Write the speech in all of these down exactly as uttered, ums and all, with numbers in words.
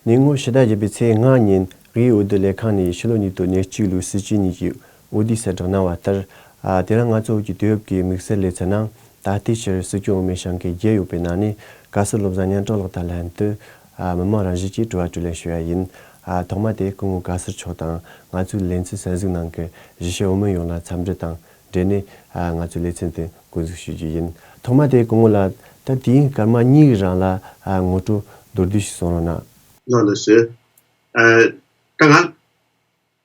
ཉེ་སྔོན་ཕྱི་ཟླ་བརྒྱད་པའི་ཚེས་ལྔ་ཉིན་དབུས་འོས་བསྡུ་ལས་ཁང་ནས་ཕྱི་ལོ་ཉིས་སྟོང་ཉེར་གཅིག་ལོའི་སྲིད་སྤྱི་གཉིས་ཀྱི་འོས་བསྡུའི་གསལ་བསྒྲགས་གནང་བ་ལྟར། ཨ། དེ་རིང་ང་ཚོ་བོད་ཀྱི་དུས་བབ་ཀྱི་དམིགས་བསལ་ལེ་ཚན་ནང་ད་ལྟའི་ཆར་སྲིད་སྐྱོང་འོས་མི་བྱང་མཁན་བརྒྱད་ཡོད་པའི་ནང་ནས། བཀའ་ཟུར་བློ་བཟང་སྙན་གྲགས་ལགས་དང་ལྷན་དུ། ཨ། མི་མང་རང་བཞིན་གྱིས་དྲི་བ་དྲིས་ལན་ཞུ་ཡ་ཡིན། ཨ། ཐོག་མ་དེ་སྐུ་ངོ་བཀའ་ཟུར་མཆོག་དང་ང་ཚོའི་ལེ་ཚན་གསན་གཟིགས་གནང་མཁན་གཞིས་བྱེས་འོས་མི་ཡོངས་ལ་འཚམས་འདྲི་དང་འབྲེལ་ནས། ཨ། ང་ཚོའི་ལེ་ཚན་དེ་འགོ་འཛུགས་ཞུ་རྒྱུ་ཡིན། ཐོག་མ་དེ་སྐུ་ངོ་ལགས། ད་དུས་ཡུན་སྐར་མ་གཉིས་ཀྱི་རིང་ལ། ཨ། ངོ་སྤྲོད་མདོར་བསྡུས་ཤིག་གསུང་རོགས་གནང་། ལགས་ལགས་སོ། ཨ། ད་ང་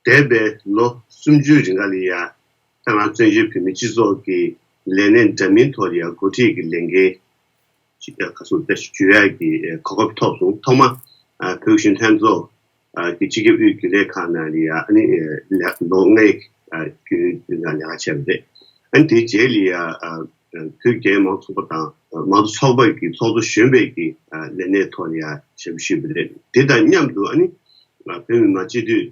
འདས་པའི་ལོ་སུམ་ཅུའི་རིང་ག་ལ་ཡ། ད་ང་བཙན་བྱོལ་བོད་མིའི་སྤྱི་ཚོགས་ཀྱི་ལས་གནས་འདྲ་མིན་ཐོག་ལ་ཡ་འགོ་ཁྲིད་ཀྱི་ལས་འགན་ཅིག་ག་སོ་ད་ཞུ་ཡ་གི་གོ་སྐབས་ཐོབ་སོང་། ཐོག་མ་ཨ་བོད་གཞོན་ལྷན་ཚོགས་ཨ་གི་སྤྱི་ཁྱབ་དབུས་རྒྱུན་ལས་ཁང་ནང་ལ་ཡ། ཨ་ནི་ཨ་ལོ་ལྔའི་ཨ་རྒྱུན་ལ་ལས་ཀ་བྱས་པ་རེད། ཨ་ནི་དེའི་རྗེས་ལ་ཡ་ཨ་བོད་རྒྱའི་མང་གཙོ་ཚོགས་པ་དང་མང་གཙོ་ཚོགས་པ་གི་ཚོགས་གཙོ་གཞོན་པའི་གི་ཨ་ལས་གནས་ཐོག་ལ་ཡ་ཞབས་ཞུས་པ་རེད། དེ་དང་མཉམ་དུ་ཨ་ནི་ཨ་བོད་མི་མང་སྤྱི་འཐུས་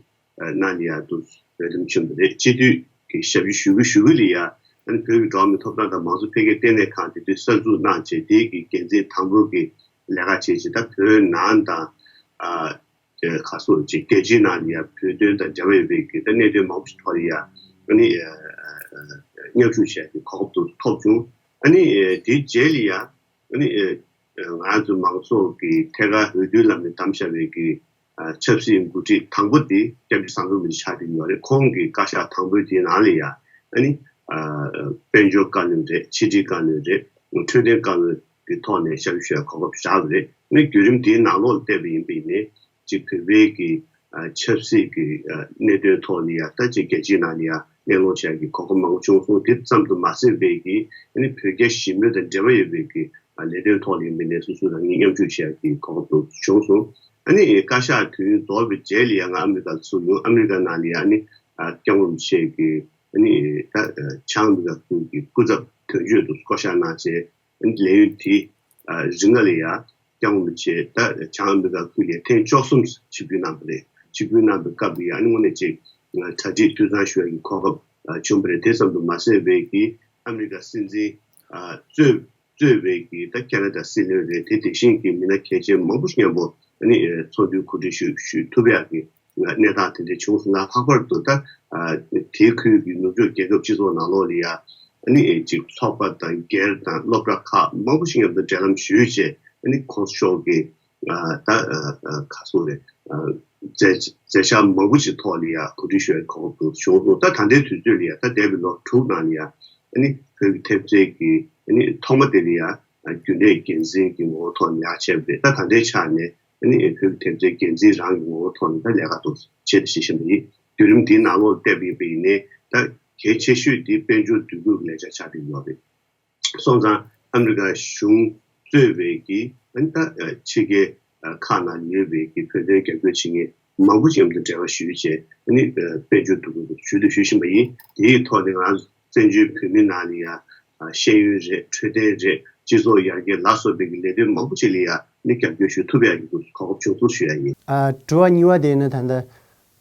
ནང་ལ་ཡ་དུ་འོས་འདེམས་བྱུང་བ་རེད། སྤྱི་འཐུས་ཀྱི་ཞབས་ཞུ་ཞུ་གི་ཞུ་གི་ལ་ཡ། ཨ་ནི་བོད་ཀྱི་འགྲོ་བ་མིའི་ཐོབ་ཐང་དང་མང་གཙོ་འཕེལ་རྒྱས་ལྟེ་གནས་ཁང་དེ་དུས་གསར་འཛུགས་གནང་བྱས། དེའི་གི་འགན་འཛིན་དང་པོ་གི་ལས་ཀ་བྱས་བྱས། ད་བོད་ནང་དང་ཨ་ག་སོ་ཅིག་རྒྱལ་སྤྱིའི་ནང་ལ་ཡ་བོད་དོན་དང་འབྲེལ་བ་ཡོད་པའི་གི་ད་གནད་དོན་མང་པོ་ཞིག་ཐོག་ལ་ཡ་ཨ་ནི་མཉམ་ཞུགས་བྱས་ཀྱི་གོ་སྐབས་དུ་ཐོབ་བྱུང་། ཨ་ནི་དེའི་རྗེས་ལ་ཡ། ཨ་ནི་ང་ཚོ་མང་ཚོགས་ཀྱི་ཐད་ཀར་འོས་བསྡུའི་ལམ་ནས་བདམས་བཞག་པའི་གི་ཨ་ཆབ་སྲིད་འགོ་ཁྲིད་དང་པོ་དེ་སྐྱབས་རྗེ་ཟམ་གདོང་རིན་པོ་ཆེ་ཆགས་བསྡད་ཡོད་རེད། ཁོང་གི་བཀའ་ཤག་དང་པོའི་དེའི་ནང་ལ་ཡ། ཨ་ནི་ཨ་དཔལ་འབྱོར་བཀའ་བློན་རེད། ཕྱི་དྲིལ་བཀའ་བློན་རེད། འཕྲོད་བསྟེན་བཀའ་བློན་གྱི་ཐོག་ནས་ཞབས་ཞུ་བྱ་གོ་སྐབས་བཞག་པ་རེད། ཨ་ནི་བརྒྱུད་རིམ་དེའི་ནང་ལོགས་ལ་བལྟས་པ་ཡིན་པ་ཡིན་ནའི། ཅིག་བོད་པའི་གི་ཨ་ཆབ་སྲིད་ཀྱི་ཨ་གནད་དོན་ཐོག་ལ་ཡ། ད་ཅིག་རྒྱལ་སྤྱིའི་ནང་ལ་ཡ་གླེང་སློང་བྱ་གི་གོ་སྐབས་མང་པོ་བྱུང་སོང་། དེ་ཙམ་དུ་མ་ཟད་པའི་གི་ཨ་ནི་བོད་རྒྱ་ཞི་མོལ་དང་འབྲེལ་བ་ཡོད་པའི་གི་ཨ་ལས་དོན་ཐོག་ལ་ཡིན་པ་ཡིན་ནའི་སོ་སོ་རང་ཉིད་མཉམ་ཞུགས་བྱ་གི་གོ་སྐབས་བྱུང་སོང་། ཨ་ནི་བཀའ་ཤག་དུས་ཡུན་རྫོགས་པའི་རྗེས་ལ་ཡ་ང་ཨ་མི་རི་ཀར་ཚུར་ཡོང་། ཨ་མི་རི་ཀ་ནང་ལ་ཡ་ཨ་ནི་ཨ་སྐྱབས་མགོན་རིན་པོ་ཆེ་གི་ཨ་ནི་ད་ཨ་བྱང་ཨ་མི་རི་ཀ་ཁུལ་གྱི་སྐུ་ཚབ་དོན་གཅོད་དུ་བསྐོ་བཞག་གནང་བྱས། ཨ་ནི་ལས་ཡུན་དེ་ཨ་རིང་ལ་ཡ་སྐྱབས་མགོན་རིན་པོ་ཆེ་ད་བྱང་ཨ་མི་རི་ཀ་ཁུལ་ལ་ཐེངས་བཅུ་གསུམ་ཆིབས་བསྒྱུར་གནང་བ་རེད། ཆིབས་བསྒྱུར་གནང་བའི་སྐབས་ལ་ཡ་ཨ་ནི་དངོས་གནས་ཅིག་གྲ་སྒྲིག་འཐུས་ཚང་ཞུ་བའི་གོ་སྐབས་ཨ་བྱུང་བ་རེད། དེ་ཙམ་དུ་མ་ཟད་པའི་གི་ཨ་མི་རི་ཀ་སྲིད་འཛིན་ཨ་གཙོས་གཙོས་པའི་གི་ད་ཁེ་ན་ཌ་སྲིད་བློན་རེད། དེ་དེ་བཞིན་གྱི་མི་སྣ་གལ་ཆེན་མང་པོ་ཞིག་མཉམ་པོ་ཨ་ནི་ཚོགས་འདུའི་གོ་སྒྲིག་ཞུ་ཞུ་ཐུབ་ཡག་གི་གནས་སྟངས་དེ་འདྲ་བྱུང་སོང་ན། ལྷག་པར་དུ་ད་ཨ་དེའི་ཁུལ་གྱི་ནུབ་ཕྱོགས་རྒྱལ་ཁབ་སྤྱི་ཚོགས་ནང་ལོགས་ལ་ཡ་ཨ་ནི་ཅིག་ཚོགས་པ་དང་སྒེར་དང་སློབ་གྲྭ་ཁག་མང་པོ་ཞིག་མཉམ་དུ་འབྲེལ་ལམ་ཞུས་བྱས། ཨ་ནི་ཁོང་ཚོ་ཕྱོགས་ཀྱི་ཨ་ད་ཨ་ཨ་ག་སོ་རེད། ཨ་མཛད་མཛད་འཆར་མང་པོ་ཞིག་ཐོག་ལ་ཡ་གོ་སྒྲིག་ཞུ་བའི་གོ་སྐབས་དུ་བྱུང་སོང་། ད་ད་ལྟའི་དུས་ཚོད་ལ་ཡ་ད་འདས་པའི་ལོ་དྲུག་ནང་ལ་ཡ་ཨ་ནི་བོད་ཀྱི་ཐེབས་རྩའི་གི་ཨ་ནི་ཐོག་མ་དེ་ལ་ཡ་ཨ་རྒྱུན་ལས་འགན་འཛིན་གྱི་ངོ་བོ་ཐོག་ནས་ཡ་བྱས་པ་རེད། ད་ད་ལྟའི་ཆ་ནས་ཨ་ནི་བོད་ཀྱི་ཐེབས་རྩའི་འགན་འཛིན་རང་གི་ངོ་བོ་ཐོག་ནས་ད་ལས་ཀ་དུ་བྱེད་བྱེད་བཞིན་པ་ཡིན། བརྒྱུད་རིམ་དེའི་ནང་ལོགས་བལྟས་པ་ཡིན་ནའི་ད་གལ་ཆེ་ཤོས་དེ་དཔལ་འབྱོར་འདུ་འགོད་ཀྱི་ལས་འཆར་ཆགས་བསྡད་ཡོད་རེད། སོང་ཙང་ཨ་མི་རི་ཀ་གཞུང་གཙོས་པའི་གི་ཨ་ནི་ད་ཕྱི་རྒྱལ་ཁག་ནང་ཡོད་པའི་གི་བོད་དོན་རྒྱབ་སྐྱོར་བྱེད་མཁན་མང་པོ་ཞིག་མཉམ་དུ་འབྲེལ་བ་ཞུས་བྱས། ཨ་ནི་དཔལ་འབྱོར་འདུ་འགོད་ཞུ་དུ་ཞུ་བཞིན་པ་ཡིན། དེའི་ཐོག་ནས་ང་བཙན་བྱོལ་བོད་མི་ནང་ལ་ཡ་ཤེས་ཡོན་རེད། འཕྲོད་བསྟེན་རེད། སྤྱི་ཚོགས་ཡར་རྒྱས་ལ་སོགས་པའི་གི་ལས་དོན་མང་པོ་ཞིག་ལ་ཡ་ཨ་ནི་རྒྱབ་སྐྱོར་ཞུ་ཐུབ་ཡ་གི་གོ་སྐབས་བྱུང་སོང་ཞུ་ཡ་ཡིན། ཨ་དྲི་བ་གཉིས་པ་དེ་ནི་ད་ལྟ་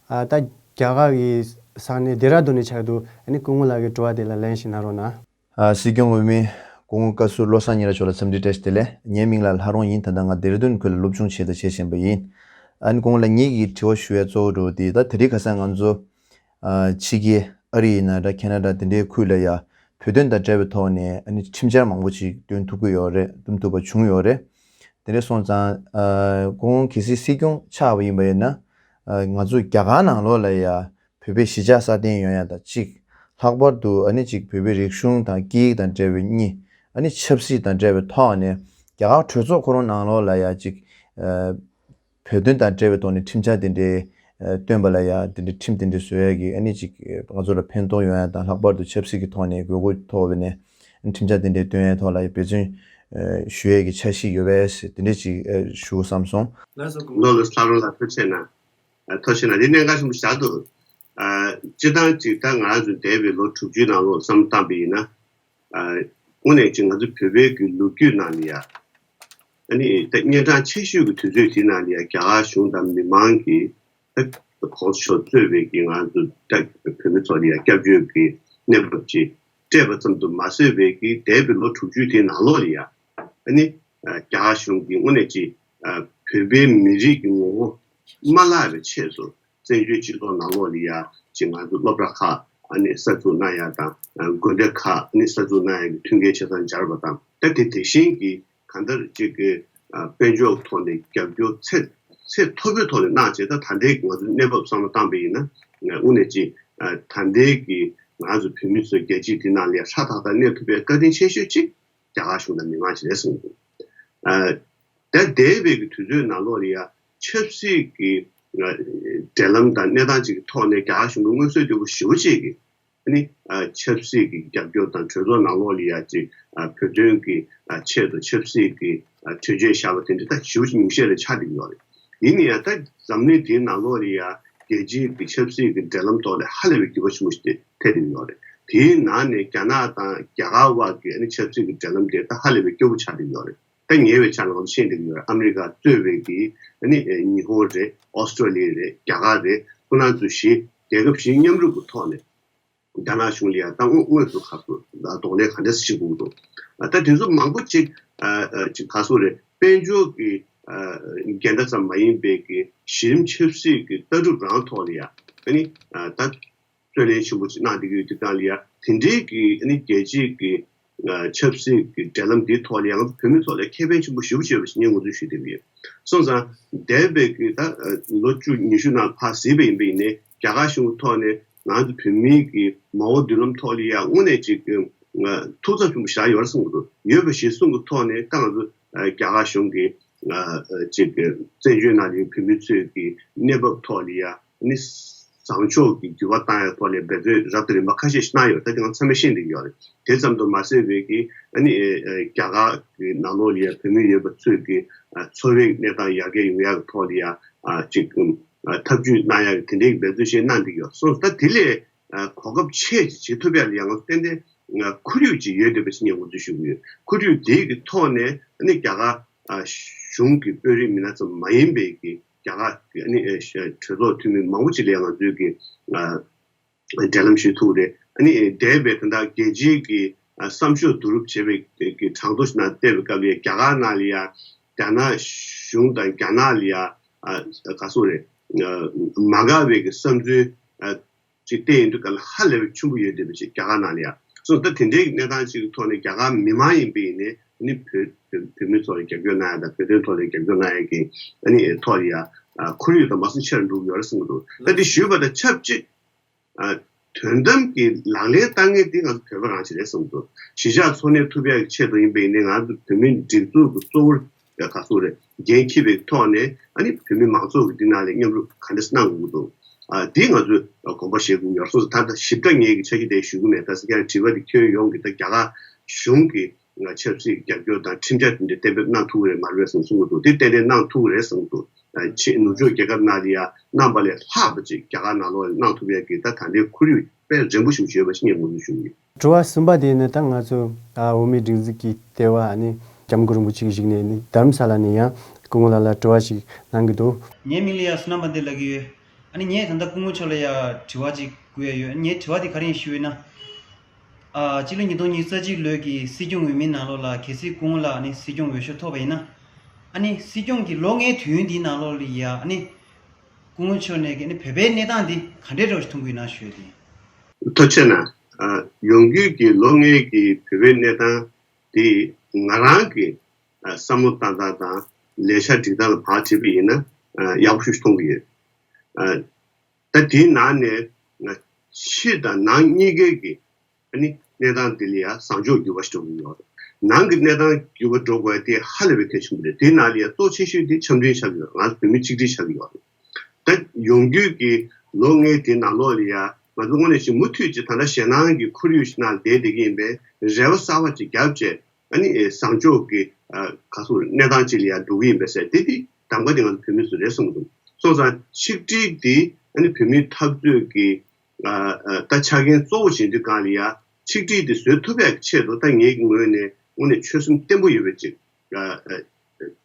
ཨ་ད་རྒྱ་གར་གྱི་ས་གནས་ལྡེ་ར་ལྡུན་ནས་ཆགས་འདུག་ཨ་ནི་སྐུ་ངོ་ལགས་ཀྱི་དྲི་བ་དེ་ལ་ལན་ཞིག་གནང་རོགས་གནང་། ཨ་སྲིད་སྐྱོང་འོས་མི་སྐུ་ངོ་བཀའ་ཟུར་བློ་བཟང་སྙན་གྲགས་མཆོག་ལ་འཚམས་འདྲི་བཀྲ་ཤིས་བདེ་ལེགས། ངའི་མིང་ལ་ལྷ་རོང་ཡིན། ད་ལྟ་ང་ལྡེ་ར་ལྡུན་ཁུལ་ལ་སློབ་སྦྱོང་བྱེད་དང་བྱེད་བཞིན་པ་ཡིན། ཨ་ནི་སྐུ་ངོ་ལ་ངེད་ཀྱི་དྲི་བ་ཞུ་ཡ་གཙོ་བོ་འདྲ་བོ་དེ་ད་དེ་རིང་ཁ་སང་ང་ཚོ་ཨ་ཕྱི་རྒྱལ་ཨ་རི་ཡིན་ན་འདྲ་ཁེ་ན་ཌ་དེ་འདྲའི་ཁུལ་ལ་ཡ་བོད་དོན་དང་འབྲེལ་བའི་ཐོག་ནས་ཨ་ནི་ཁྲིམས་འཆར་མང་པོ་ཞིག་བཏོན་ཐུབ་ཀྱི་ཡོད་རེད། བཏོན་ཐུབ་པ་བྱུང་ཡོད་རེད། དེ་འདྲ་སོང་ཙང་ཨ་སྐུ་ངོ་གལ་སྲིད་སྲིད་སྐྱོང་ཆགས་པ་ཡིན་པ་ཡིན་ན་ཨ་ང་ཚོ་རྒྱ་གར་ནང་ལོགས་ལ་ཡ་བོད་པའི་གཞིས་ཆགས་སྲ་བརྟན་ཡོང་ཡ་དང་གཅིག་ལྷག་པར་དུ་ཨ་ནི་གཅིག་བོད་པའི་རིག་གཞུང་དང་སྐད་ཡིག་དང་འབྲེལ་བའི་གཉིས། ཨ་ནི་ཆབ་སྲིད་དང་འབྲེལ་བའི་ཐོག་ནས་རྒྱ་གར་གྲོས་ཚོགས་ཁོ་རང་ནང་ལོགས་ལ་ཡ་གཅིག་ཨ་བོད་དོན་དང་འབྲེལ་བའི་ཐོག་ནས་ཁྲིམས་འཆར་དེ་འདྲའི་ཨ་བཏོན་པ་ལ་ཡ་དེ་འདྲའི་ཁྲིམས་དེ་འདྲའི་བཟོ་ཡ་གི་ཨ་ནི་གཅིག་ང་ཚོ་ལ་ཕན་ཐོགས་ཡོང་ཡ་དང་ལྷག་པར་དུ་ཆབ་སྲིད་ཀྱི་ཐོག་ནས་དགོས་མཁོ་མཐོ་བ་ནས་ཁྲིམས་འཆར་དེ་འདྲའི་བཏོན་ཡའི་ཐོག་ལ་ཡ་འབད་བརྩོན་ཨ་ཞུ་ཡ་གི་འཆར་གཞི་ཡོད་པས་དེ་འདྲ་གཅིག་ཨ་ཞུ་བསམ་སོང་། ལགས་སོ་སྐུ་ངོ། ལོ་ལོ་ས་རོ་ལ་ཐུགས་རྗེ་ཆེ་གནང་། ཨ་ཐུགས་རྗེ་གནང་། འདི་གནད་འགག་ཆེན་པོ་ཞིག་ཆགས་འདུག་ཨ་སྤྱིར་བཏང་ཅིག་ད་ང་རང་ཚོ་འདས་པའི་ལོ་དྲུག་ཅུའི་ནང་ལོགས་བསམ་བློ་བཏང་པ་ཡིན་ན། ཨ་དངོས་གནས་ཅིག་ང་ཚོ་བོད་པའི་གི་ལོ་རྒྱུས་ནང་ལ་ཡ། ཨ་ནི་ད་གཉན་འཕྲང་ཆེ་ཤོས་ཀྱི་དུས་ཚོད་དེ་ནང་ལ་ཡ་རྒྱ་གར་གཞུང་དང་མི་མང་གིས་ད་གོང་ས་མཆོག་གཙོས་པའི་གི་ང་ཚོ་ད་བོད་མི་ཚོ་ལ་ཡ་སྐྱབས་བཅོལ་གྱི་གནས་བབ་ཅིག་སྤྲད་པ་ཙམ་དུ་མ་ཟད་པའི་གི་འདས་པའི་ལོ་དྲུག་ཅུ་དེའི་ནང་ལོགས་ལ་ཡ། ཨ་ནི་ཨ་རྒྱ་གར་གཞུང་གིས་དངོས་གནས་ཅིག་ཨ་ བོད་པའི་མི་རིགས་ཀྱི་ངོ་བོ་མ་བརླག་པའི་ཆེད་དུ་བཙན་བྱོལ་སྤྱི་ཚོགས་ནང་ལོགས་ལ་ཡ་ཅིག་ང་ཚོ་སློབ་གྲྭ་ཁག་ཨ་ནི་གསར་འཛུགས་གནང་ཡ་དང་། དགོན་སྡེ་ཁག་ཨ་ནི་གསར་འཛུགས་གནང་ཡ་གི་མཐུན་རྐྱེན་ཆ་ཚང་སྦྱར་བ་དང་། ད་དེ་དེ་བཞིན་གྱི་གང་ལྟར་ཅིག་གི་ཨ་དཔལ་འབྱོར་ཐོག་ནས་རྒྱབ་སྐྱོར་ཚད་ཚད་མཐོ་པོའི་ཐོག་ནས་གནང་བྱས། ད་ད་ལྟའི་ང་ཚོའི་གནས་བབ་བསམ་བློ་བཏང་པ་ཡིན་ན། དངོས་གནས་ཅིག་ཨ་ད་ལྟའི་གི་ང་ཚོ་བོད་མི་ཚོ་རྒྱལ་སྤྱི་འདི་ནང་ལ་ཡ་ཧྲ་ཐག་ཐག་གནས་ཐུབ་པའི་བཀའ་དྲིན་ཆེ་ཤོས་ཅིག་རྒྱ་གར་གཞུང་དང་མི་མང་ཅིག་རེད་གསུངས་འདུག་ཨ་ད་འདས་པའི་གི་དུས་ཚོད་ནང་ལོགས་ལ་ཡ་ཆབ་སྲིད་ཀྱི་ཨ་འབྲེལ་ལམ་དང་གནས་སྟངས་ཅིག་གི་ཐོག་ནས་རྒྱ་གར་གཞུང་གི་མངོན་གསལ་དོད་པོ་ཞེ་པོ་ཅིག་གི་ཨ་ནི་ཨ་ཆབ་སྲིད་ཀྱི་རྒྱབ་སྐྱོར་དང་གྲོས་ཚོགས་ནང་ལོགས་ལ་ཡ་ཅིག་ཨ་བོད་དོན་གྱི་ཨ་ཆེད་དུ་ཆབ་སྲིད་ཀྱི་ཨ་གྲོས་ཆོད་བཞག་པ་དེ་འདྲ་ད་ཞེ་པོ་ཅིག་ཉུང་ཤས་རེ་ཆགས་བསྡད་ཀྱི་ཡོད་རེད། ཡིན་ན་ཡང་ད་འཛམ་གླིང་འདིའི་ནང་ལོགས་ལ་ཡ་རྒྱལ་སྤྱིའི་གི་ཆབ་སྲིད་ཀྱི་འབྲེལ་ལམ་ཐོག་ལ་ཧ་ལས་པའི་འགྱུར་བ་ཆེན་པོ་ཞིག་ཐེབས་བསྡད་ཀྱི་ཡོད་རེད། དེའི་ནང་ནས་རྒྱ་ནག་དང་རྒྱ་གར་དབར་གྱི་ཨ་ནི་ཆབ་སྲིད་ཀྱི་འབྲེལ་ལམ་དེ་ད་ཧ་ལས་པའི་སྐྱོ་པོ་ཆགས་བསྡད་ཀྱི་ཡོད་རེད། ད་ཉེ་བའི་ཆར་ང་ཚོ་ཤེས་བསྡད་ཀྱི་ཡོད་རེད། ཨ་མི་རི་ཀ་གཙོས་པའི་གི་ཨ་ནི་ཉི་ཧོང་རེད། ཨོ་སི་ཀྲོ་ལི་ཡ་རེད། རྒྱ་གར་རེད། ཁོ་རང་ཚོ་བཞི་རྒྱལ་ཁབ་བཞི་མཉམ་རུབ་ཀྱི་ཐོག་ནས་རྒྱ་ནག་གཞུང་ལ་ཡང་ད་དངོས་དངོས་སུ་ཁ་གཏོགས་གདོང་ལེན་ག་འདྲ་ཞིག་དགོས་འདུག་ད་དེ་ཚོ་མང་པོ་ཅིག་ཨ་ཨ་ཅིག་ག་སོ་རེད། དཔལ་འབྱོར་གྱི་ཨ་འགལ་ཟླ་ཙམ་མ་ཡིན་པའི་གི་གཞི་རིམ་ཆབ་སྲིད་ཀྱི་ལྟ་གྲུབ་རང་ཐོག་ལ་ཡང་ཨ་ནི་ཨ་ད་རྩོད་ལེན་ཆེན་པོ་ཅིག་གནང་བསྡད་ཀྱི་ཡོད་དུས་སྒང་ལ་ཡང་དེ་འདྲའི་གི་ཨ་ནི་རྒྱལ་སྤྱིའི་གི་ཨ་ཆབ་སྲིད་ཀྱི་འབྲེལ་ལམ་འདིའི་ཐོག་ལ་ཡང་བོད་མི་ཚོ་ལ་ཁེ་ཕན་ཆེན་པོ་ཞེ་པོ་ཅིག་ཡོད་པ་ཞིག་ངས་ངོས་འཛིན་ཞུ་བསྡད་ཀྱི་ཡོད། སོང་ཙང་འདས་པའི་གི་ད་ལོ་བཅུ་ཉི་ཤུ་ནང་ཕར་གཟིགས་པ་ཡིན་པ་ཡིན་ནའི་རྒྱ་གར་གཞུང་གི་ཐོག་ནས་ང་ཚོ་བོད་མིའི་གི་མ་འོངས་མདུན་ལམ་ཐོག་ལ་ཡང་དངོས་གནས་ཅིག་ཐུགས་འཚབ་ཆེན་པོ་བཞག་ཡོད་རེད་གསུངས་འདུག་ཡོད་པ་ཞིག་གསུང་གི་ཐོག་ནས་ད་ང་ཚོ་རྒྱ་གར་གཞུང་གི་ཅིག་བཙན་བྱོལ་ནང་ལ་བོད་མི་ཚོའི་གི་གནས་བབ་ཐོག་ལ་ཡང་ནི་བཟང་ཕྱོགས་ཀྱི་འགྱུར་བ་བཏང་ཡག་ཐོག་ལ་འབད་རྩོལ་རབ་དང་རིམ་པ་ཁ་ཤས་ཤིག་གནང་ཡོད། ད་དེ་ང་ཚང་མས་ཤེས་བསྡད་ཀྱི་ཡོད་རེད། དེ་ཙམ་དུ་མ་ཟད་པའི་གི་ཨ་ནི་ཨེ་ཨེ་རྒྱ་གར་གྱི་ནང་ལོགས་ལ་ཡང་བོད་མི་ཡོད་པ་ཚོས་ཀྱི་ཨ་འཚོ་བའི་གནས་སྟངས་ཡར་རྒྱས་ཡོང་ཡག་གི་ཐོག་ལ་ཡང་ཨ་ཅིག་ཨ་ཐབས་ཇུས་གནང་ཡག་གི་དེ་འདྲའི་འབད་རྩོལ་ཞིག་གནང་བསྡད་ཀྱི་ཡོད་སོང་། ད་དེ་ལས་ཨ་གོ་སྐབས་ཆེ་ཅིག་བྱེད་ཐུབ་ཡག་ལ་ཡང་ང་ཚོ་ཏན་ཏན་ཨ་ཁོར་ཡུག་ཅིག་ཡོད་བསྡད་པ་ཞིག་ངས་ངོས་འཛིན་ཞུ་གི་ཡོད། ཁོར་ཡུག་དེའི་གི་ཐོག་ནས་ཨ་ནི་རྒྱ་གར་ཨ་གཞུང་གི་དཔོན་རིགས་མི་སྣ་ཙམ་མ་ཡིན་པའི་གི་རྒྱ་གར་གྱི་ཨ་ནི་ཨེ་གྲོས་ཚོགས་འཐུས་མི་མང་པོ་ཅིག་ལ་ཡང་ང་ཚོས་ཀྱི་ཨ་འབྲེལ་ལམ་ཞུ་ཐུབ་རེད། ཨ་ནི་འདས་པའི་ད་ལྟ་རྒྱལ་སྤྱིའི་གི་ཨ་བསམ་ཤོག་བསྡུ་རུབ་བྱེད་པའི་གི་གྲངས་ཐོ་ཞིག་ནང་བལྟས་པའི་སྐབས་ལ་རྒྱ་གར་ནང་ལ་ཡང་རྒྱ་ནག་གཞུང་དང་རྒྱ་ནག་ལ་ཡང་ཨ་ག་སོ་རེད། ཨ་མ་དགའ་བའི་གི་བསམ་ཚུལ་ཨ་ཅིག་བསྟན་ཡོང་དུས་སྐབས་ལ་ཧ་ལས་པའི་ཆེན་པོ་ཡོད་བསྡད་པ་ཅིག་རྒྱ་གར་ནང་ལ་ཡང་སོང་། ད་དེ་འདྲའི་གནས་སྟངས་ཅིག་གི་ཐོག་ནས་རྒྱ་གར་མི་མང་ཡིན་པ་ཡིན་ནའི་ཨ་ནི་བོད་བོད་བོད་མི་ཚོ་ལ་རྒྱབ་སྐྱོར་གནང་ཡ་དང་། བོད་དོན་ཐོག་ལ་རྒྱབ་སྐྱོར་གནང་ཡ་གི་ཨ་ནི་ཐོག་ལ་ཡ་ཨ་ཁོར་ཡུག་དང་མ་སུ་ཆེ་རུ་འགྲོ་གི་ཡོད་རེད་བསམ་གྱི་འདུག་ད་དེ་ཞུས་པ་དང་ཆབས་ཅིག་ཨ་དོན་དམ་གྱི་ལག་ལེན་བསྟར་མཁན་དེ་ང་ཚོ་བོད་པ་རང་ཅིག་རེད་བསམ་གྱི་འདུག་གཞིས་ཆགས་འཚོ་གནས་ཐུབ་ཡ་གི་ཆེད་དུ་ཡིན་པ་ཡིན་ནའི་ང་ཚོ་བོད་མིའི་སྒྲིག་འཛུགས་ཀྱི་གཙོ་བོར་ག་ཚོད་རེད་འགན་འཁྱེར་བའི་ཐོག་ནས་ཨ་ནི་བོད་མི་མང་ཚོགས་ཀྱི་འདི་ནང་ལ་མཉམ་རུབ་ག་འདྲ་གནང་དགོས་ཀྱི་འདུག་ཨ་དེ་ང་ཚོས་དགོངས་པ་བཞེས་དགོས་ཀྱི་ཡོད་སོང་ཙང་། ད་ལྟ་ཞིབ་ཕྲ་ངས་ཀྱི་ཆ་རྐྱེན་དེ་ཞུ་གི་མེད། ད་སེ་ཀྱང་དྲི་བ་དེ་ཁྱོན་ཡོངས་ཀྱི་ད་རྒྱ་གར་གཞུང་གི་ང་ཆབ་སྲིད་རྒྱབ་སྐྱོར་དང་ཁྲིམས་འཆར་དེ་འདྲ་གཏན་འབེབས་གནང་ཐུབ་ཀྱི་རེད་མ་རེད་བསམ་གསུང་གི་འདུག་དེ་ཏན་ཏན་གནང་ཐུབ་ཀྱི་རེད་བསམ་གྱི་འདུག་ཨ་ཆེས་ནུབ་ཕྱོགས་རྒྱལ་ཁབ་ནང་ལ་ཡང་གནང་པ་ལས་ལྷག་པ་ཅིག་རྒྱ་གར་ནང་ལོགས་ལ་གནང་ཐུབ་ཡག་གི་ད་ད་ལྟའི་ཁོར་ཡུག་དཔེ་རན་པོ་ཞིག་ཡོད་པ་ཞིག་ངས་ངོས་འཛིན་ཞུ་གི་ཡོད། དྲི་བ་གསུམ་པ་དེ་ནི་ད་ང་ཚོ་ཨ་འོག་མིན་སྒྲིག་འཛུགས་ཀྱི་ལྟེ་བ་ཨ་ནི་སྐྱབས་མགོན་རིན་པོ་ཆེ་གིས་གཞིགས་ནས་ནི་རྡ་རམ་ས་ལ་ནས་ཡང་སྐུ་ངོ་ལགས་ལ་དྲི་བ་ཞིག་གནང་གི་འདུག་ངའི་མིང་ལ་ཡ་བསོད་ནམས་དཔལ་ལྡན་ལབ་ཀྱི་ཡོད། ཨ་ནི་ངས་ད་ལྟ་སྐུ་ངོ་མཆོག་ལ་ཡ་དྲི་བ་ཅིག་བསྐུར་ཡ་ཡོད། ངའི་དྲི་བ་དེ་ག་རེ་ཡིན་ཞུས་ན། ཨ་སྤྱི་ལོ་ཉིས་སྟོང་ཉི་ཤུ་རྩ་གཅིག་ལོའི་གི་སྲིད་སྐྱོང་འོས་མིའི་ནང་ལོགས་ལ་གལ་སྲིད་སྐུ་ངོ་ལགས་ཨ་ནི་སྲིད་སྐྱོང་འོས་ཤོག་ཐོབ་པ་ཡིན་ན། ཨ་ནི་སྲིད་སྐྱོང་གི་ལོ་ལྔའི་དུས་ཡུན་འདིའི་ནང་ལོགས་ལ་ཡ་ཨ་ནི་སྐུ་ངོ་མཆོག་ནས་ཀྱི་ཨ་ནི་བོད་པའི་གནས་སྟངས་འདི་ག་འདྲའི་འདྲ་ཞིག་མཐོང་གི་ཡོད་ན་ཞུ་ཡ་དེ་ཡིན། ཐུགས་རྗེ་གནང་། ཨ་ཡོང་རྒྱུའི་གི་ལོ་ལྔའི་གི་བོད་པའི་གནས་སྟངས་འདི་ང་རང་གི་ཨ་བསམ་བློ་བཏང་སྟངས་དང་ལས་འཆར་སྒྲིག་སྟངས་ལ་བག་བྱེད་པ་ཡིན་ན་ཨ་ཡག་པོ་ཞིག་མཐོང་གི་ཡོད། ཨ་ད་དེའི་ནང་ནས་ང་ཕྱི་དང་ནང་གཉིས་ཀའི་གི་ཨ་ནི་གནས་སྟངས་འདི་ལ་ཡང་བཟང་ཕྱོགས་འགྱུར་བ་ཞིག་འགྲོ་གི་ཡོད་རེད། ནང་གི་གནས་སྟངས་འགྱུར་བ་འགྲོ་དགོས་དེ་ཧ་ལས་པའི་གལ་ཆེན་པོ་རེད། དེའི་ནང་ལ་ཡང་གཙོ་ཆེ་ཤོས་དེ་འཆམ་མཐུན་ཆགས་ཀྱི་ཡོད་རེད། ང་ཚོ་བོད་མི་གཅིག་སྒྲིལ་ཆགས་ཀྱི་ཡོད་རེད། ད་ཡོང་རྒྱུའི་གི་ལོ་ལྔའི་དེ་ནང་ལོགས་ལ་ཡང་ང་ཚོ་དངོས་གནས་ཅིག་མུ་མཐུད་ཅིག་ད་ལྟ་ཞེད་སྣང་གི་ཁོར་ཡུག་ཞིག་ནང་བསྡད་བསྡད་ཀྱི་ཡིན་པས་རེ་བ་གསར་པ་ཅིག་བརྒྱབ་བྱས་ཨ་ནི་བཟང་ཕྱོགས་ཀྱི་ཨ་ག་ཚོད་གནས་སྟངས་ཅིག་ལ་ཡང་འགྲོ་གི་ཡིན་པས་ཟེར་དེ་དེ་གདམ་ག་དེ་ང་ཚོ་བོད་མི་ཚོ་རེད་བསམ་གྱི་འདུག་སོང་ཙང་ཆིག་སྒྲིལ་དེ་ཨ་ནི་བོད་མིའི་འཐབ་རྩོད་ཀྱི་ཨ་ཨ་ད་ཆ་རྐྱེན་གཙོ་བོ་བྱེད་དུས་སྒང་ལ་ཡ་ཆིག་སྒྲིལ་དེ་བཟོ་ཐུབ་ཡག་ཆེད་དུ་ད་ངེད་ཀྱི་ངོས་ནས་དངོས་གནས་ཆོད་སེམས་བརྟན་པོ་ཡོད་པ་ཅིག་ཨ་ཨ་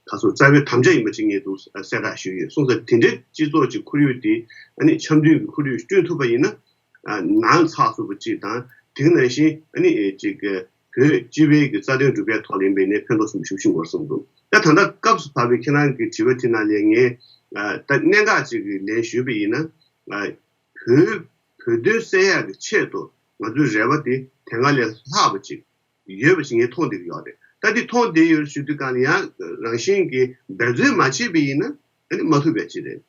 ད་སོ་རྩ་བའི་དམ་བཅའ་ཡིན་པ་ཅིག་ངས་འདུག་གསལ་བསྒྲགས་ཞུས་ཡོད། སོང་ཙང་དེ་འདྲའི་སྤྱི་ཚོགས་ཀྱི་ཁོར་ཡུག་དེ་ཨ་ནི་འཆམ་མཐུན་གྱི་ཁོར་ཡུག་བསྐྲུན་ཐུབ་པ་ཡིན་ན་ཨ་ནང་ཚགས་ཚུད་པ་ཅིག་དང་དེ་ནང་བཞིན་ཨ་ནི་ཅིག་ བོད་སྤྱི་པའི་གི་རྩ་དོན་སྒྲུབ་པའི་ཐོག་ལ་ཡིན་པའི་ནས་ཕན་ཐོགས་ཆེན་པོ་ཞིག་བྱུང་བར་གསུངས་འདུག་ད་ད་ལྟ་སྐབས་སུ་བབས་པའི་ཁྱེད་རང་གི་དྲི་བ་དེ་ནང་ལས་ངས་ད་གནད་འགག་ཅིག་གི་ལན་ཞུས་པ་ཡིན་ན། བོད་བོད་དོན་གསལ་ཡག་གི་ཆེད་དུ་ང་ཚོའི་རེ་བ་དེ་དེ་སྔ་ལས་ལྷག་པ་ཅིག་ཡོད་པ་ཞིག་ངས་མཐོང་བསྡད་ཀྱི་ཡོད་རེད། ད་འདི་མཐོང་བསྡད་ཡོད་ཞུ་དུས་གང་ལ་ཡང་རང་བཞིན་གྱིས་འབད་བརྩོན་མ་བྱས་པ་ཡིན་ན་ཨ་ནི་མ་ཐུབ་པ་ཅིག་རེད།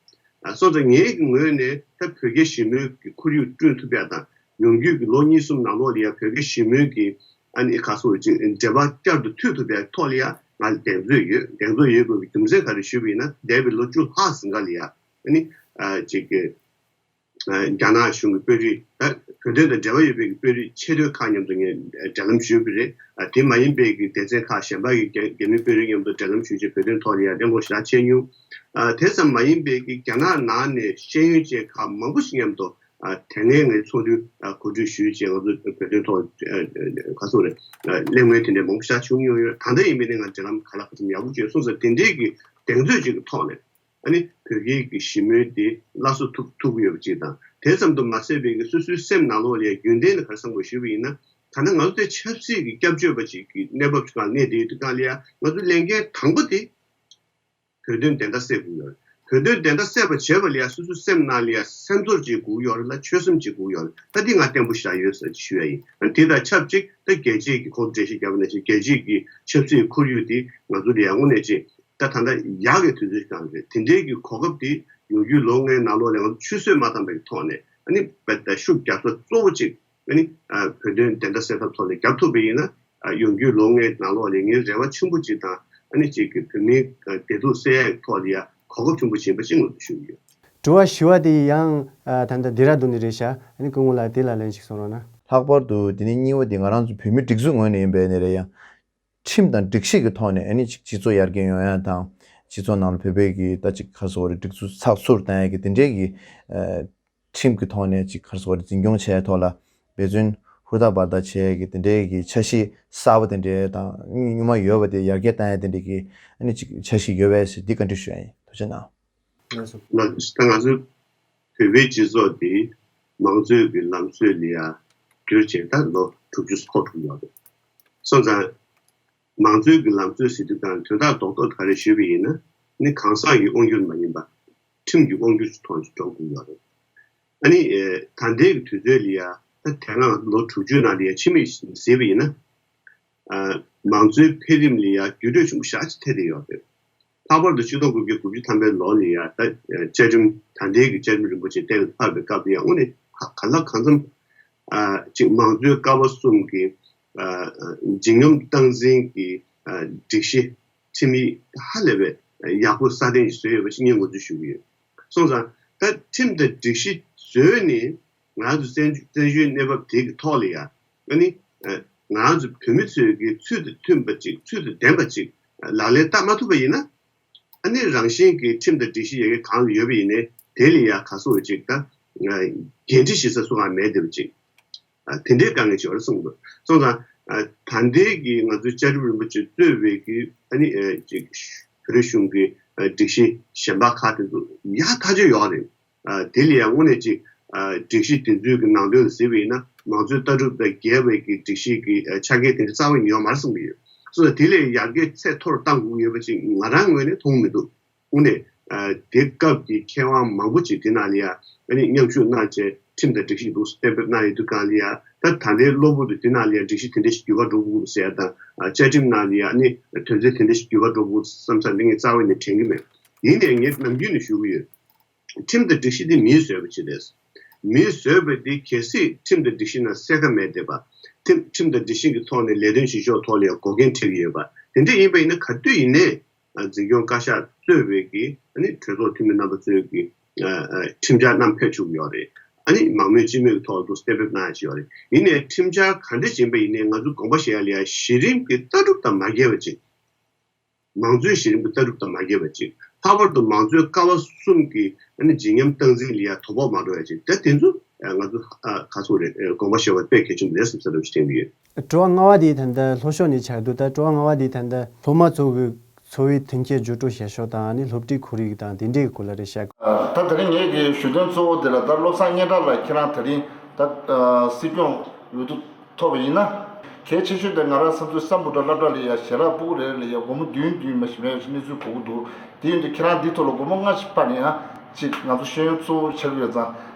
ཨ་སོང་ཙང་ངའི་གི་ངོས་ནས་ད་བོད་རྒྱ་ཞི་མོལ་གྱི་ཁོར་ཡུག་བསྐྲུན་ཐུབ་ཡག་དང་ཡོང་རྒྱུའི་གི་ལོ་གཉིས་གསུམ་ནང་ལོགས་ལ་ཡང་བོད་རྒྱ་ཞི་མོལ་གྱི་ཨ་ནི་ག་སོགས་ཅིག་འབྲེལ་བ་བསྐྱར་དུ་མཐུད་ཐུབ་པའི་ཐོག་ལ་ཡང་ང་ལ་གདེང་ཚོད་ཡོད། གདེང་ཚོད་ཡོད་དགོས་པའི་རྒྱུ་མཚན་ག་རེ་ཞུས་པ་ཡིན་ན་འདས་པའི་ལོ་བཅུ་ལྷག་ཟིན་ག་ལ་ཡང་ཨ་ནི་ཨ་ཅིག་གི་རྒྱ་ནག་གཞུང་གི་དཔོན་རིགས་ད་བོད་དོན་དང་འབྲེལ་བ་ཡོད་པའི་དཔོན་རིགས་ཆེ་མཐོའི་ཁག་མཉམ་དུ་ངས་འབྲེལ་ལམ་ཞུས་པ་རེད། དེ་མ་ཡིན་པའི་གི་སྡེ་ཚན་ཁག་གཞན་པ་གི་རྒྱ་རྒྱ་མི་དཔོན་རིགས་མཉམ་དུ་འབྲེལ་ལམ་ཞུས་རྗེས་བོད་དོན་ཐོག་ལ་ཡང་གདེང་འཁོར་ཞེ་དྲག་བྱས་མྱོང་། དེ་ཙམ་མ་ཡིན་པའི་གི་རྒྱ་ནག་ནང་ནས་ཤེས་ཡོན་ཅན་ཁག་མང་པོ་ཞིག་མཉམ་དུ་དེ་སྔའི་ངས་ཚོགས་འདུ་གོ་སྒྲིག་ཞུས་རྗེས་ང་ཚོ་བོད་དོན་ཐོག་ག་ཚོད་རེད་གླེང་མོལ་དེ་འདྲའི་མང་པོ་ཞེ་དྲག་བྱུང་མྱོང་ཡོད། ད་ལྟ་ཡིན་པའི་ནས་ང་འབྲེལ་ལམ་ག་ལ་ག་ཚོད་ཡག་པོ་བྱས་སོང་ཙང་དེ་འདྲའི་གི་གདེང་ཚོད་ཅིག་གི་ཐོག་ནས། ཨ་ནི་བོད་སྐད་ཀྱི་ཞི་མོལ་དེ་སླར་གསོ་ཐུབ་ཐུབ་ཀྱི་ཡོད་པ་ཅིག་དང་། དེ་ཙམ་དུ་མ་ཟད་པའི་གི་སོ་སོའི་སེམས་ནང་ལོགས་ལ་ཡང་རྒྱུན་ལྡན་ལ་ག་རེ་བསམ་དགོས་ཞུས་པ་ཡིན་ན། ད་ལྟ་ང་ཚོ་དེ་ཆབ་སྲིད་ཀྱི་སྐྱབས་བཅོལ་བ་ཅིག་གི་གནས་བབ་ཅིག་ནང་གནས་བསྡད་ཡོད་དུས་གང་ལ་ཡང་ང་ཚོ་ལས་འགན་དང་པོ་དེ་བོད་དོན་བདེན་མཐའ་གསལ་དགོས་ཡོད་རེད། བོད་དོན་བདེན་མཐའ་གསལ་བ་བྱེད་པ་ལ་ཡང་སོ་སོའི་སེམས་ནང་ལ་ཡང་སེམས་ཚོར་ཅིག་དགོས་ཡོད་རེད་ལ་ཆོད་སེམས་ཅིག་དགོས་ཡོད་རེད། ད་འདི་ང་བརྟན་པོ་ཞིག་ཡོད་ཟེར་ཞུ་ཡ་ཡིན། ཨ་ནི་དེ་དང་ཆབས་ཅིག་ད་རྒྱལ་སྤྱིའི་གི་གོང་དུ་འགྲེལ་བཤད་བརྒྱབ་པ་ནང་བཞིན་རྒྱལ་སྤྱིའི་གི་ཆབ་སྲིད་ཁོར་ཡུག་དེ་ང་ཚོ་ལ་ཡང་དངོས་གནས་ཅིག་ད་ད་ལྟ་ཡག་གི་དུས་ཚོད་ཀྱང་རེད། དེ་འདྲའི་གི་གོ་སྐབས་དེ་ཡོང་རྒྱུའི་ལོ་ལྔའི་ནང་ལོགས་ལ་ང་ཚོ་ཆུད་ཟོས་མ་བཏང་པའི་ཐོག་ནས་ཨ་ནི་བ་ད་ཤུགས་རྒྱག་ས་གཙོ་བོ་གཅིག་ཨ་ནི་ཨ་བོད་དོན་བདེན་མཐའ་གསལ་ཐབས་ཐོག་ནས་རྒྱབ་ཐུབ་པ་ཡིན་ན་ཨ་ཡོང་རྒྱུའི་ལོ་ལྔའི་ནང་ལོགས་ལ་ངའི་རེ་བ་ཆེན་པོ་གཅིག་དང་ཨ་ནི་གཅིག་གི་བོད་མིའི་ཨ་བདེ་སྡུག་སེལ་ཡག་ཐོག་ལ་ཡང་གོ་སྐབས་ཆེན་པོ་ཡིན་པ་ཅིག་ངོས་འཛིན་ཞུ་གི་ཡོད། དྲི་བ་བཞི་བ་དེ་ཡང་ཨ་ད་ལྟ་ལྡེ་ར་ལྡུན་ནས་རེད་ཤག་ཨ་ནི་སྐུ་ངོ་ལགས་དེ་ལ་ལན་ཞིག་གསུང་རོགས་གནང་། ལྷག་པར་དུ་དེ་ནས་གཉིས་པ་དེ་ང་རང་ཚོ་བོད་མི་སྒྲིག་འཛུགས་ངོས་ནས་ཡིན་པའི་ནས་རེད་ཡང་། ཁྲིམས་དང་སྒྲིག་གཞི་གི་ཐོག་ནས་ཨ་ནི་ཅིག་སྤྱི་ཚོགས་ཡར་རྒྱས་ཡོང་ཡ་དང་། སྤྱི་ཚོགས་ནང་ལ་བོད་པའི་གི་ད་ཅིག་ག་རེ་ཟེར་དགོས་རེད། སྒྲིག་འཛུགས་ཚགས་ཚུད་གཏོང་ཡ་གི་དེ་འདྲའི་གི་ཨ་ཁྲིམས་ཀྱི་ཐོག་ནས་ཅིག་ག་རེ་ཟེར་དགོས་རེད། འཛིན་སྐྱོང་བྱེད་ཡ་ཐོག་ལ་འབད་བརྩོན་ཧུར་ཐག་འབད་ཐག་བྱེད་ཡ་གི་དེ་འདྲའི་གི་འཆར་གཞི་གསར་པ་དེ་འདྲའི་དང་སྔོན་མ་ཡོད་པ་དེ་ཡར་རྒྱས་གཏོང་ཡ་དེ་འདྲའི་གི་ཨ་ནི་ཅིག་འཆར་གཞི་ཡོད་པས་ཟེར་འདི་བཀའ་འདྲི་ཞུ་ཡ་ཡིན། ཐུགས་རྗེ་གནང་། ལགས་སོ། ལགས་སོ། ད་ང་ཚོའི་བོད་པའི་སྤྱི་ཚོགས་འདི་མང་གཙོའི་གི་ལམ་སྲོལ་ལ་ཡ་བསྒྱུར་བྱས་ད་ལོ་དྲུག་ཅུ་འཁོར་འགྲོ་གི་ཡོད་རེད། སོང་ཙང་མང་གཙོའི་གི་ལམ་སྲོལ་ཟེར་དུས་ཙང་དོན་དག་རྡོག་རྡོག་ག་རེ་ཞུས་པ་ཡིན་ན་ནི་གང་ཟག་གི་དབང་སྒྱུར་མ་ཡིན་པ་ཁྲིམས་ཀྱི་དབང་སྒྱུར་ཐོག་ནས་འགྲོ་དགོས་ཡོད་རེད། ཨ་ནི་ཨེ་ད་ལྟའི་གི་དུས་ཚོད་ལ་ཡ་ད་དེ་སྔ་ལོ་དྲུག་ཅུའི་ནང་ལ་ཡ་ཕྱི་མིག་ཟེར་བ་ཡིན་ན། ཨ་མང་གཙོའི་འཕེལ་རིམ་ལ་ཡང་འགྱུར་འགྲོས་ཆེན་པོ་ཞེ་ཅིག་ཐེབས་བསྡད་ཡོད་རེད། ལྷག་པར་དུ་ཆིག་སྟོང་དགུ་བརྒྱ་དགུ་བཅུ་ཐམ་པའི་ལོ་ལ་ཡང་ད་བཅའ་ཁྲིམས་ད་ལྟའི་གི་བཅའ་ཁྲིམས་རིན་པོ་ཆེ་གཏན་ལ་ཕབ་པའི་སྐབས་ལ་ཡང་དངོས་གནས་ག་ག་ལ་གང་འཚམ་ཨ་ཅིག་མང་གཙོའི་ཀ་བ་གསུམ་གྱི་ཨ་འཇིགས་ཉམས་སྟངས་འཛིན་གྱི་ཨ་སྒྲིག་གཞི་ཁྲིམས་ཡིག་ཧ་ལས་པའི་ཡག་པོ་སྲ་བརྟན་ཞིག་བཟོས་ཡོད་པ་ཞིག་ངས་ངོས་འཛིན་ཞུ་གི་ཡོད། སོང་ཙང་ད་ཁྲིམས་དང་སྒྲིག་གཞི་བཟོས་ནས། ང་ཚོ་བཙན་བཙན་བྱོལ་གནས་བབ་དེ་གི་ཐོག་ལ་ཡ། ཨ་ནི། ཨ་ང་ཚོ་བོད་མི་ཚོས་ཀྱི་ཚུལ་དང་མཐུན་པ་ཅིག་ཚུལ་དང་ལྡན་པ་ཅིག་ལག་ལེན་བསྟར་མ་ཐུབ་པ་ཡིན་ན། ཨ་ནི་རང་བཞིན་གྱི་ཁྲིམས་དང་སྒྲིག་གཞི་ཡ་གི་གང་ལ་ཡོད་པ་ཡིན་ནའི་དེ་ལ་ཡ་ག་སོ་ཅིག་ད། འགན་འཁྲི་ཞིག་ས་སུ་གང་མེད་བསྡད་པ་ཅིག་ཨ་དེ་འདྲའི་དཀའ་ངལ་ཅིག་ཡོད་རེད་གསུངས་འདུག་སོང་ཙང་། ཨ་ད་ལྟའི་གི་ང་ཚོའི་བཅའ་ཁྲིམས་རིན་པོ་ཆེ་གཙོས་པའི་གི་ཨ་ནི་ཨ་ཅིག་བོད་རིགས་གཞུང་གི་ཨ་སྒྲིག་གཞི་གཞན་པ་ཁག་དེ་ཚོ་ཡག་ཐག་ཆོད་ཡོད་རེད། ཨ་དེ་ལ་ཡང་དངོས་གནས་ཅིག་ཨ་སྒྲིག་གཞི་དེ་ཚོའི་གི་ནང་དོན་ལ་གཟིགས་པ་ཡིན་ན་མང་གཙོའི་ལྟ་གྲུབ་དང་འགལ་བའི་གི་སྒྲིག་གཞི་གི་ཨ་ཆ་རྐྱེན་དེ་འདྲ་རྩ་བ་ཉིད་ཡོད་མ་རེད་གསུངས་པ་ཡོད། སོ་ན་དེ་ལས་ཡར་རྒྱས་ཚད་མཐོར་གཏང་དགོས་ཡོད་པ་ཅིག་ང་རང་ངོས་ནས་མཐོང་མི་འདུག་དངོས་གནས་ཨ་དེ་སྐབས་ཀྱི་མཁས་དབང་མང་པོ་ཅིག་དེ་ནང་ལ་ཡ་ཨ་ནི་མཉམ་ཞུགས་གནང་བྱས་ཁྲིམས་དང་སྒྲིག་གཞི་འདུག་གཏན་འབེབས་གནང་ཡོད་དུས་གང་ལ་ཡ་ད་ད་ལྟའི་གློ་བུར་དུ་དེ་ནང་ལ་ཡ་སྒྲིག་གཞི་དེ་འདྲ་ཞིག་འགྱུར་བ་འགྲོ་དགོས་ཟེར་ཡ་དང་ཨ་བཅའ་ཁྲིམས་ནང་ལ་ཡ་ཨ་ནི་དོན་ཚན་དེ་འདྲ་ཞིག་འགྱུར་བ་འགྲོ་དགོས་བསམ་ས་འདི་ངས་རྩ་བ་ནས་དྲན་གྱི་མེད། ཡིན་ནའི་ངས་ནམ་རྒྱུན་ནས་ཞུ་གི་ཡོད། ཁྲིམས་དང་སྒྲིག་གཞི་འདི་མིས་བཟོས་པ་ཅིག་རེད། མིས་བཟོས་པ་འདི་གལ་སྲིད་ཁྲིམས་དང་སྒྲིག་གཞི་ནང་གསལ་ཁ་མེད་བསྡད་པ། ཁྲིམས་ཁྲིམས་དང་སྒྲིག་གཞི་གི་ཐོག་ནས་ལས་དོན་བྱེད་ཕྱོགས་ཐོག་ལ་ཡང་འགོག་རྐྱེན་འཕྲད་ཀྱི་ཡོད་པ། དེ་འདྲ་ཡིན་པ་ཡིན་ན་ག་དུས་ཡིན་ནའི་འཛིན་སྐྱོང་བཀའ་ཤག་གཙོས་པའི་གི་ཨ་ནི་གྲོས་ཚོགས་འཐུས་མི་རྣམ་པ་ཚོས་གི་ཁྲིམས་འཆར་བསྣམས་ཕེབས་ཆོག་གི་ཡོད་རེད། ཨ་ནི་མང་མོས་སྤྱི་མོས་ཀྱི་ཐོག་ཏུ་གཏན་འབེབས་གནང་ཡ་ཅིག་ཡོད་རེད། ཡིན་ནའི་ཁྲིམས་འཆར་ག་འདྲ་ཡིན་པ་ཡིན་ནའི་ང་ཚོ་དགོངས་པ་བཞེས་ཡ་ལ་ཡ་གཞི་རིམ་གྱི་ལྟ་གྲུབ་དང་མ་འགལ་བ་ཅིག་མང་གཙོའི་གཞི་རིམ་གྱི་ལྟ་གྲུབ་དང་མ་འགལ་བ་ཅིག་ལྷག་པར་དུ་མང་གཙོའི་ཀ་བ་གསུམ་གྱི་ཨ་ནི་འཇིགས་ཉམས་སྟངས་འཛིན་ལ་ཡང་དོ་ཕོག་མ་འགྲོ་ཡ་ཅིག་ད་དེ་ཚོ་ང་ཚོ་ག་ཚོད་རེད་དགོངས་པ་བཞེས་པ་དཔེ་གལ་ཆེན་པོ་རེད་བསམ་ས་རེ་བཞིན་དྲན་གྱི་ཡོད། དྲི་བ་ལྔ་བ་དེ་ད་ལྟ་ལྷོ་ཕྱོགས་ནས་ཆགས་འདུག་ད་དྲི་བ་ལྔ་བ་དེ་ད་ལྟ་སློབ་མ་ཚོ་གི་འཚོ་བའི་མཐུན་རྐྱེན་བརྗོད་སྤྲོད་བྱེད་ཕྱོགས་དང་ཨ་ནི་སློབ་ཁྲིད་ཁོར་ཡུག་དང་དེ་འདྲའི་སྐོར་ལ་རེད་ཤག་ད་དེ་རིང་ངེད་ཀྱི་ཞུ་དོན་གཙོ་བོ་དེ་ལ་ད་བློ་བཟང་སྙན་གྲགས་ལགས་ཁྱེད་རང་དེ་རིང་ད་སྲིད་སྐྱོང་འོས་བསྡུ་ཐོབ་པ་ཡིན་ན། གལ་ཆེ་ཤོས་དེ་ང་རང་བསམ་ཚུལ་སམ་བྷོ་ཊ་སློབ་གྲྭ་ལ་ཡ་ཞལ་ལག་ཕྲུ་གུ་རེ་རེ་ལ་ཡ་སྒོར་མོ་བདུན་བདུན་མ་ཞིག་མེད་གནས་ཚུལ་གོ་གི་འདུག་དེ་ཡིན་དུས་ཁྱེད་རང་འདི་ཐོག་ལ་སྒོར་མོ་ལྔ་ཞིག་སྤར་ནས་ཡང་ཅིག་ང་ཚོ་ཤེས་ཡོན་གཙོ་བོ་ཆགས་ཀྱི་ཡོད་ཙང་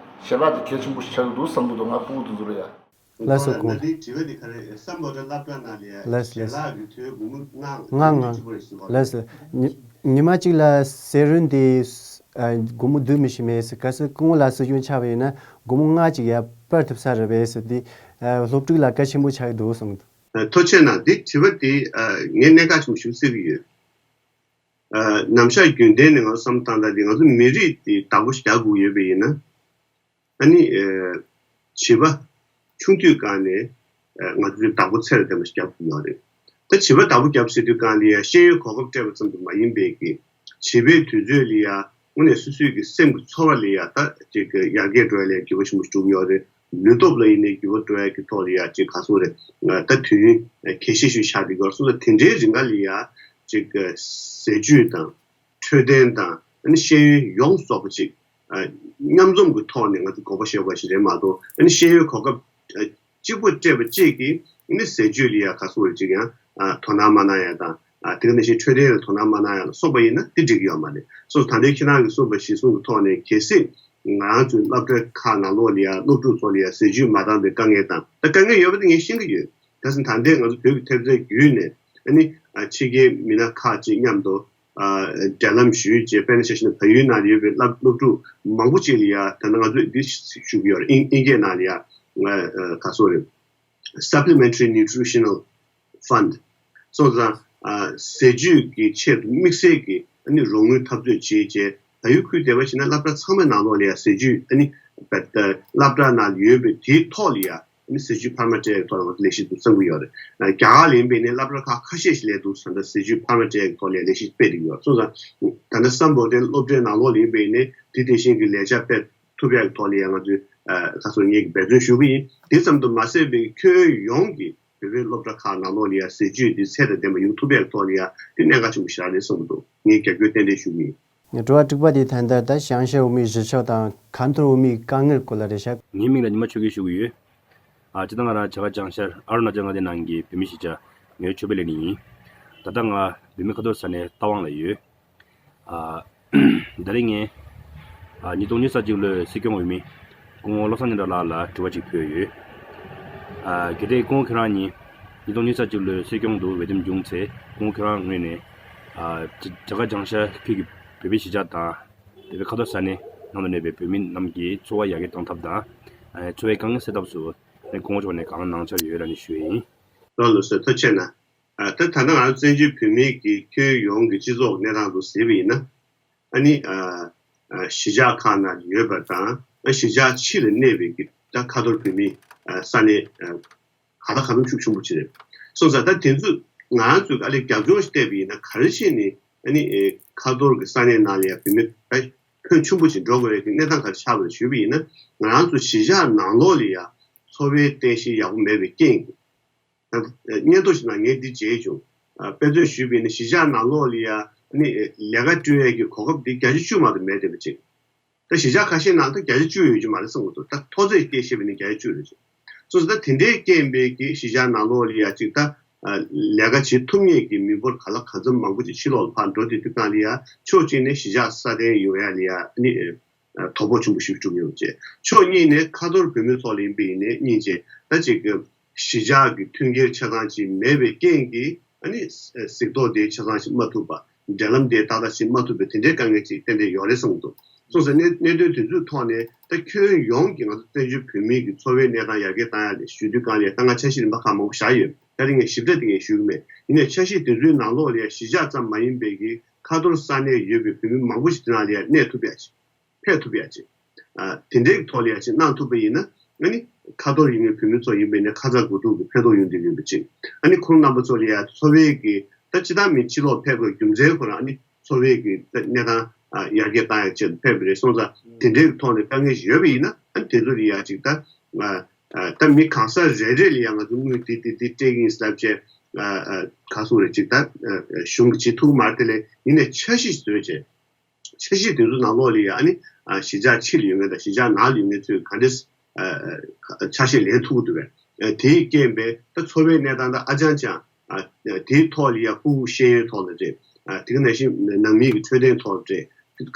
ཞལ་ལག་དེ་གལ་ཆེན་པོ་ཞིག་ཆགས་ཀྱི་འདུག་བསམ་གྱི་འདུག་ང་ཕྲུ་གུ་དེ་ཚོ་ལ་ཡ། ལགས་སོ། ཁོང་ལ་དེའི་དྲི་བ་དེ་ག་རེ་སམ་བྷོ་ཊ་སློབ་གྲྭ་ནང་ལ་ཡ་ལགས་སོ། ཞལ་ལག་གི་དོན་སྒོར་མོ་ལྔ་ལྔ་ལྔ་ལྔ་གཅིག་པོ་རེད་ཟེར་བ་ལགས་སོ། ཉི་ཉི་མ་གཅིག་ལ་ཟས་རིན་དེ་ཨ་སྒོར་མོ་བདུན་མི་ཞིག་མེད་ཟེར། གལ་སྲིད་སྐུ་ངོ་ལ་སྲིད་སྐྱོང་ཆགས་པ་ཡིན་ན་སྒོར་མོ་ལྔ་གཅིག་ཡར་སྤར་ཐུབ་ས་རེད་པས་ཟེར། དེ་ཨ་སློབ་ཕྲུག་ལ་གལ་ཆེན་པོ་ཆགས་ཀྱི་འདུག་གསུངས་འདུག་ཐུགས་རྗེ་ཆེ་གནང་། འདི་དྲི་བ་འདི་ཨ་ངས་གནད་འགག་ཆེན་པོ་ཞིག་བརྩི་གི་ཡོད། ཨ་ནམ་ཞག་རྒྱུན་ལྡན་ནས་ང་ཚོ་བསམ་བློ་བཏང་སྟངས་འདི་ང་ཚོ་མི་རིགས་འདི་བདག་པོ་རྒྱག་དགོས་ཡོད་པ་ཡིན་ན། ཨ་ནི་ཨ་བྱིས་པ་ཆུང་དུས་སྒང་ནས་ཨ་ང་ཚོའི་བདག་པོ་ཚད་ལ་ལྡན་པ་ཞིག་རྒྱག་དགོས་ཡོད་རེད། ད་བྱིས་པ་བདག་པོ་རྒྱབ་ཟེར་དུས་སྒང་ལ་ཡ་ཤེས་ཡོན་གོ་སྐབས་སྤྲད་པ་ཙམ་དུ་མ་ཡིན་པའི་གི་བྱིས་པའི་དུས་ཚོད་ལ་ཡ་དངོས་གནས་སོ་སོའི་གི་སེམས་ཀྱི་ཚོར་བ་ལ་ཡ་ད་ཅིག་གི་ཡར་རྒྱས་འགྲོ་ཡ་ལ་ཡ་འགྱུར་བ་ཆེན་པོ་ཞིག་འགྲོ་གི་ཡོད་རེད། ལུས་སྟོབས་ལ་ཡིན་ནའི་འགྱུར་བ་འགྲོ་ཡ་གི་ཐོག་ལ་ཡ་ཅིག་ག་སོང་རེད། ད་དུས་ཡུན་གལ་ཆེ་ཤོས་ཆགས་བསྡད་ཀྱི་ཡོད་རེད། སོང་ཙང་དེ་འདྲའི་རིང་ག་ལ་ཡ་ཅིག་གི་ཟས་བཅུད་དང་འཕྲོད་བསྟེན་དང་ཨ་ནི་ཤེས་ཡོན་ཡོངས་སུ་རྫོགས་པ་ཅིག་ཨ་མཉམ་འཛོམས་ཀྱི་ཐོག་ནས་ང་ཚོ་དགོངས་པ་བཞེས་དགོས་པ་ཞིག་རེད་མ་གཏོགས། ཨ་ནི་ཤེས་ཡོན་གོ་སྐབས་ཨ་གཅིག་པོ་སྤྲད་པ་གཅིག་གིས་ཨ་ནི་ཟས་བཅུད་ལ་ཡ་ག་སོང་རེད་ཅིག་ཡང་ཨ་དོ་སྣང་མ་གནང་ཡ་དང་། ཨ་དེ་ག་ནང་བཞིན་འཕྲོད་བསྟེན་ལ་དོ་སྣང་མ་གནང་ཡ་ལ་སོགས་པ་ཡིན་ན་དེ་འགྲིག་གི་ཡོད་མ་རེད། སོ་ད་ལྟའི་ཁྱེད་རང་གིས་གསུངས་པ་གཞིར་བཟུང་གི་ཐོག་ནས་གལ་སྲིད་ང་རང་ཚོའི་སློབ་གྲྭ་ཁག་ནང་ལོགས་ལ་ཡ་སློབ་ཕྲུག་ཚོ་ལ་ཡ་ཟས་བཅུད་མ་འདང་བའི་དཀའ་ངལ་དང་། ད་དཀའ་ངལ་ཡོད་པ་དེ་ངས་ཤེས་ཀྱི་ཡོད། ད་ད་ལྟའི་ང་ཚོ་བོད་ཀྱི་ཐེབས་རྩ་བརྒྱུད་ནས་ཨ་ནི་ཨ་ཕྱི་རྒྱལ་མི་སྣ་ཁག་ཅིག་མཉམ་དུ་ཨ་འབྲེལ་ལམ་ཞུས་རྗེས། དཔེར་ན་ཆ་བཞག་ན་བལ་ཡུལ་ནང་ཡོད་པའི་སློབ་སློབ་ཕྲུག་མང་པོ་ཅིག་ལ་ཡ་ད་ལྟ་ང་ཚོས་འདི་ཞུ་གི་ཡོད་རེད། དབྱིན་དབྱིན་སྐད་ནང་ལ་ཡ་ང་ཨ་ག་སོ་རེད། Supplementary Nutritional Fund། སོང་ཙང་ཨ་ཟས་བཅུད་ཀྱི་ཆེད་དུ་དམིགས་བསལ་གྱི་ཨ་ནི་རོགས་དངུལ་འཐབ་རྩོད་བྱས་རྗེས། བལ་ཡུལ་ཁུལ་དེ་བ་ཕྱིན་ན་སློབ་གྲྭ་ཚང་མའི་ནང་ལོགས་ལ་ཡ་ཟས་བཅུད་ཨ་ནི་བ་ད་སློབ་གྲྭ་ནང་ཡོད་པའི་དེའི་ཐོག་ལ་ཡ་ཨ་ནི་ཟས་བཅུད་འཕར་མ་སྤྲད་ཡའི་ཐོག་ལ་ང་ཚོ་ལས་གཞི་འདུག་བསམ་གྱི་ཡོད་རེད། རྒྱ་གར་ལ་ཡིན་པས་ནི་སློབ་གྲྭ་ཁག་ཁ་ཤས་ཤིག་ལ་འདུག་ཟེར་ན་ཟས་བཅུད་འཕར་མ་སྤྲད་ཡའི་ཐོག་ལ་ལས་གཞི་སྤེལ་བསྡད་ཀྱི་ཡོད། སོང་ཙང་ད་ལྟ་སམ་བྷོ་ཊའི་སློབ་གྲྭའི་ནང་ལོགས་ལ་ཡིན་པས་ནི་དེ་དེ་བཞིན་གྱི་ལས་འཆར་སྤེལ་ཐུབ་ཡག་གི་ཐོག་ལ་ཡང་ང་ཚོས་ཨ་ཁ་སང་ངེད་ཀྱིས་འབད་བརྩོན་ཞུ་གི་ཡིན། དེ་ཙམ་དུ་མ་ཟད་པའི་ཁྱོན་ཡོངས་ཀྱི་བོད་པའི་སློབ་གྲྭ་ཁག་ནང་ལོགས་ལ་ཡང་ཟས་བཅུད་འདི་ཚད་དང་ལྡན་པ་ཡོང་ཐུབ་ཡག་གི་ཐོག་ལ་ཡང་དེ་གནད་འགག་ཆེན་པོ་ཞིག་རེད་བསམ་གྱི་འདུག་ངས་རྒྱབ་སྐྱོར་ཏན་ཏན་ཞུ་གི་ཡིན། དྲི་བ་དྲུག་པ་དེ་ད་ལྟ་ད་བྱང་ཤར་འོག་མའི་གཞིས་ཆགས་དང་ཁ་འཐོར་འོག་མའི་དཀའ་ངལ་སྐོར་ལ་རེད་ཤག་ངའི་མིང་ལ་ཉི་མ་ཆོས་སྐྱིད་ཞུ་གི་ཡོད། ཨ་སྤྱིར་བཏང་ང་རང་བྱེ་འགག་བྱང་ཤར་ཨ་རུ་ན་ཅལ་མངའ་སྡེ་ནང་གི་བོད་མི་གཞིས་ཆགས་ངའི་ཆོས་པའི་ལས་ནི་ཡིན། ད་ལྟ་ང་བོད་མི་ཁ་ཐོར་ས་གནས་རྟ་དབང་ལ་ཡོད། ཨ་ད་རེས་ངས་ཨ་ཉིས་སྟོང་ཉི་ཤུ་རྩ་གཅིག་ལོའི་སྲིད་སྐྱོང་འོས་མི་སྐུ་ངོ་བློ་བཟང་སྙན་གྲགས་ལགས་ལ་དྲི་བ་ཅིག་ཕུལ་ཡོད། ཨ་གལ་ཏེ་སྐུ་ངོ་ཁྱེད་རང་གཉིས་ཉིས་སྟོང་ཉི་ཤུ་རྩ་གཅིག་ལོའི་སྲིད་སྐྱོང་དུ་འོས་འདེམས་བྱུང་ཚེ་སྐུ་ངོ་ཁྱེད་རང་ངོས་ནས་ཨ་བྱེ་འགག་བྱང་ཤར་ཁུལ་གྱི་བོད་པའི་གཞིས་ཆགས་དང་བོད་པའི་ཁ་ཐོར་ས་གནས་ནང་དུ་གནས་པའི་བོད་མི་རྣམས་ཀྱི་འཚོ་བ་ཡར་རྒྱས་གཏོང་ཐབས་དང་། ཨ་འཚོ་བའི་དཀའ་ངལ་སེལ་ཐབས་སུ་སྐུ་ངོ་མཆོག་ནས་གང་གནང་འཆར་ཡོད་ར་ནི་ཞུ་ཡིན། ལགས་ལགས་སོ། ཐུགས་རྗེ་ཆེ་གནང་། ཨ་ད་ད་ལྟ་ང་ཚོ་བཙན་བྱོལ་བོད་མིའི་གི་ཁྱོན་ཡོངས་ཀྱི་སྤྱི་ཚོགས་གནས་སྟངས་དུ་གཟིགས་པ་ཡིན་ན། ཨ་ནི་ཨ་ཨ་གཞིས་ཆགས་ཁག་ནང་ཡོད་པ་དང་ཨ་གཞིས་ཆགས་ཕྱི་ལ་གནས་པའི་གི་ད་ཁ་ཐོར་བོད་མི་ཨ་ས་གནས་ཨ་ག་ད་ག་རམ་ཤུགས་ཆེན་པོ་ཅིག་རེད། སོང་ཙང་ད་དེ་ཚོ་ང་རང་ཚོས་ཨ་ལས་རྒྱབ་ལྗོངས་ཤིག་བལྟས་པ་ཡིན་ན་ག་རེ་བྱས་ནས་ཨ་ནི་ཨེ་ཁ་ཐོར་གི་ས་གནས་ནང་ལ་ཡང་བོད་མི་ཨ་ཕོན་ཆེན་པོ་ཅིག་འགྲོ་དགོས་རེད་གི་གནས་སྟངས་ག་རེ་ཆགས་པ་རེད་ཞུས་པ་ཡིན་ན། ང་རང་ཚོ་གཞིས་ཆགས་ནང་ལོགས་ལ་ཡང་འཚོ་བའི་རྟེན་གཞི་ཡག་པོ་མེད་པའི་རྐྱེན་གྱིས། ད་སྙན་ཐོ་ཞིག་ནང་ངས་འདི་མཇལ་བྱུང་། ཨ་དཔེ་མཚོན་ཞུས་པ་ཡིན་ན་གཞིས་ཆགས་ནང་ལོགས་ལ་ཡ་ཨ་ནི་ལས་ཀ་སྤྲོད་ཡས་ཀྱི་གོ་སྐབས་འདི་བརྒྱ་ཆ་བཅུ་མ་གཏོགས་མེད་བསྡད་པ་ཅིག་ད་གཞིས་ཆགས་ཁ་ཤས་ནང་ད་བརྒྱ་ཆ་བཅུ་ཡོད་ཀྱི་མ་རེད་བསམ་གྱི་འདུག་ད་མཐོ་ཚད་སྐད་བཤད་པ་ཡིན་ན་བརྒྱ་ཆ་བཅུ་རེད་ཅིག་སོ་སོ་ད་དེ་འདྲའི་རྐྱེན་པས་ཀྱི་གཞིས་ཆགས་ནང་ལོགས་ལ་ཡ་ཅིག་ད་ཨ་ལས་ཀ་བྱེད་ཐུབ་མཁན་གྱི་མི་འབོར་ག་ལ་གང་འཚམ་མང་པོ་ཅིག་ཕྱི་ལོགས་ལ་ཕར་འགྲོ་བསྡད་དུས་སྒང་ལ་ཡ་ཕྱོགས་གཅིག་ནས་གཞིས་ཆགས་སྲ་བརྟན་ཡོང་ཡ་ལ་ཡ་ཨ་ནི། ཨ་དོ་ཕོག་ཆེན་པོ་ཞིག་བྱུང་ཡོད་ཅེས། ཕྱོགས་གཉིས་ནས་ཁ་ཐོར་བོད་མི་ཚོ་ལ་ཡིན་པ་ཡིན་ནའི་སྙིང་རྗེ་ད་ཅིག་གི་གཞིས་ཆགས་ཀྱི་མཐུན་རྐྱེན་ཆ་ཚང་ཅིག་མེད་པའི་རྐྱེན་གྱིས་ཨ་ནི་གཟིགས་རྟོག་དེ་ཆ་ཚང་ཞིག་མ་ཐུབ་པ། འབྲེལ་ལམ་དེ་ཏག་ཏག་ཞིག་མ་ཐུབ་པའི་དེ་འདྲའི་དཀའ་ངལ་ཅིག་ཏན་ཏན་ཡོད་རེད་བསམ་གྱི་འདུག་སོང་ཙང་གནད་གནད་དོན་དེ་ཚོའི་ཐོག་ནས་ད་ཁྱོན་ཡོངས་ཀྱི་ང་ཚོ་བཙན་བྱོལ་བོད་མིའི་གི་འཚོ་བའི་གནས་སྟངས་ཡར་རྒྱས་བཏང་ཡ་ལས་ཞུ་དུས་སྒང་ལ་ད་ང་འཆར་གཞི་རིམ་པ་ཁག་མང་པོ་བཞག་ཡོད། ད་རིང་ངས་ཞིབ་ཕྲ་དེ་ངས་ཞུ་གི་མེད། ཡིན་ནའི་འཆར་གཞི་དེ་ཚོའི་ནང་ལོགས་ལ་ཡ་གཞིས་ཆགས་ཙམ་མ་ཡིན་པའི་གི་ཁ་ཐོར་ས་གནས་ཡོད་པའི་བོད་མི་མང་པོ་ཞིག་དེ་ནང་ལ་ཡ་གནས་ཐུབ་ཡ་ཅིག་ཕེབས་ཐུབ་ཡ་ཅིག་ཨ་དེ་འདྲའི་ཐོག་ལ་ཡ་ཅིག་གནང་ཐུབ་པ་ཡིན་ན་ཨ་ནི་ཁ་ཐོར་ཡོད་མཁན་བོད་མི་ཚོ་ཡིན་པས་ནས་ཁ་ཚ་དགོས་གཏུག་གི་ཕན་ཐོགས་ཡོང་བསྡད་ཡོད་པ་ཅིག་ཨ་ནི་ཁོང་རྣམ་པ་ཚོ་ལ་ཡ་འཚོ་བའི་གི་ད་སྤྱི་བཏང་མི་ཕྱི་ལོགས་ཕེབས་དགོས་རྒྱུ་མཚན་ཁོ་རང་ཨ་ནི་འཚོ་བའི་གི་ད་གནས་སྟངས་ཨ་ཡར་རྒྱས་བཏང་ཡ་ཆེད་དུ་ཕེབས་པ་རེད། སོང་ཙང་དེ་འདྲའི་ཐོག་ནས་དཀའ་ངལ་ཞིག་ཡོད་པ་ཡིན་ན་ཨ་ནི་དེ་ཚོ་ལ་ཡ་ཅིག་ད་ཨ་ཨ་ད་མི་གང་ས་རེ་རེ་ལ་ཡ་ང་ཚོ་དངུལ་འདི་འདི་འདི་སྤྲད་ཀྱི་ཡིན་ཟེར་ལབ་བྱས་ཨ་ཨ་ག་སོང་རེད་ཅིག་ད་ཨ་གཞུང་གི་བྱེད་ཐུབ་མ་རེད། དེ་ལས་ཡིན་ནའི་འཆར་གཞི་ཞིག་བཟོས་བྱས། འཆར་གཞི་དེ་ཚོ་ནང་ལོགས་ལ་ཡ་ཨ་ནི་ཨ་གཞིས་ཆགས་ཕྱི་ལ་ཡོད་མཁན་དང་གཞིས་ཆགས་ནང་ལ་ཡོད་མཁན་ཚོས་ག་འདྲས་ཨ་ཨ་ཆ་ཤས་ལེན་ཐུབ་ཀྱི་འདུག་གས། ཨ་དེས་རྐྱེན་པས་ད་འཚོ་བའི་གནས་སྟངས་ད་ཨ་ཅང་ཅང་། ཨ་དེའི་ཐོག་ལ་ཡ་ཕྲུ་གུ་ཤེས་ཡོན་ཐོག་ལ་རེད། ཨ་དེ་ག་ནང་བཞིན་ནང་མི་གི་འཕྲོད་བསྟེན་ཐོག་ལ་རེད།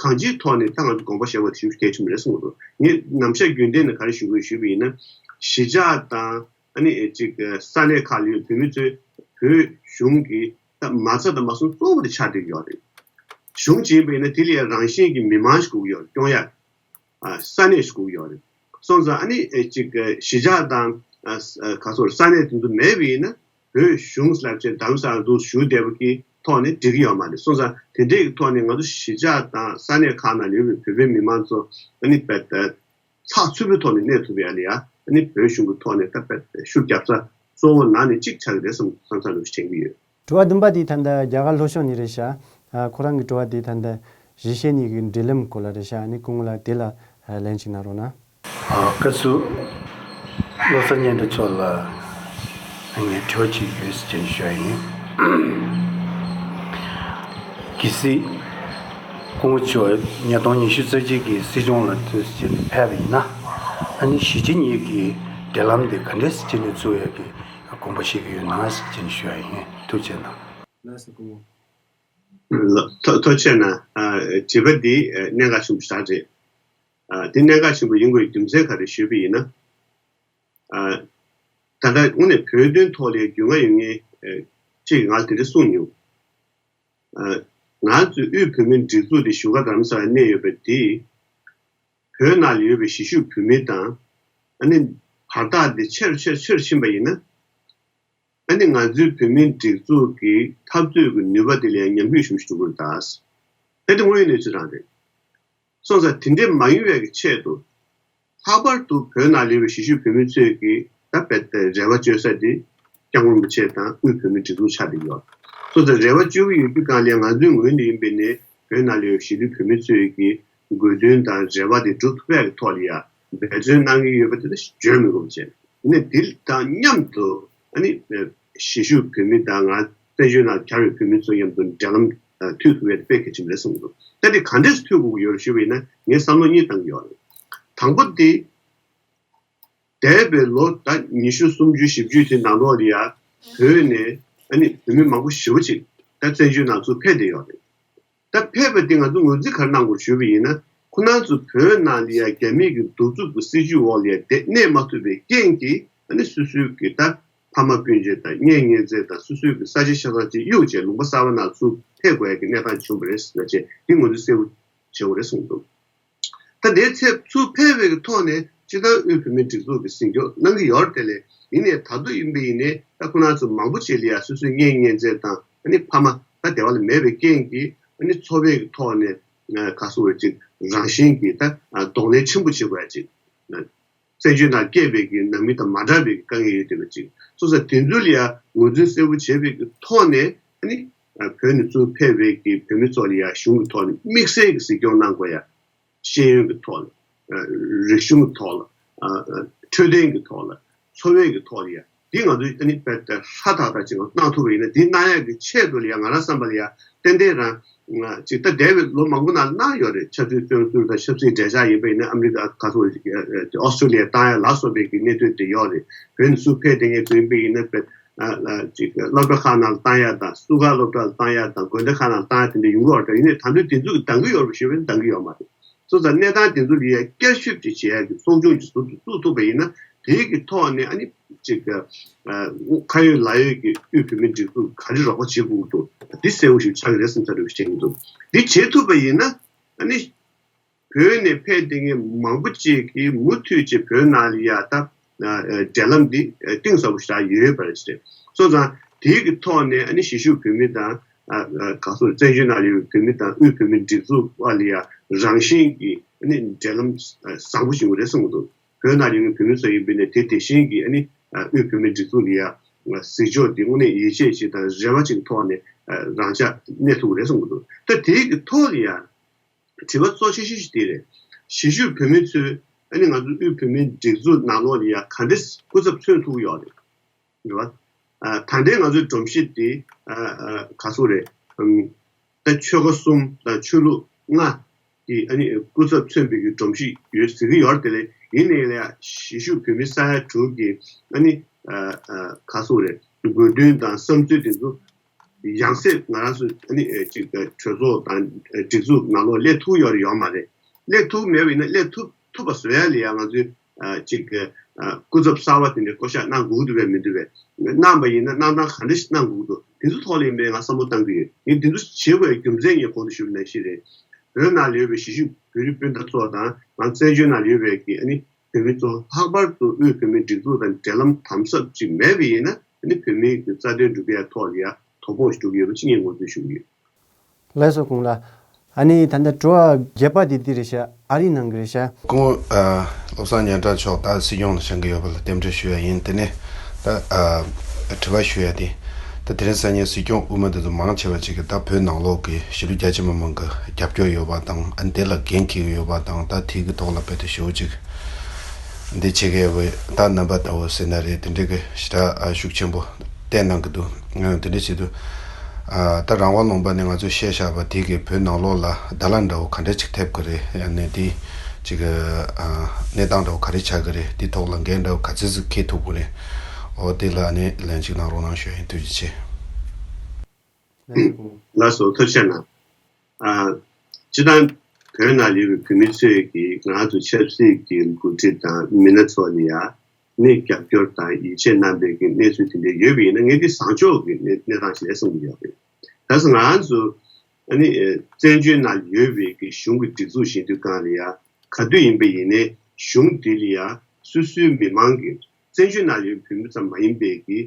གང་ཅིའི་ཐོག་ནས་ད་ང་ཚོ་དགོངས་པ་བཞེས་དགོས་ཞེ་པོ་ཅིག་གལ་ཆེན་པོ་རེད་བསམ་གྱི་འདུག་ངས་ནམ་ཞག་རྒྱུན་ལྡན་ནས་ག་རེ་ཞུ་དགོས་ཞུས་པ་ཡིན་ན། གཞིས་ཆགས་དང་ཨ་ནི་ཅིག་ས་གནས་ཁག་ལ་ཡོད་བོད་མི་ཚོས་བོད་གཞུང་གི་ད་མ་རྩ་དང་མ་སུམ་གཙོ་བོ་དེ་ཆགས་བསྡད་ཡོད་རེད། གཞུང་ཅིག་ཡིན་པ་ཡིན་ན་དེ་ལ་ཡང་རང་བཞིན་གྱི་མི་མང་ཞིག་དགོས་ཀྱི་ཡོད་རེད། སྐྱོང་ཡག་ཨ་ས་གནས་ཤིག་དགོས་ཀྱི་ཡོད་རེད། སོང་ཙང་ཨ་ནི་ཨེ་ཅིག་ཨེ་གཞིས་ཆགས་དང་ཨ་ཨ་ག་ཚོད་ས་གནས་དེ་ཚོ་མེད་པ་ཡིན་ན་བོད་གཞུང་ལབ་བྱས་རྡ་རམ་ས་ལ་འདུག་བཞུགས་བསྡད་པ་གི་ཐོག་ནས་འགྲིག་གི་ཡོད་མ་རེད། སོང་ཙང་དེ་འདྲའི་གི་ཐོག་ནས་ང་ཚོ་གཞིས་ཆགས་དང་ས་གནས་ཁག་ནང་ཡོད་པའི་བོད་པའི་མི་མང་ཚོ་ཨ་ནི་བེད་ཚགས་ཚུད་པོའི་ཐོག་ནས་གནས་ཐུབ་ཡ་ལ་ཡ་ཨ་ནི་བོད་གཞུང་གི་ཐོག་ནས་ད་བེད་ཤུགས་རྒྱབ་ས་གཙོ་བོ་ནང་ནས་གཅིག་ཆགས་ཀྱི་རེད་བསམ་བསམ་བསམ་འདྲ་བོ་ཞིག་དྲན་གྱི་ཡོད། དྲི་བ་བདུན་པ་དེའི་ཐད་ད་རྒྱ་གར་ལྷོ་ཕྱོགས་ནས་རེད་ཤག་ཨ་ཁོ་རང་གི་དྲི་བ་དེའི་ཐད་ད་གཞིས་བྱེས་གཉིས་ཀྱི་འབྲེལ་ལམ་སྐོར་ལ་རེད་ཤག་ཨ་ནི་སྐུ་ངོ་ལགས་དེ་ལ་ཨ་ལན་ཅིག་གནང་རོགས་གནང་། ཨ་སྐབས་སུ་བློ་བཟང་སྙན་གྲགས་མཆོག་ལ་ངས་དྲི་བ་ཅིག་ཡོད་ཟེར་ཅན་ཞུ་ཡ་ཡིན། གལ་སྲིད་སྐུ་ངོ་མཆོག་ཉིས་སྟོང་ཉི་ཤུ་རྩ་གཅིག་གི་སྲིད་སྐྱོང་ལ་ཐུགས་རྗེ་ཆེ་ཕེབས་པ་ཡིན་ན། ཨ་ནི་གཞིས་བྱེས་གཉིས་ཀྱི་འབྲེལ་ལམ་དེ་ག་འདྲས་ཟེར་ཅན་ཚུགས་ཡ་གི་དགོངས་པ་བཞེས་ཀྱི་ཡོད་ན་ཟེར་ཅན་ཞུ་ཡ་ཡིན། ཐུགས་རྗེ་གནང་། ལགས་སོ་སྐུ་ངོ། ལགས་ཐུགས་ཐུགས་རྗེ་གནང་། ཨ་དྲི་བ་འདི་ཨ་གནད་འགག་ཆེན་པོ་ཞིག་རེད། ཨ་འདི་གནད་འགག་ཆེན་པོ་ཡིན་དགོས་རྒྱུ་མཚན་ག་རེ་ཞུས་པ་ཡིན་ན། ཨ་ད་ལྟ་དངོས་གནས་བོད་དོན་ཐོག་ལ་རྒྱུས་མངའ་ཡོད་མཁན་ཨ་གཅིག་གིས་ང་ལ་དེ་འདྲ་གསུངས་མྱོང་། ཨ་ང་ཚོའི་དབུས་བོད་མིའི་སྒྲིག་འཛུགས་དེ་བཞུགས་སྒར་རྡ་རམ་ས་ལར་གནས་ཡོད་པ་དེས་བོད་ནང་ལ་ཡོད་པའི་གཞིས་བཞུགས་བོད་མི་དང་ཨ་ནི་བར་ཐག་དེ་ཆེ་རུ་ཆེ་རུ་ཆེ་རུ་ཕྱིན་པ་ཡིན་ན། ཨ་ནི་ང་ཚོའི་བོད་མིའི་སྒྲིག་འཛུགས་ཀྱི་འཐབ་རྩོད་ཀྱི་ནུས་པ་དེ་ལ་ཡང་ཉམས་རྒུད་ཞུམ་ཞིག་འགྲོ་གི་རེད་ད། ད་དེ་དངོས་ཡོད་གནས་ཚུལ་རང་རེད། སོང་ཙང་དེ་འདྲའི་མ་ཡོང་བའི་གི་ཆེད་དུ། ལྷག་པར་དུ་བོད་ནང་ལ་ཡོད་པའི་གཞིས་བཞུགས་བོད་མི་ཚོས་ཀྱིས་ད་རྦད་དེ་རེ་བ་བཅོལ་ས་དེ་སྐྱབས་མགོན་རིན་པོ་ཆེ་དང་དབུས་བོད་མིའི་སྒྲིག་འཛུགས་ཆགས་བསྡད་ཡོད། སོང་ཙང་རེ་བ་བཅོལ་གྱི་ཡོད་རྒྱུ་གང་ལ་ང་ཚོའི་ངོས་ནས་ཡིན་པའི་ནས་བོད་ནང་ལ་ཡོད་པའི་གཞིས་ལུས་བོད་མི་ཚོས་ཀྱིས་དགོས་འདུན་དང་རེ་བ་དེ་སྒྲུབ་ཐུབ་པའི་ཐོག་ལ་ཡ་འབད་བརྩོན་གནང་གི་ཡོད་པ་དེ་ལ་བརྗོད་མི་དགོས་པ་བྱས། ནས་དེ་དང་མཉམ་དུ་ཨ་ནི་གཞིས་བཞུགས་བོད་མི་དང་ང་བཙན་བྱོལ་ནང་གྱར་བའི་བོད་མི་ཚོ་མཉམ་དུ་འབྲེལ་ལམ་མཐུད་ཐུབ་ཡས་དཔེ་གལ་ཆེན་པོ་རེད་བསམ་གྱི་འདུག་ད་དེ་ག་འདྲས་སུ་མཐུད་དགོས་ཀྱི་ཡོད་རེད་ཞུས་པ་ཡིན་ན་ངས་བསམ་བློ་གཉིས་བཏང་གི་ཡོད་རེད། དང་པོ་དེ། འདས་པའི་ལོ་ད་ཉི་ཤུ་སུམ་ཅུ་བཞི་བཅུ་དེ་ནང་ལོགས་ལ་ཡ་བོད་ནས་ཨ་ནི་བོད་མི་མང་པོ་ཞེ་པོ་ཅིག་ད་བཙན་བྱོལ་ནང་ཚུར་ཕེབས་བསྡད་ཡོད་རེད། ད་ཕེབས་པ་དེ་ང་ཚོ་ངོས་འཛིན་ག་རེ་གནང་དགོས་ཞུས་པ་ཡིན་ན། ཁོ་རང་ཚོ་བོད་ནང་ལ་ཡ་རྒྱ་མི་གི་གདུག་རྩུབ་ཀྱི་སྲིད་བྱུས་འོག་ལ་ཡ་བསྡད་གནས་མ་ཐུབ་པའི་རྐྱེན་གྱིས་ཨ་ནི་སོ་སོའི་གི་ད་ཕ་མ་སྤུན་མཆེད་དང་གཉེན་ཉེ་ཚན་དང་སོ་སོའི་གི་ས་ཆ་ཆ་ཚང་ཅིག་གཡུགས་བྱས་ལུང་པ་གསར་པ་ནང་ཚུར་ཕེབས་དགོས་ཡ་གི་གནས་སྟངས་བྱུང་བ་རེད་ཟེར་ན་བྱས་འདི་ངོས་འཛིན་གསལ་པོ་བྱེད་དགོས་རེད་གསུངས་འདུག་ད་དེའི་ཚེ་ཚུར་ཕེབས་པའི་གི་ཐོག་ནས་སྤྱིར་བཏང་དབུས་བོད་མིའི་སྒྲིག་འཛུགས་ཀྱི་ཟིན་སྐྱོང་གནང་གི་ཡོད་རེད། དེ་ལས་ཡིན་ནའི་ད་དུང་ཡིན་པ་ཡིན་ནའི་ད་ཁོ་རང་ཚོ་མང་པོ་ཅིག་ལ་ཡ་སོ་སོའི་གཉེན་ཉེ་ཚན་དང་ཨ་ནི་ཕ་མ་ད་སྡེ་བ་ལ་མེད་པའི་རྐྱེན་གྱིས་ཨ་ནི་འཚོ་བའི་གི་ཐོག་ནས་ག་སོ་བའི་ཅིག་རང་བཞིན་གྱིས་ད་གདོང་ལེན་ཆེན་པོ་བྱེད་དགོས་ཡ་ཅིག་བཙན་བྱོལ་ནང་སྐྱེས་པའི་གི་ནང་མི་དང་མ་འདྲ་བའི་གི་དཀའ་ངལ་ཡོད་བསྡད་པ་ཅིག་སོང་ཙང་དེ་ཚོ་ལ་ཡ་ངོས་འཛིན་གསལ་པོ་བྱས་པའི་གི་ཐོག་ནས་ཨ་ནི་བོད་ནས་ཚུར་ཕེབས་པའི་གི་བོད་མི་ཚོ་ལ་ཡ་གཞུང་གི་ཐོག་ནས་དམིགས་བསལ་གྱི་གཟིགས་སྐྱོང་གནང་དགོས་ཡ། ཤེས་ཡོན་གྱི་ཐོག་ལ། རིག་གཞུང་གི་ཐོག་ལ། འཕྲོད་བསྟེན་གྱི་ཐོག་ལ། འཚོ་བའི་གི་ཐོག་ལ་ཡ། འདི་ང་ཚོས་ཨ་ནི་དཔེ་ཧྲ་ཐག་ཐག་ཅིག་གནང་ཐུབ་པ་ཡིན་ན་འདི་གནང་ཡག་གི་ཆེད་དུ་ལ་ཡ་ང་རང་བསམ་པ་ལ་ཡ་ཏན་ཏན་རང་ཅིག་ད་འདས་པའི་ལོ་མང་པོ་ནང་ལ་གནང་ཡོད་རེད། ཆབ་སྲིད་བཙོན་ཟུར་དང་ཆབ་སྲིད་འབྲེལ་ཆགས་ཡིན་པ་ཡིན་ན་ཨ་མི་རི་ཀ་ག་ཚོད་ཨོ་སི་ཀྲོ་ལི་ཡ་བཏང་ཡ་ལ་སོགས་པའི་གི་གནད་དོན་དེ་ཡོད་རེད། བོད་ནས་ཚུར་ཕེབས་བསྡད་མཁན་ཚོ་ཡིན་པ་ཡིན་ན་དཔེ་ཅིག་སློབ་གྲྭ་ཁག་ནང་ལ་བཏང་ཡ་དང་བསུ་ག་སློབ་གྲྭ་ལ་བཏང་ཡ་དང་དགོན་སྡེ་ཁག་ནང་ལ་བཏང་ཡ་དེ་འདྲ་ཡོང་གི་ཡོད་རེད། ཡིན་ནའི་ད་དུང་དེ་ཚོ་གི་འདང་གི་ཡོད་རེད་ཞུས་པ་ཡིན་ན་འདང་གི་ཡོད་མ་རེད། སོང་ཙང་གནས་སྟངས་དེ་ཚོ་ལ་ཡ་བསྐྱར་ཞིབ་ཅིག་བྱེད་ཡ་གི་ཚོགས་ཆུང་ཅིག་ཟུར་དུ་བཙུགས་ཐུབ་པ་ཡིན་ན་དེའི་གི་ཐོག་ནས་ཨ་ནི་ཅིག་ཁ་ཡོད་ལག་ཡོད་ཀྱི་དབུས་བོད་མིའི་སྒྲིག་འཛུགས་ག་རེ་རོགས་པ་བྱེད་དགོས་ཀྱི་འདུག་འདི་གསལ་པོ་ཞིག་ཆགས་ཀྱི་རེད་བསམ་ཚར་རེ་བ་ཞིག་བྱེད་ཀྱི་འདུག་འདི་བྱེད་ཐུབ་པ་ཡིན་ན་ཨ་ནི་བོད་ནས་ཕེབས་བསྡད་མཁན་མང་པོ་ཅིག་གིས་མུ་མཐུད་ཅིག་བོད་ནང་ལ་ཡ་ད་འབྲེལ་ལམ་འདི་གཏིང་ཟབ་པོ་ཞིག་ཡོད་པ་རེད། སོང་ཙང་དེའི་གི་ཐོག་ནས་ཨ་ནི་གཞིས་བཞུགས་བོད་མི་དང་ག་སོ་བཙན་བྱོལ་ནང་ཡོད་པའི་བོད་མི་དང་དབུས་བོད་མིའི་སྒྲིག་འཛུགས་བར་ལ་ཡ་རང་བཞིན་གྱི་ཨ་ནི་འབྲེལ་ལམ་བཟང་པོ་ཞིག་ཡོང་གི་རེད་བསམ་གྱི་འདུག་བོད་ནང་ཡོད་པའི་བོད་མི་ཚོ་ཡིན་པས་ནས་དེ་དེ་བཞིན་གྱི་ཨ་ནི་དབུས་བོད་མིའི་སྒྲིག་འཛུགས་ལ་ཡ་གཟིགས་ཕྱོགས་འདི་དངོས་གནས་ཡིད་ཆེས་ཤིག་དང་རེ་བ་ཅིག་ཐོག་ནས་རང་འཇགས་གནས་ཐུབ་ཀྱི་རེད་བསམ་གྱི་འདུག་ད་དེའི་གི་ཐོག་ལ་ཡ། དྲི་བ་གཙོ་ཆེ་ཤོས་ཤིག་དེ་རེད། གཞིས་བཞུགས་བོད་མི་ཚོས་ཨ་ནི་ང་ཚོ་དབུས་བོད་མིའི་སྒྲིག་འཛུགས་ནང་ལོགས་ལ་ཡ་ག་འདྲས་སྐུ་ཚབ་མཚོན་ཐུབ་ཀྱི་ཡོད་རེད། རེད་བ། ཨ་ད་ལྟའི་ང་ཚོའི་སྒྲོམ་གཞི་དེ་ཨ་ཨ་ག་ཚོད་རེད། ཨམ་ད་ཆོལ་ཁ་གསུམ་དང་ཆོས་ལུགས་ལྔ་གི་ཨ་ནི་སྐུ་ཚབ་མཚོན་པའི་གི་སྒྲོམ་གཞི་ཡོད་ཟེར་གྱི་ཡོད་རེད། དེ་ལས་ཡིན་ནའི་ལ་ཡ་གཞིས་བཞུགས་བོད་མི་ས་ཡ་དྲུག་གི་ཨ་ནི་ ཨ་ཨ་ག་སོགས་རེད། དགོས་འདུན་དང་བསམ་ཚུལ་དེ་ཚོ་ཡང་སེ་ང་རང་ཚོ་ཨ་ནི་ཨེ་ཅིག་གྲོས་ཚོགས་དང་ཨེ་སྒྲིག་འཛུགས་ནང་ལོགས་སླེབས་ཐུབ་ཡོད་རེད་ཡོད་མ་རེད། སླེབས་ཐུབ་མེད་པ་ཡིན་ན་སླེབས་ཐུབ་ཐུབ་པ་བཟོ་ཡ་ལ་ཡ་ང་ཚོས་ཨ་ཅིག་ཨ་སྐུ་ཚབ་གསར་པ་དེ་འདྲའི་བསྐོ་གཞག་གནང་དགོས་ཀྱི་འདུག་པས་མི་འདུག་པས། གནང་པ་ཡིན་ན་གནང་སྟངས་ག་འདྲ་ཞིག་གནང་དགོས་ཀྱི་འདུག་དེ་ཚོ་ཐོག་ལ་ཡིན་པས་ང་བསམ་བློ་གཏང་གི་ཡོད། ངས་དེ་ཚོ་བྱེད་དགོས་རྒྱུ་མཚན་ངས་གོང་དུ་ཞུས་པ་ནང་བཞིན་རེད། བོད་ནང་ལ་ཡོད་པའི་གཞིས་བཞུགས་བོད་རིགས་སྤུན་ཟླ་ཚོ་དང་ང་བཙན་བྱོལ་ནང་ལ་ཡོད་པའི་གི་ཨ་ནི་བོད་མི་ཚོ་ལྷག་པར་དུ་དབུས་བོད་མིའི་སྒྲིག་འཛུགས་དང་འབྲེལ་ལམ་དམ་ཟབ་ཅིག་མེད་པ་ཡིན་ན་ཨ་ནི་བོད་མིའི་གི་རྩ་དོན་སྒྲུབ་ཡ་ཐོག་ལ་ཡ་དོ་ཕོག་ཞིག་འགྲོ་གི་ཡོད་པ་ཅིག་ངས་ངོས་འཛིན་ཞུ་གི་ཡོད། ལགས་སོ་གོང་ལ། ཨ་ནི་ད་ལྟ་དྲི་བ་བརྒྱད་པ་དེ་འདི་རེད་ཤག་ཨ་རིའི་ནང་གི་རེད་ཤག་ཁོང་ཨ་བློ་བཟང་སྙན་གྲགས་མཆོག་ད་སྲིད་སྐྱོང་ལ་བཞེངས་ཀྱི་ཡོད་པ་ལ་རྟེན་འབྲེལ་ཞུ་ཡ་ཡིན། དེ་ནས་ད་ཨ་དྲི་བ་ཞུ་ཡ་དེ་ད་དེ་རིང་སང་ཉིན་སྲིད་སྐྱོང་དབུ་མ་དེ་ཚོ་མང་ཆེ་བ་ཅིག་གིས་ད་བོད་ནང་ལོགས་ཀྱི་གཞིས་ལུས་རྒྱ་ཆེ་མི་མང་གི་རྒྱབ་སྐྱོར་ཡོད་པ་དང་ཨ་ནི་དེ་ལ་འགན་འཁྱེར་གྱི་ཡོད་པ་དང་ད་དེ་གི་ཐོག་ལ་རྦད་དེ་ཞེ་པོ་ཅིག་འདི་བྱེད་མཁན་བས་ད་རྣམ་པ་ལྟ་བུ་ཟེར་ན་རེད། དེ་འདྲའི་གི་ཞེ་དྲག་ཨ་ཤུགས་ཆེན་པོ་བསྟན་གནང་གི་འདུག་ཨ་དེ་འདྲ་བྱེད་དུས་ཨ་ད་རང་དབང་ལུང་པ་ནས་ང་ཚོས་བཤད་བཞག་པ་དེ་གིས་བོད་ནང་ལོགས་ལ་བརྡ་ལན་འདྲ་བོ་ག་འདྲ་ཅིག་ཐེབས་ཀྱི་རེད། ཨ་ནི་དེ་ཅིག་ཨ་གནས་སྟངས་འདྲ་བོ་ག་རེ་ཆགས་ཀྱི་རེད། དེ་ཐོག་ལ་འགན་འདྲ་བོ་ག་ཚོད་ཅིག་འཁྱེར་ཐུབ་ཀྱི་རེད། འོ་དེ་ལ་ཨ་ནི་ལན་ཅིག་གནང་རོགས་གནང་ཞུ་ཡ་ཡིན། ཐུགས་རྗེ་ཆེ། ལགས་སོ། ཐུགས་རྗེ་གནང་། ཨ། སྤྱིར་བཏང་བོད་ནང་ཡོད་པའི་བོད་མི་ཚོས་ཀྱིས་ང་ཚོ་ཆབ་སྲིད་ཀྱི་འགོ་ཁྲིད་དང་མི་སྣ་ཚོ་ལ་ཡ་ནི་རྒྱབ་སྐྱོར་དང་ཡིད་ཆེས་གནང་པའི་གི་གནས་ཚུལ་དེ་འདྲ་ཡོད་པ་ཡིན་ན་ངས་འདི་བཟང་ཕྱོགས་ཀྱི་གནས་གནས་སྟངས་ཤིག་རེད་བསམ་གྱི་ཡོད་རེད། ད་ས་ང་ཚོ་ཨ་ནི་བཙན་བྱོལ་ནང་ཡོད་པའི་གི་གཞུང་གི་སྒྲིག་འཛུགས་ཤིག་དུས་གང་ལ་ཡ་ག་དུས་ཡིན་པ་ཡིན་ནའི་གཞུང་འདི་ལ་ཡ་སོ་སོའི་མི་མང་གི་བཙན་བྱོལ་ནང་ཡོད་བོད་མི་ཙམ་མ་ཡིན་པའི་གི་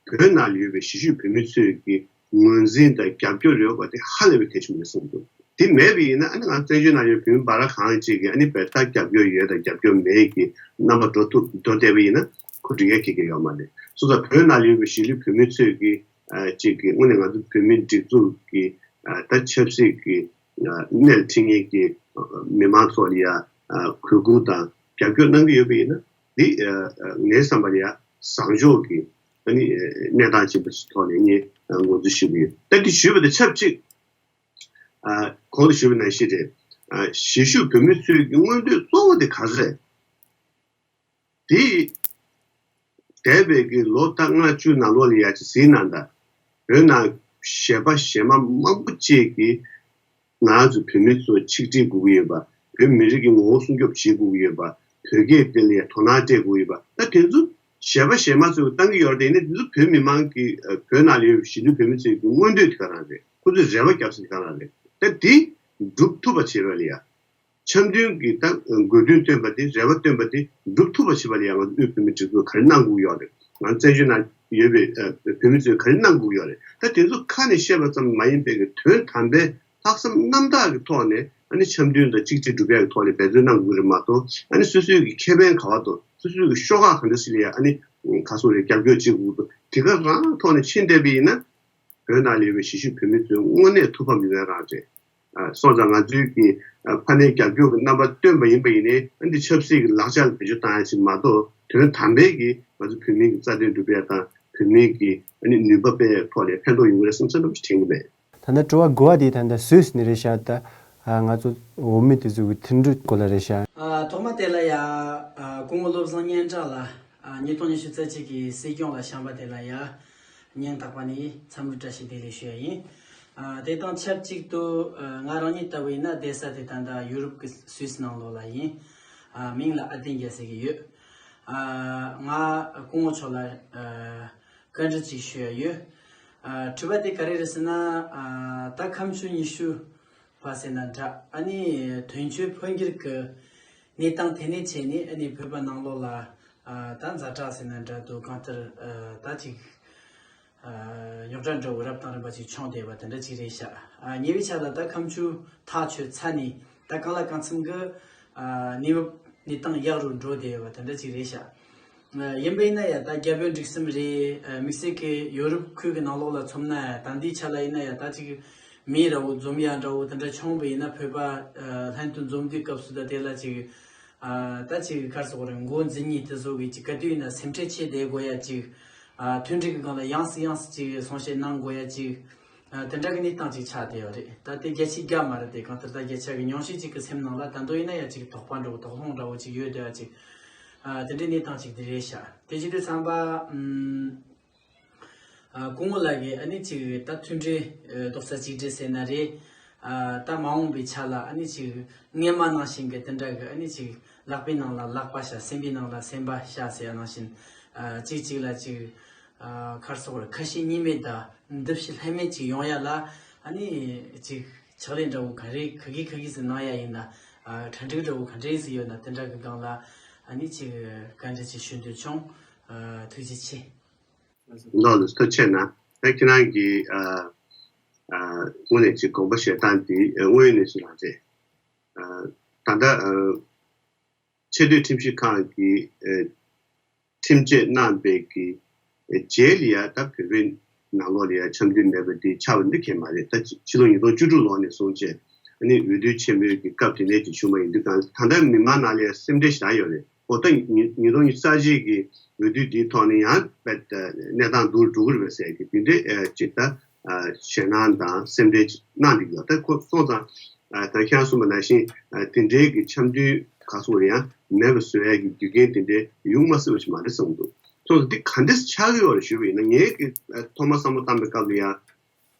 བོད་ནང་ལ་ཡོད་པའི་གཞིས་བཞུགས་བོད་མི་ཚོས་ཀྱི་ངོས་འཛིན་དང་རྒྱབ་སྐྱོར་ཡོད་པ་དེ་ཧ་ལས་པའི་གལ་ཆེན་པོ་རེད་བསམ་འདུག་དེ་མེད་པ་ཡིན་ན་ཨ་ནི་ང་བཙན་བྱོལ་ནང་ཡོད་བོད་མི་འབའ་ར་གང་ཅིག་གིས་ཨ་ནི་བོད་ད་རྒྱབ་སྐྱོར་ཡོད་དང་རྒྱབ་སྐྱོར་མེད་ཀྱི་རྣམ་པ་འགྲོ་ཐུབ་འགྲོ་བསྡད་པ་ཡིན་ན་ཁོ་འགྲིག་ཡ་ཁེ་ཁེ་ཡོད་མ་རེད། སོ་སོ་བོད་ནང་ཡོད་པའི་གཞིས་ལུས་བོད་མི་ཚོས་ཀྱི་ཅིག་གི་དངོས་གནས་ང་ཚོ་བོད་མིའི་སྒྲིག་འཛུགས་ཀྱི་ད་ཆབ་སྲིད་ཀྱི་སྣེ་ལ་ཁྲིད་མཁན་གྱི་མི་མང་ཚོ་ལ་ཡ་གུས་བཀུར་དང་རྒྱབ་སྐྱོར་གནང་གི་ཡོད་པ་ཡིན་ན། འདི་ངའི་བསམ་པར་ཡ་བཟང་ཕྱོགས་ཀྱི་ཨ་ནི་གནས་སྟངས་ཆེན་པོ་ཞིག་ཐོག་ནས་ངས་ངོས་འཛིན་ཞུ་གི་ཡོད། ད་འདི་ཞུས་པ་དང་ཆབས་ཅིག་གོང་དུ་ཞུས་པ་ནང་བཞིན་རེད། གཞིས་བཞུགས་བོད་མི་ཚོའི་མངོན་འདོད་གཙོ་བོ་དེ་ག་རེ་རེད། དེ་འདས་པའི་གི་ལོ་ད་ལྔ་བཅུ་ནང་ལོགས་ལ་ཡ་ཅིག་ཟིན་ན་ད་བོད་ནང་གཞས་པ་གཞས་མ་མང་པོ་ཅིག་གིས། ང་ཚོ་བོད་མི་ཚོ་ཆིག་སྒྲིལ་དགོས་ཀྱི་ཡོད་པ། བོད་མི་རིགས་ཀྱི་ངོ་བོ་སྲུང་སྐྱོབ་བྱེད་དགོས་ཀྱི་ཡོད་པ། བོད་སྐད་དེ་ལ་ཡང་དོ་སྣང་སྤྲད་དགོས་ཀྱི་ཡོད་པ། ད་དེ་ཚོ་གཞས་པ་གཞས་མ་ཚོས་བཏང་གི་ཡོད་རེད། དེ་ནི་དེ་ཚོ་བོད་མི་མང་གི་བོད་ནང་ལ་ཡོད་པའི་གཞིས་ལུས་བོད་མི་ཚོའི་གི་མངོན་འདོད་དེ་ག་རང་རེད། ཁོ་ཚོས་རེ་བ་རྒྱབ་ས་དེ་ག་རང་རེད། ད་དེ་འགྲུབ་ཐུབ་པ་བྱེད་པ་ལ་ཡ། འཆམ་མཐུན་གྱི་ད་དགོས་འདུན་བཏོན་པ་དེ་རེ་བ་བཏོན་པ་དེ་འགྲུབ་ཐུབ་པ་བྱེད་པ་ལ་ཡང་ང་ཚོ་དབུས་བོད་མིའི་སྒྲིག་འཛུགས་ག་རེ་གནང་དགོས་ཡོད་རེད། ང་བཙན་བྱོལ་ནང་ཡོད་པའི་བོད་མི་ཚོས་ག་རེ་གནང་དགོས་ཡོད་རེད། ད་དེ་ཚོ་ཁ་ནས་བཤད་པ་ཙམ་མ་ཡིན་པའི་གི་དོན་དམ་པའི་ལྷག་བསམ་རྣམ་དག་གི་ཐོག་ནས་ཨ་ནི་འཆམ་མཐུན་དང་གཅིག་སྒྲིལ་སྒྲུབ་ཡག་གི་ཐོག་ནས་འབད་བརྩོན་གནང་དགོས་རེད་མ་གཏོགས། ཨ་ནི་སོ་སོའི་གི་ཁེ་ཕན་ག་བ་དང་སོ་སོའི་གི་ཤོག་ཁག་ག་འདྲ་ཞིག་ལ་ཡང་ཨ་ནི་ག་སོང་རེད་རྒྱབ་སྐྱོར་བྱེད་དགོས་འདུག་དེ་ག་རང་ཐོག་ནས་ཕྱིན་བསྡད་པ་ཡིན་ན། བོད་ནང་ལ་ཡོད་པའི་གཞིས་བཞུགས་བོད་མི་ཚོའི་དངོས་གནས་ཐུགས་ཕམ་ཡོད་རང་རེད། ཨ་སོང་ཙང་ང་ཚོའི་གི་ཨ་ཕ་ནས་རྒྱབ་སྐྱོར་གྱི་རྣམ་པ་སྟོན་པ་ཡིན་པ་ཡིན་ནའི་ཨ་འདི་ཆབ་སྲིད་ཀྱི་ལག་ཆ་ལ་བེད་སྤྱོད་བཏང་ཡ་ཞིག་མ་གཏོགས་དོན་དམ་པའི་གི་ང་ཚོ་བོད་མིའི་གི་རྩ་དོན་སྒྲུབ་ཡ་དང་བོད་མིའི་གི་ཨ་ནི་ནུས་པ་སྤེལ་ཡ་ཐོག་ནས་ཕན་ཐོགས་ཡོང་གི་རེད་བསམ་ཚུལ་འདྲ་པོ་ཞིག་དྲན་གི་མེད། ད་ལྟ་དྲི་བ་དགུ་བ་དེ་ད་ལྟ་སུད་སི་ནས་རེད་ཤག་ད་ང་ཚོ་འོས་མི་དེ་ཚོ་གི་མཐུན་སྒྲིལ་སྐོར་ལ་རེད་ཤག་ཨ་ཐོག་མ་དེ་ལ་ཡ་ཨ་སྐུ་ངོ་བློ་བཟང་སྙན་གྲགས་ལ་ཨ་ཉིས་སྟོང་ཉི་ཤུ་རྩ་གཅིག་གི་སྲིད་སྐྱོང་ལ་བྱམས་པ་དེ་ལ་ཡ། སྙིང་ཐག་པ་ནས་འཚམས་འདྲི་བཀྲ་ཤིས་བདེ་ལེགས་ཞུ་ཡ་ཡིན། ཨ་དེ་དང་ཆབས་ཅིག་ཏུ་ཨ་ང་རང་ཉིད་ལྟ་བུ་ཡིན་ན་བསྡད་ས་དེ་ད་ལྟ་ཡུ་རོབ་ཀྱི་སུད་སི་ནང་ལོགས་ལ་ཡིན། ཨ་མིང་ལ་ཨ་ཏིན་རྒྱལ་ཟེར་གྱི་ཡོད། ཨ་ང་སྐུ་ངོ་མཆོག་ལ་ཨ་བཀའ་འདྲི་ཅིག་ཞུ་ཡ་ཡོད། ཨ་དྲི་བ་དེ་ག་རེ་རེད་ཟེར་ན། ཨ་ད་ཁ་མཆུ་ཉི་ཤུ་པ་ཟེར་ན་འདྲ། ཨ་ནི་དོན་གཅོད་འཕོ་འགྱུར་གྱི་གནས་སྟངས་དེ་ནས་བྱས་ནས་ཨ་ནི་བོད་པ་ནང་ལོགས་ལ་ཨ་ད་ཛ་དྲག་ཟེར་ན་འདྲ་འདུག་གང་ལྟར་ཨ་ད་ཅིག་ཨ་རྙོག་དྲ་འདྲ་བོ་རབ་དང་རིམ་པ་ཅིག་བྱུང་བསྡད་པ་དེ་འདྲ་ཅིག་རེད་ཤག་ཨ་ཉེ་བའི་ཆར་ལ་ད་ཁ་མཆུ་ཐག་ཆོད་ཚར་ནས་ད་གང་ལ་གང་འཚམ་གྱི་ཨ་གནས་བབ་གནས་སྟངས་ཡག་རུ་འགྲོ་བསྡད་ཡོད་པ་དེ་འདྲ་ཅིག་རེད་ཤག་ཨ་ཡིན་པ་ཡིན་ན་ཡང་ད་རྒྱ་བོད་འགྲིག་གསུམ་རེད། ཨ་དམིགས་བསལ་གྱི་ཡོ་རོབ་ཁུལ་གྱི་ནང་ལོགས་ལ་མཚོན་ན་ད་ལྟའི་ཆ་ལ་ཡིན་ན་ཡང་ད་ཅིག་མེ་འདྲ་བོ་འཛོམས་ཡ་འདྲ་བོ་དེ་འདྲ་བྱུང་བ་ཡིན་ན་བོད་པ་ཨ་ལྷན་དུ་འཛོམས་དུས་སྐབས་སུ་ད་དེ་ལ་ཅིག་ཨ་ད་ཅིག་ག་རེ་ཟེར་དགོས་རེད། མགོ་འཛིན་མཁན་དེ་ཚོ་གིས་ཅིག་ག་དུས་ཡིན་ན་སེམས་ཁྲལ་ཆེ་བསྡད་དགོས་ཡ་ཅིག་ཨ་མཐུན་སྒྲིལ་གྱི་སྒང་ལ་ཡང་སེ་ཡང་སེ་ཅིག་གསུང་བཤད་གནང་དགོས་ཡ་ཅིག་ཨ་དེ་འདྲ་གི་གནས་སྟངས་ཅིག་ཆགས་བསྡད་ཡོད་རེད། ད་དེ་བརྒྱ་ཆའི་བརྒྱ་མ་རེད་དེ། གང་ལྟར་ད་བརྒྱ་ཆ་གི་ཉུང་ཤས་ཅིག་གི་སེམས་ནང་ལ་ད་དུང་ཡིན་ན་ཡ་ཅིག་དོགས་པ་འདྲ་བོ་དོགས་སློང་འདྲ་བོ་ཅིག་ཡོད་བསྡད་ཡ་ཅིག་ཨ་དེ་འདྲའི་གནས་སྟངས་ཅིག་དེ་རེད་ཤག་དེ་བྱེད་དུས་ཙམ་པ་ཨམ། ཨ་སྐུ་ངོ་ལགས་ཀྱིས་ཨ་ནི་ཅིག་ད་མཐུན་སྒྲིལ་ཨ་རྡོག་རྩ་གཅིག་སྒྲིལ་ཟེར་ན་རེད། ཨ་ད་མ་འོངས་པའི་ཆ་ལ་ཨ་ནི་ཅིག་སྔོན་མ་ནང་བཞིན་གྱི་དེ་འདྲ་གི་ཨ་ནི་ཅིག་ལག་པའི་ནང་ལ་ལག་པ་བཞག་སེམས་པའི་ནང་ལ་སེམས་པ་བཞག་ཟེར་ཡ་ནང་བཞིན། ཨ་གཅིག་གཅིག་ལ་ཅིག་ཨ་ཁར་སོགས་ར་ཁ་ཞེ་གཉིས་མེད་དང་འདུ་ཤེས་ལྷད་མེད་ཅིག་ཡོང་ཡ་ལ་ཨ་ནི་ཅིག་ཕྱག་ལས་འདྲ་བོ་ག་རེ་ག་གི་ག་གི་ཟིག་གནང་ཡ་ཡིན་ན། ཨ་གྲ་སྒྲིག་འདྲ་བོ་ག་འདྲ་ཟིག་ཡོད་ན་དེ་འདྲ་གི་སྒང་ལ་ཨ་ནི་ཅིག་བཀའ་འདྲི་ཅིག་ཞུ་འདོད་བྱུང་། ཨ་ཐུགས་རྗེ་ཆེ། ལགས་ལགས་ཐུགས་རྗེ་ཆེ་གནང་། ད་ཁྱེད་རང་གིས་ཨ་ཨ་དངོས་གནས་ཅིག་དགོངས་པ་བཞེས་སྟངས་འདི་ཨ་དངོས་གནས་སུ་ལགས་རེད། ཨ་ད་ལྟ་ཨ་ཆེས་མཐོའི་ཁྲིམས་ཞིབ་ཁང་གིས་ཨ་ཁྲིམས་ཆད་གནང་པའི་གི་ཨ་རྗེས་ལ་ཡ་ད་བོད་པའི་ནང་ལོགས་ལ་ཡ་འཆམ་མཐུན་མེད་པ་འདི་ཆགས་པ་འདི་གས་མ་རེད། ད་ཕྱི་ཕྱི་ལོ་ཉིས་སྟོང་བཅུ་དྲུག་ལོ་ནས་བཟུང་བྱས་ཨ་ནི་འོས་བསྡུ་ཆེན་མོའི་གི་སྐབས་དེ་ནས་ཅིག་བྱུང་བ་ཡིན་དུས་གང་ད་ལྟ་མི་མང་ནང་ལ་ཡ་སེམས་ཁྲལ་ཞེ་དྲག་ཡོད་རེད། ཨོ་ད་ཉིས་ཉིས་སྟོང་ཉི་ཤུ་རྩ་གཅིག་གི་འོས་བསྡུ་འདིའི་ཐོག་ནས་ཡང་དཔེ་གནས་སྟངས་སྡུག་རུ་འགྲོ་གི་རེད་པས་ཟེར་གི་འདི་འདྲའི་ཨ་ཅིག་ད་ཨ་ཞེད་སྣང་དང་སེམས་ཁྲལ་ཅིག་གནང་འདུག་ཡོད། ད་ཁོ་སོང་ཙང་ཨ་ད་ཁྱེད་རང་གསུངས་པ་ནང་བཞིན་ཨ་དེ་འདྲའི་གི་འཆམ་མཐུན་ག་སོང་རེད་ཡང་མེད་པ་བཟོ་ཡ་གི་རྒྱུ་རྐྱེན་དེ་འདྲའི་ཡོང་མ་སྲིད་པ་ཞིག་མ་རེད་བསམ་གི་འདུག་སོང་ཙང་འདི་ག་འདྲས་ཆགས་ཀྱི་ཡོད་རེད་ཞུས་པ་ཡིན་ན། ངས་གི་ཨ་ཐོག་མ་བསམ་བློ་བཏང་པའི་སྐབས་ལ་ཡང་།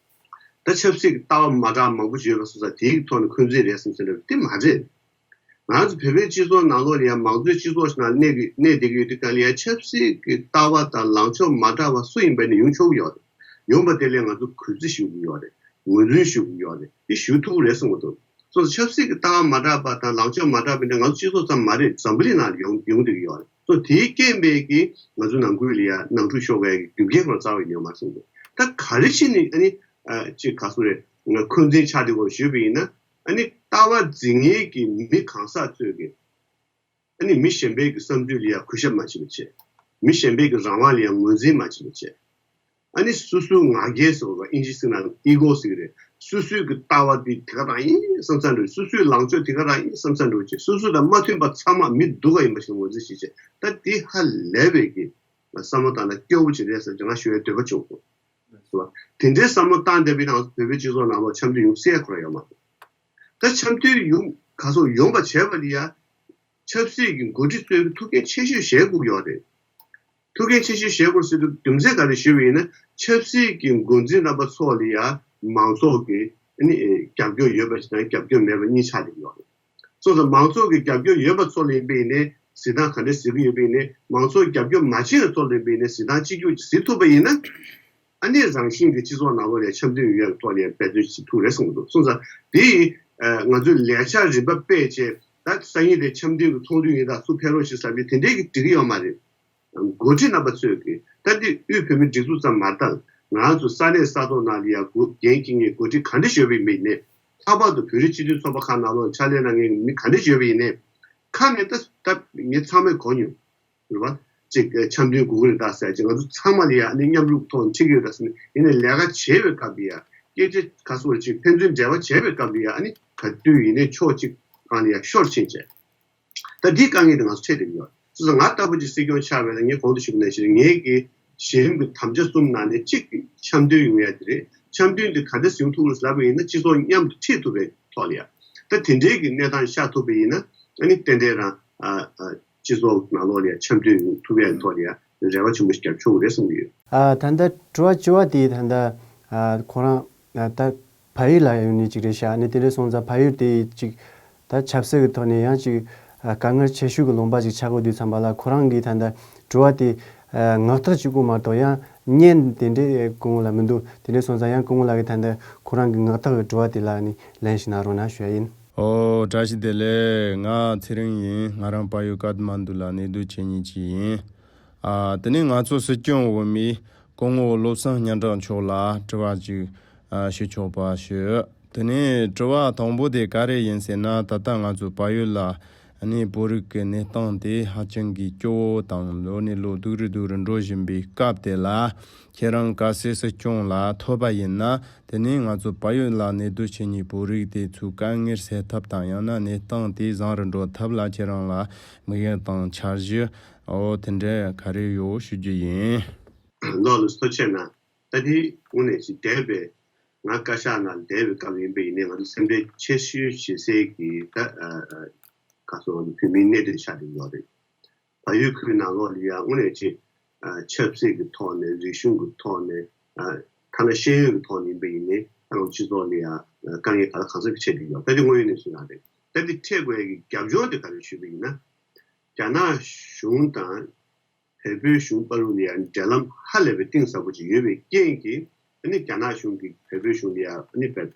ད་ཆབ་སྲིད་ཀྱི་ལྟ་བ་མ་འདྲ་མང་པོ་ཡོད་པ་སོང་ཙང་དེའི་ཐོག་ནས་འཁོན་འཛིན་རེད་བསམ་ཟེར་ལབ་དེ་མ་རེད། ང་ཚོ་བོད་པའི་སྤྱི་ཚོགས་ནང་ལོགས་ལ་ཡང་མང་གཙོའི་སྤྱི་ཚོགས་ཤིག་ནང་གནས་ཀྱི་གནས་བསྡད་ཀྱི་ཡོད་དུས་གང་ལ་ཡང་ཆབ་སྲིད་ཀྱི་ལྟ་བ་དང་ལངས་ཕྱོགས་མ་འདྲ་བ་སུ་ཡིན་པ་ནས་ཡོང་ཆོག་གི་ཡོད་རེད། ཡོང་པ་དེ་ལས་ང་ཚོ་གུས་བརྩི་ཞུ་གི་ཡོད་རེད། ངོས་འཛིན་ཞུ་གི་ཡོད་རེད། དེ་ཞུ་ཐུབ་ཀྱི་རེད་བསམ་གྱི་འདུག་སོ་སོ་ཆབ་སྲིད་ཀྱི་ལྟ་བ་མ་འདྲ་བ་དང་ལངས་ཕྱོགས་མ་འདྲ་བ་འདི་ང་ཚོ་སྤྱི་ཚོགས་ཙམ་མ་རེད། འཛམ་བུ་གླིང་ནང་ལ་ཡོང་ཡོང་བསྡད་ཀྱི་ཡོད་རེད། སོ་དེའི་རྐྱེན་པས་ཀྱི་ང་ཚོ་ནང་ཁུལ་ལ་ཡ་ནང་འཁྲུག་ཤོར་བའི་རྒྱུ་རྐྱེན་ཁོ་རང་རྩ་བ་ནས་ཡོད་མ་སོང་འདུག་ད་ག་རེ་བྱས་ནས་ཨ་ནི་ཨ་ཅིག་ག་སུ་རེད། ང་འཁོན་འཛིན་ཆགས་བསྡད་ཡོད་ཞུས་པ་ཡིན་ན། ཨ་ནི་ལྟ་བ་འཛིན་མཁན་གྱི་མི་གང་ཟག་ཚོས་ཀྱི་ཨ་ནི་མི་གཞན་པའི་གི་བསམ་ཚུལ་ལ་ཡ་གུས་ཞབས་མ་བྱེད་པ་བྱས། མི་གཞན་པའི་གི་རང་དབང་ལ་ཡ་ངོས་འཛིན་མ་བྱེད་པ་བྱས། ཨ་ནི་སོ་སོའི་ང་རྒྱལ་ཟེར་བ་ཨིན་ཇི་ཟེར་ན་ཨི་གོ་ཟེར་གི་རེད། སོ་སོའི་གི་ལྟ་བ་འདི་དེ་ག་རང་ཡིན་བསམ་བསམ་འདྲ་བོ། སོ་སོའི་ལངས་ཕྱོགས་དེ་ག་རང་ཡིན་བསམ་བསམ་འདྲ་བོ་བྱས། སོ་སོ་དང་མ་མཐུན་པ་ཚང་མ་མི་སྡུག་ག་ཡིན་པ་ཞིག་ངོས་འཛིན་བྱེད་བྱས། ད་འདི་ཧ་ལས་པའི་གི་བསམ་བློ་བཏང་ན་སྐྱོ་བོ་ཅིག་རེད་ཟེར་ང་ཞུ་ཡའི་འདོད་པ་བྱུང་སོང་། དེ་འདྲའི་བསམ་བློ་བཏང་བསྡད་པའི་ནང་བོད་པའི་སྤྱི་ཚོགས་ནང་ལོགས་འཆམ་མཐུན་ཡོང་སྲིད་ཡ་ཁོ་རང་ཡོད་མ་རེད། ད་འཆམ་མཐུན་ཡོང་ག་སོགས་ཡོང་པ་བྱས་པ་ལ་ཡ། ཆབ་སྲིད་ཀྱི་འགོ་ཁྲིད་ཚོས་ཀྱི་ཐུགས་འགན་ཆེ་ཤོས་བཞེས་དགོས་ཡོད་རེད། ཐུགས་འགན་ཆེ་ཤོས་བཞེས་དགོས་ཟེར་དུས་རྒྱུ་མཚན་ག་རེ་ཞུས་པ་ཡིན་ན། ཆབ་སྲིད་ཀྱི་འགོ་འཛིན་རྣམ་པ་ཚོ་ལ་ཡ་མང་ཚོགས་ཀྱི་ཨ་ནི་རྒྱབ་སྐྱོར་ཡོད་པ་ཞིག་དང་རྒྱབ་སྐྱོར་མེད་པ་གཉིས་ཆགས་བསྡད་ཡོད་རེད། སོང་ཙང་མང་ཚོགས་ཀྱི་རྒྱབ་སྐྱོར་ཡོད་པ་ཚོ་ལ་ཡིན་པ་ཡིན་ནའི་གཟིགས་སྟངས་ག་འདྲ་གཟིགས་ཀྱི་ཡོད་པ་ཡིན་ནའི། མང་ཚོགས་ཀྱི་རྒྱབ་སྐྱོར་མ་བྱས་པའི་ཚོ་ལ་ཡིན་པ་ཡིན་ནའི་གཟིགས་སྟངས་གཅིག་གྱུར་གྱིས་གཟིགས་ཐུབ་པ་ཡིན་ན། ཨ་ནི་རང་བཞིན་གྱི་སྤྱི་ཚོགས་ནང་ལོགས་ལ་འཆམ་མཐུན་ཡོང་ཡག་གི་ཐོག་ལ་འབད་བརྩོན་བྱེད་ཐུབ་རེད་གསུངས་འདུག་སོང་ཙང་དེ་ཡིས་ང་ཚོས་ལས་འཆར་རིམ་པ་སྤེལ་བྱས། ད་སང་ཉིན་དེ་འཆམ་མཐུན་གྱི་ཚོགས་འདུ་ཡིན་ད་སུ་ཕེབས་རོགས་ཞེས་ཟེར་བས་དེ་འདྲའི་གི་འགྲིག་གི་ཡོད་མ་རེད། འགོ་ཁྲིད་རྣམ་པ་ཚོས་ཀྱི་ད་འདི་དབུས་བོད་མིའི་སྒྲིག་འཛུགས་ཙམ་མ་ལྟར་ང་རང་ཚོ་ས་གནས་ས་ཐོག་ནང་ལ་ཡང་འགོ་འགན་འཁྱེར་མཁན་འགོ་ཁྲིད་ག་འདྲ་ཞིག་ཡོད་པ་ཡིན་པ་ཡིན་ནའི། ལྷག་པར་དུ་བོད་རིགས་སྤྱི་མཐུན་ཚོགས་པ་ཁག་ནང་ལོགས་ཕྱག་ལས་གནང་མཁན་མི་ག་འདྲ་ཞིག་ཡོད་པ་ཡིན་ནའི། ཁ་ནས་ད་ད་ངས་ཚང་མས་གོ་མྱོང་། རེད་བ། ཅིག་འཆམ་མཐུན་དགོས་ཀྱི་རེད་ད་ཟེར་ཅིག་ང་ཚོ་ཚང་མ་ལ་ཡང་ཨ་ནི་མཉམ་རུབ་ཐོག་ནས་འཁྲིད་ཀྱི་ཡོད་ད་ཟེར་ནས། ཡིན་ནའི་ལས་ཀ་བྱེད་པའི་སྐབས་ལ་ཡང་སྐད་ཆ་ག་ཟེར་ཅིག་ཕན་ཚུན་འབྲེལ་བ་བྱེད་པའི་སྐབས་ལ་ཡང་ཨ་ནི་ག་དུས་ཡིན་ནའི་ཕྱོགས་གཅིག་སྒང་ལ་ཡང་ཤོར་ཕྱིན་བྱས། ད་འདིའི་དཀའ་ངལ་དེ་ང་ཚོ་འཕྲད་བསྡད་ཀྱི་ཡོད། སོ་སོ་ང་ལྟ་བུ་ཅིག་སྲིད་སྐྱོང་ཆགས་པ་ཡིན་ན་ངས་གོང་དུ་ཞུས་པ་ནང་བཞིན་ངའི་གི་གཞི་རིམ་གྱི་དམ་བཅའ་གསུམ་ནང་ནས་གཅིག་གི་འཆམ་མཐུན་ཡོང་ཡ་དེ་རེད། འཆམ་མཐུན་དེ་ག་འདྲ་ཡོང་ཐུབ་ཀྱི་རེད་ལབ་པ་ཡིན་ན་སྤྱི་ཚོགས་མཉམ་དུ་ཁྲིད་ཐུབ་པའི་ཐོག་ལ་ཡ། ད་དེ་འདྲའི་གི་གནས་སྟངས་ཤར་ཐུབ་པ་ཡིན་ན་ཨ་ནི་ཏན་ཏན་རང་ཨ་ཨ་སྤྱི་ཚོགས་ནང་ལོགས་ལ་ཡ་འཆམ་མཐུན་ཡོང་ཐུབ་ཡ་གི་ཐོག་ལ་ཡ་རེ་བ་ཆེན་པོ་ཞིག་རྒྱབ་ཆོག་གི་རེད་བསམ་གྱི་ཡོད། ཨ་ད་ལྟ་དྲི་བ་བཅུ་པ་དེ་ད་ལྟ་ཨ་ཁོ་རང་ཨ་ད་ཕ་ཡུལ་ལ་ཡོང་ནི་ཅིག་རེད་ཤག་ཨ་ནི་དེ་འདྲ་སོང་ཙང་ཕ་ཡུལ་དེ་ཅིག་ད་ཆབ་སྲིད་ཀྱི་ཐོག་ནས་ཡང་ཅིག་ཨ་དཀའ་ངལ་ཆེ་ཤོས་ཀྱི་ལུང་པ་ཅིག་ཆགས་ཀྱི་དུས་ཙམ་པ་ལ་ཁོ་རང་གིས་ད་ལྟ་དྲི་བ་དེ་ཨ་ངག་ཐག་གཅིག་པོ་མ་གཏོགས་ཡང་བརྙན་དེ་འདྲའི་སྐུ་ངོ་ལ་མི་འདུག་དེ་འདྲ་སོང་ཙང་ཡང་སྐུ་ངོ་ལགས་ཀྱིས་ད་ལྟ་ཁོ་རང་གི་ངག་ཐག་གི་དྲི་བ་དེ་ལ་ཨ་ནི་ལན་ཞིག་གནང་རོགས་གནང་ཞུ་ཡ་ཡིན། ཨོ་བཀྲ་ཤིས་བདེ་ལེགས། ང་ཚེ་རིང་ཡིན། ང་རང་ཕ་ཡུལ་ཀ་ཐ་མན་ཌུ་ལ་གནས་སྡོད་བྱེད་མཁན་ཅིག་ཡིན། ཨ་དེ་ནས་ང་ཚོ་སྲིད་སྐྱོང་འོས་མི་སྐུ་ངོ་བློ་བཟང་སྙན་གྲགས་མཆོག་ལ་དྲི་བ་ཅིག་ཨ་ཞུ་ཆོག་པ་ཞུ། དེ་ནས་དྲི་བ་དང་པོ་དེ་ག་རེ་ཡིན་ཟེར་ན། ད་ལྟ་ང་ཚོ་བལ་ཡུལ་ལ་ཨ་ནི་བོད་རིགས་ཀྱི་གནས་སྟངས་དེ་ཧ་ཅང་གི་སྐྱོ་བོ་དང་ལོ་ནས་ལོ་སྡུག་རུ་སྡུག་རུ་འགྲོ་བཞིན་པའི་སྐབས་དེ་ལ། ཁྱེད་རང་གལ་སྲིད་སྲིད་སྐྱོང་ལ་ཐོབ་པ་ཡིན་ན། དེ་ནས་ང་ཚོ་བལ་ཡུལ་ལ་གནས་སྡོད་བྱེད་མཁན་བོད་རིགས་དེ་ཚོའི་དཀའ་ངལ་སེལ་ཐབས་དང་ཡང་ན་གནས་སྟངས་དེ་བཟང་རུ་འགྲོ་ཐབས་ལ་ཁྱེད་རང་ལ་དམིགས་ཡུལ་དང་འཆར་གཞི་འོ་དེ་འདྲ་ག་རེ་ཡོད་ཞུ་རྒྱུ་ཡིན། ལགས་ལགས་ཐུགས་རྗེ་ཆེ་གནང་། ད་དེ་དངོས་གནས་ཅིག་འདས་པའི་ང་བཀའ་ཤག་ནང་འདས་པའི་སྐབས་ཡིན་པ་ཡིན་ནའི་ང་ཚོ་སེམས་ཁྲལ་ཆེ་ཤོས་བྱེད་སའི་གི་ད་ཨ་ཨ་ག་སོ་བོད་མིའི་གནད་དོན་ཆགས་བསྡད་ཡོད་རེད། བལ་ཡུལ་ཁུལ་ནང་ལོགས་ལ་ཡང་དངོས་གནས་ཅིག་ཆབ་སྲིད་ཀྱི་ཐོག་ནས། རིག་གཞུང་གི་ཐོག་ནས། ཐ་ན་ཤེས་ཡོན་གྱི་ཐོག་ནས་ཡིན་པ་ཡིན་ནའི་ད་ང་ཚོ་སྤྱི་ཚོགས་ལ་ཡང་དཀའ་ངལ་ག་ལ་གང་འཚམ་ཞིག་འཕྲད་བསྡད་ཡོད། ད་དེ་དངོས་ཡོད་གནས་ཚུལ་རང་རེད། ད་དེ་འཕྲད་དགོས་ཡ་གི་རྒྱབ་ལྗོངས་དེ་ག་རེ་ཞུས་པ་ཡིན་ན། རྒྱ་ནག་གཞུང་དང་བལ་པོའི་གཞུང་བར་ལ་ཡང་འབྲེལ་ལམ་ཧ་ལས་པའི་གཏིང་ཟབ་པོ་ཅིག་ཡོད་པའི་རྐྱེན་གྱིས། ཨ་ནི་རྒྱ་ནག་གཞུང་གིས་བལ་པོའི་གཞུང་ལ་ཡང་ཨ་ནི་བལ་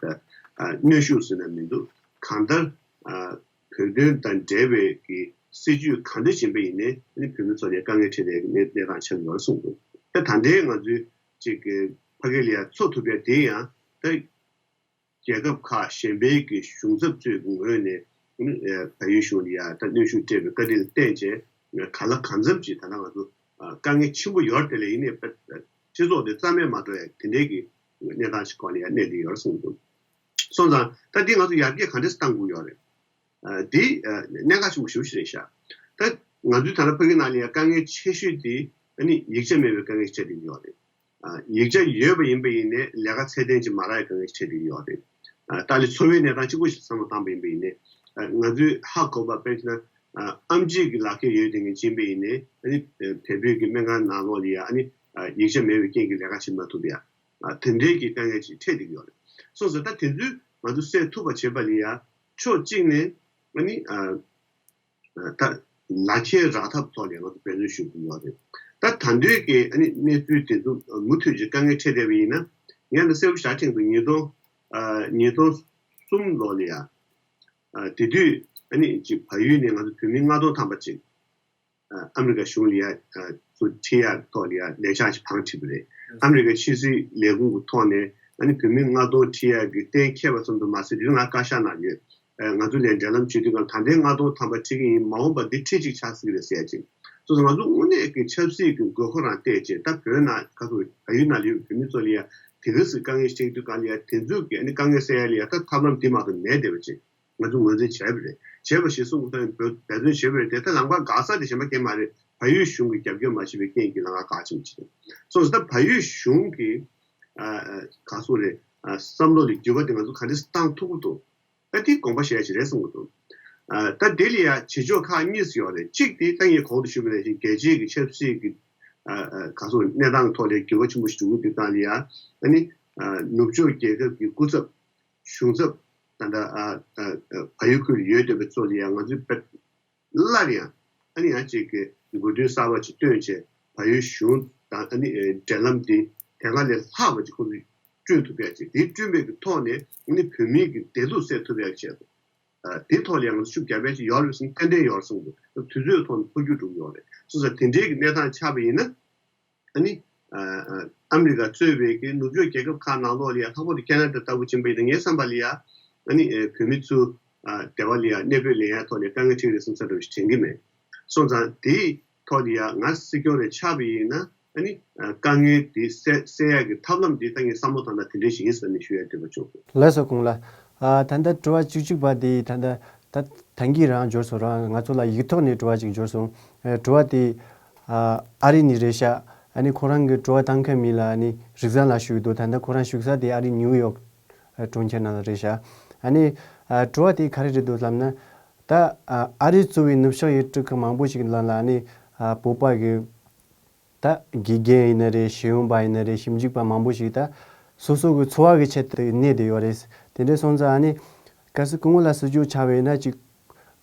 ཨ་གནོན་ཤུགས་ཟེར་ན་མི་འདུག་གང་ལྟར་ཨ་བོད་དོན་དང་འབྲེལ་བའི་གི་སྲིད་ཇུས་གང་འདྲ་ཡིན་པ་ཡིན་ནའི། ཨ་ནི་བོད་མི་ཚོ་ལ་དཀའ་ངལ་འཕྲད་བསྡད་ཀྱི་གནས་གནས་སྟངས་ཆགས་ཡོད་རེད་གསུངས་འདུག་ད་ད་ལྟའི་ང་ཚོའི་ཅིག་གི་ཕ་གི་ལ་ཡང་འཚོ་ཐུབ་ཡ་དེ་ཡང་ད་རྒྱལ་ཁབ་ཁག་གཞན་པའི་གི་གཞུང་ཚབ་ཚོའི་གི་ངོས་ནས་ཨ་ནི་ཨ་བལ་ཡུལ་གཞུང་ལ་ཡང་ད་གནོན་ཤུགས་སྤྲད་པའི་བཀའ་དྲིན་ལ་བརྟེན་བྱས་ག་ལ་གང་འཚམ་ཅིག་ད་ལྟ་ང་ཚོ་ཨ་དཀའ་ངལ་ཆེན་པོ་ཡོད་རེད། དེ་ལས་ཡིན་ནའི་སྤྱི་ཚོགས་དེ་རྩ་མེད་མ་འགྲོ་ཡ་དེ་འདྲའི་གི་གནས་སྟངས་ཤིག་སྒང་ལ་ཡང་གནས་བསྡད་ཡོད་རེད་གསུངས་འདུག་སོང་ཙང་ད་འདི་ང་ཚོ་ཡར་རྒྱས་ག་འདྲས་བཏང་དགོས་ཡོད་རེད། ཨ་འདི་ཨ་གནད་འགག་ཆེན་པོ་ཞེ་པོ་ཞིག་རེད་ཤག་ད་ང་ཚོའི་ད་ལྟ་ཕ་གི་ནང་ལ་ཡང་དཀའ་ངལ་ཆེ་ཤོས་དེ་ཨ་ནི་ཡིག་ཆ་མེད་པའི་དཀའ་ངལ་ཞིག་འཕྲད་བསྡད་ཡོད་རེད། ཨ་ཡིག་ཆ་ཡོད་པ་ཡིན་པ་ཡིན་ནའི་ལས་ཀ་ཚད་ལྡན་ཅིག་མ་རག་ཡའི་དཀའ་ངལ་ཞིག་འཕྲད་བསྡད་ཡོད་རེད། ཨ་ཏཱ་ལའི་འཚོ་བའི་གནས་སྟངས་གཅིག་པོ་ཞིག་བསམ་བློ་བཏང་པ་ཡིན་པ་ཡིན་ནའི། ཨ་ང་ཚོས་ཧ་གོ་བ་དཔེར་ན། ཨ་ཨེམ་ཆི་གི་ལག་ཁྱེར་ཡོད་དེ་ངས་བྱིན་པ་ཡིན་ནའི་ཨ་ནི་བལ་པོའི་གི་སྨན་ཁང་ནང་ལོགས་ལ་ཡ་ཨ་ནི་ཡིག་ཆ་མེད་པའི་རྐྱེན་གྱིས་ལས་ཀ་བྱེད་མ་ཐུབ་ཡ། ཨ་དེ་འདྲའི་གི་དཀའ་ངལ་ཅིག་འཕྲད་བསྡད་ཀྱི་ཡོད་རེད། སོང་ཙང་ད་དེ་ཚོའི་ང་ཚོ་སེལ་ཐུབ་པ་བྱེད་པ་ལ་ཡ་ཕྱོགས་གཅིག་ནས་ཨ་ནི་ཨ་ད་ལག་ཁྱེར་རག་ཐབས་ཐོག་ལ་ང་ཚོ་འབད་བརྩོན་ཞུ་དགོས་ཡོད་རེད། ད་ད་འདོད་ཀྱི་ཨ་ནི་གནས་ཚུལ་དེ་ཚོ་མུ་མཐུད་ཀྱི་དཀའ་ངལ་འཕྲད་བསྡད་པ་ཡིན་ན། ངས་ད་གསལ་པོ་ཞེ་དྲག་དྲན་འདུག་ཉིས་སྟོང་ཨ་ཉིས་སྟོང་གསུམ་ལོ་ལ་ཡ། ཨ་དེ་དུས་ཨ་ནི་ཅིག་བལ་ཡུལ་ནས་ང་ཚོ་བོད་མི་ལྔ་སྟོང་ཐམ་པ་ཅིག་ཨ་ཨ་མི་རི་ཀ་གཞུང་ལ་ཡ་ཨ་ཚུར་ཁྲིད་ཡ་ཐོག་ལ་ཡ་ལས་འཆར་ཞིག་བང་བསྒྲིགས་པ་རེད། ཨ་མི་རི་ཀའི་ཕྱི་སྲིད་ལས་ཁུངས་ཀྱི་ཐོག་ནས་ཨ་ནི་བོད་མི་ལྔ་སྟོང་ཁྲིད་ཡ་གི་གཏན་འཁེལ་བ་ཙམ་དུ་མ་ཟད། དེ་དུས་ང་བཀའ་ཤག་ནང་ཡོད། ཨ་ང་ཚོ་ལ་འབྲེལ་ལམ་བྱེད་དུས་གང་ད་ལྟའི་ལྔ་སྟོང་ཐམ་པ་ཁྲིད་ཀྱི་ཡིན། མ་འོངས་པ་འདི་ཁྲི་གཅིག་ཆགས་སྲིད་ཀྱི་རེད་ཟེར་ཡ་ཅིག་སོ་སོ་ང་ཚོ་དངོས་གནས་ཀྱི་ཆབ་སྲིད་ཀྱི་དགོས་མཁོ་རང་བལྟས་བྱས། ད་བོད་ནང་ག་ཚོད་བལ་ཡུལ་ནང་ལ་ཡོད་བོད་མི་ཚོ་ལ་ཡ་དེ་ག་ཚོད་དཀའ་ངལ་འཕྲད་དུས་གང་ལ་ཡ་དེ་ཚོ་གི་ཨ་ནི་དཀའ་ངལ་སེལ་ཡ་ལ་ཡ་ད་ཐབས་ལམ་འདི་མ་གཏོགས་མེད་བསྡད་པ་ཅིག་ང་ཚོ་ངོས་འཛིན་བྱས་པ་རེད། བྱས་པ་ཞིག་གསུང་གི་ད་འབད་བརྩོན་བྱས་པ་རེད་དེ། ད་ལམ་ཁ་འགག་ས་དེ་གཞན་པ་གང་ཡང་མ་རེད། བལ་ཡུལ་གཞུང་གིས་རྒྱབ་སྐྱོར་མ་བྱས་པའི་རྐྱེན་གྱིས་ལམ་ཁ་འགག་ཕྱིན་པ་ཅིག་རེད། སོང་ཙང་ད་བལ་ཡུལ་གཞུང་གིས་ཨ་ཨ་ག་སོ་རེད། ཨ་བསམ་བློ་ལ་འགྱུར་བ་དེ་ང་ཚོ་ག་འདྲས་བཏང་ཐུབ་ཀྱི་འདུག་ད་དེ་དགོངས་པ་བཞེས་ཡ་ཞིག་རེད་གསུང་གི་འདུག་ཨ་ད་དེ་ལ་ཡ་བྱེད་ཕྱོགས་ཁག་གཉིས་ཡོད་རེད། གཅིག་དེ་ད་ངས་གོང་དུ་ཞུས་པ་ནང་བཞིན་རྒྱལ་སྤྱིའི་གི་ཆབ་སྲིད་ཀྱི་ཨ་ཨ་ག་སོ་གནས་སྟངས་ཐོག་ལ་འགྱུར་བ་ཆེན་པོ་ཞིག་འགྲོ་གི་འདུག་སྟངས་ལ་ཡ། ཨ་ནི་ཨ་ནུབ་ཕྱོགས་རྒྱལ་ཁབ་ཀྱི་སྐུ་ཚབ་གཞུང་ཚབ་ད་ལྟ་ཨ་ཨ་ཨ་བལ་ཡུལ་ཁུལ་ཡོད་བསྡད་པ་ཚོ་ལ་ཡ་ང་ཚོས་དཔེ་སླར་ཡང་ཨ་ནི་ཡང་གཅིག་གི་དགོས་འདུན་གསར་པ་ཅིག་བཏོན་བྱས། བལ་ཡུལ་གཞུང་དང་ཨ་ནི་ཨེ་འབྲེལ་ལམ་འདི་དེ་སྔ་ལས་ལྷག་པ་ཅིག་ཁོ་ཚོས་བསྐྲུན་ཐུབ་ཡ་ཅིག་དེ་བསྐྲུན་པའི་གི་ཐོག་ནས་ཨ་ནི་བོད་མིའི་གི་བདེ་སྡུག་སེལ་ཐུབ་ཡ་ཆེད་དུ། ཨ་དེ་ཐོག་ལ་ཡང་ང་ཚོ་ཤུགས་རྒྱབ་ཡ་ཅིག་ཡོད་རེད་ཟེར་ན་ཏན་ཏན་ཡོད་རེད་གསུངས་འདུག་ད་དུས་ཚོད་ཐོག་ནས་འཕོ་འགྱུར་འགྲོ་གི་ཡོད་རེད། སོ་སོ་དེ་འདྲའི་གི་གནས་སྟངས་ཆགས་པ་ཡིན་ན། ཨ་ནི་ཨ་ཨ་ཨ་མི་རི་ཀ་གཙོས་པའི་གི་ནུབ་ཕྱོགས་རྒྱལ་ཁབ་ཁག་ནང་ལོགས་ལ་ཡ་ལྷག་པར་དུ་ཁེ་ན་ཌ་ལྟ་བུ་ཕྱིན་པ་ཡིན་ན་ངའི་བསམ་པ་ལ་ཡ་ཨ་ནི་ཨེ་བོད་མི་ཚོ་ཨ་སྡེ་བ་ལ་ཡ་གནས་སྤོས་ལེན་ཡ་ཐོག་ནས་དཀའ་ངལ་འཕྲད་ཀྱི་རེད་བསམ་ས་འདྲ་བོ་ཞིག་དྲན་གྱི་མེད། སོང་ཙང་དེའི་ཐོག་ལ་ཡ་ང་སྲིད་སྐྱོང་རེ་ཆགས་པ་ཡིན་ན་ཨ་ནི་ཨ་དཀའ་ངལ་དེ་སེལ་སེལ་ཡ་གི་ཐབས་ལམ་དེ་ད་ངས་བསམ་བློ་བཏང་ན་དེ་འདྲ་ཞིག་ཡིན་ཟེར་ནས་ཞུ་ཡ་འདོད་པ་བྱུང་། ལགས་སོ་སྐུ་ངོ་ལགས། ཨ་ད་ལྟ་དྲི་བ་བཅུ་གཅིག་པ་དེ་ད་ལྟ་ད་ཐེངས་གཅིག་རང་འབྱོར་སོང་། རང་ང་ཚོ་ལ་ཡིག་ཐོག་ནས་དྲི་བ་ཅིག་འབྱོར་སོང་། ཨ་དྲི་བ་དེ་ཨ་ཨ་རི་ནས་རེད་ཤག་ཨ་ནི་ཁོ་རང་གི་དྲི་བ་བཏང་མཁན་མི་ལ་ཨ་ནི་རིག་བཟང་ལགས་ཞུ་གི་འདུག་ད་ལྟ་ཁོ་རང་བཞུགས་ས་དེ་ཨ་རི་ནིའུ་ཡོག་ཨ་གྲོང་ཁྱེར་ནང་ལ་རེད་ཤག་ཨ་ནི་ཨ་དྲི་བ་དེ་ག་རེ་རེད་འདུག་ལབ་ན། ད་ཨ་ཨ་རི་གཙོས་པའི་ནུབ་ཕྱོགས་ཡུལ་གྲུ་ཁག་མང་པོ་ཞིག་ནང་ལ་ཨ་ནི་ཨ་བོད་པ་གི་ད་དགེ་རྒན་ཡིན་ན་རེད། ཤེས་ཡོན་པ་ཡིན་ན་རེད། ཞིབ་འཇུག་པ་མང་པོ་ཞིག་ད་སོ་སོ་གི་འཚོ་བ་གི་ཆེད་དུ་གནས་བསྡད་ཡོད་རེད། དེ་འདྲ་སོང་ཙང་ཨ་ནི་གལ་སྲིད་སྐུ་ངོ་ལ་སྲིད་སྐྱོང་ཆགས་པ་ཡིན་ན་ཅིག་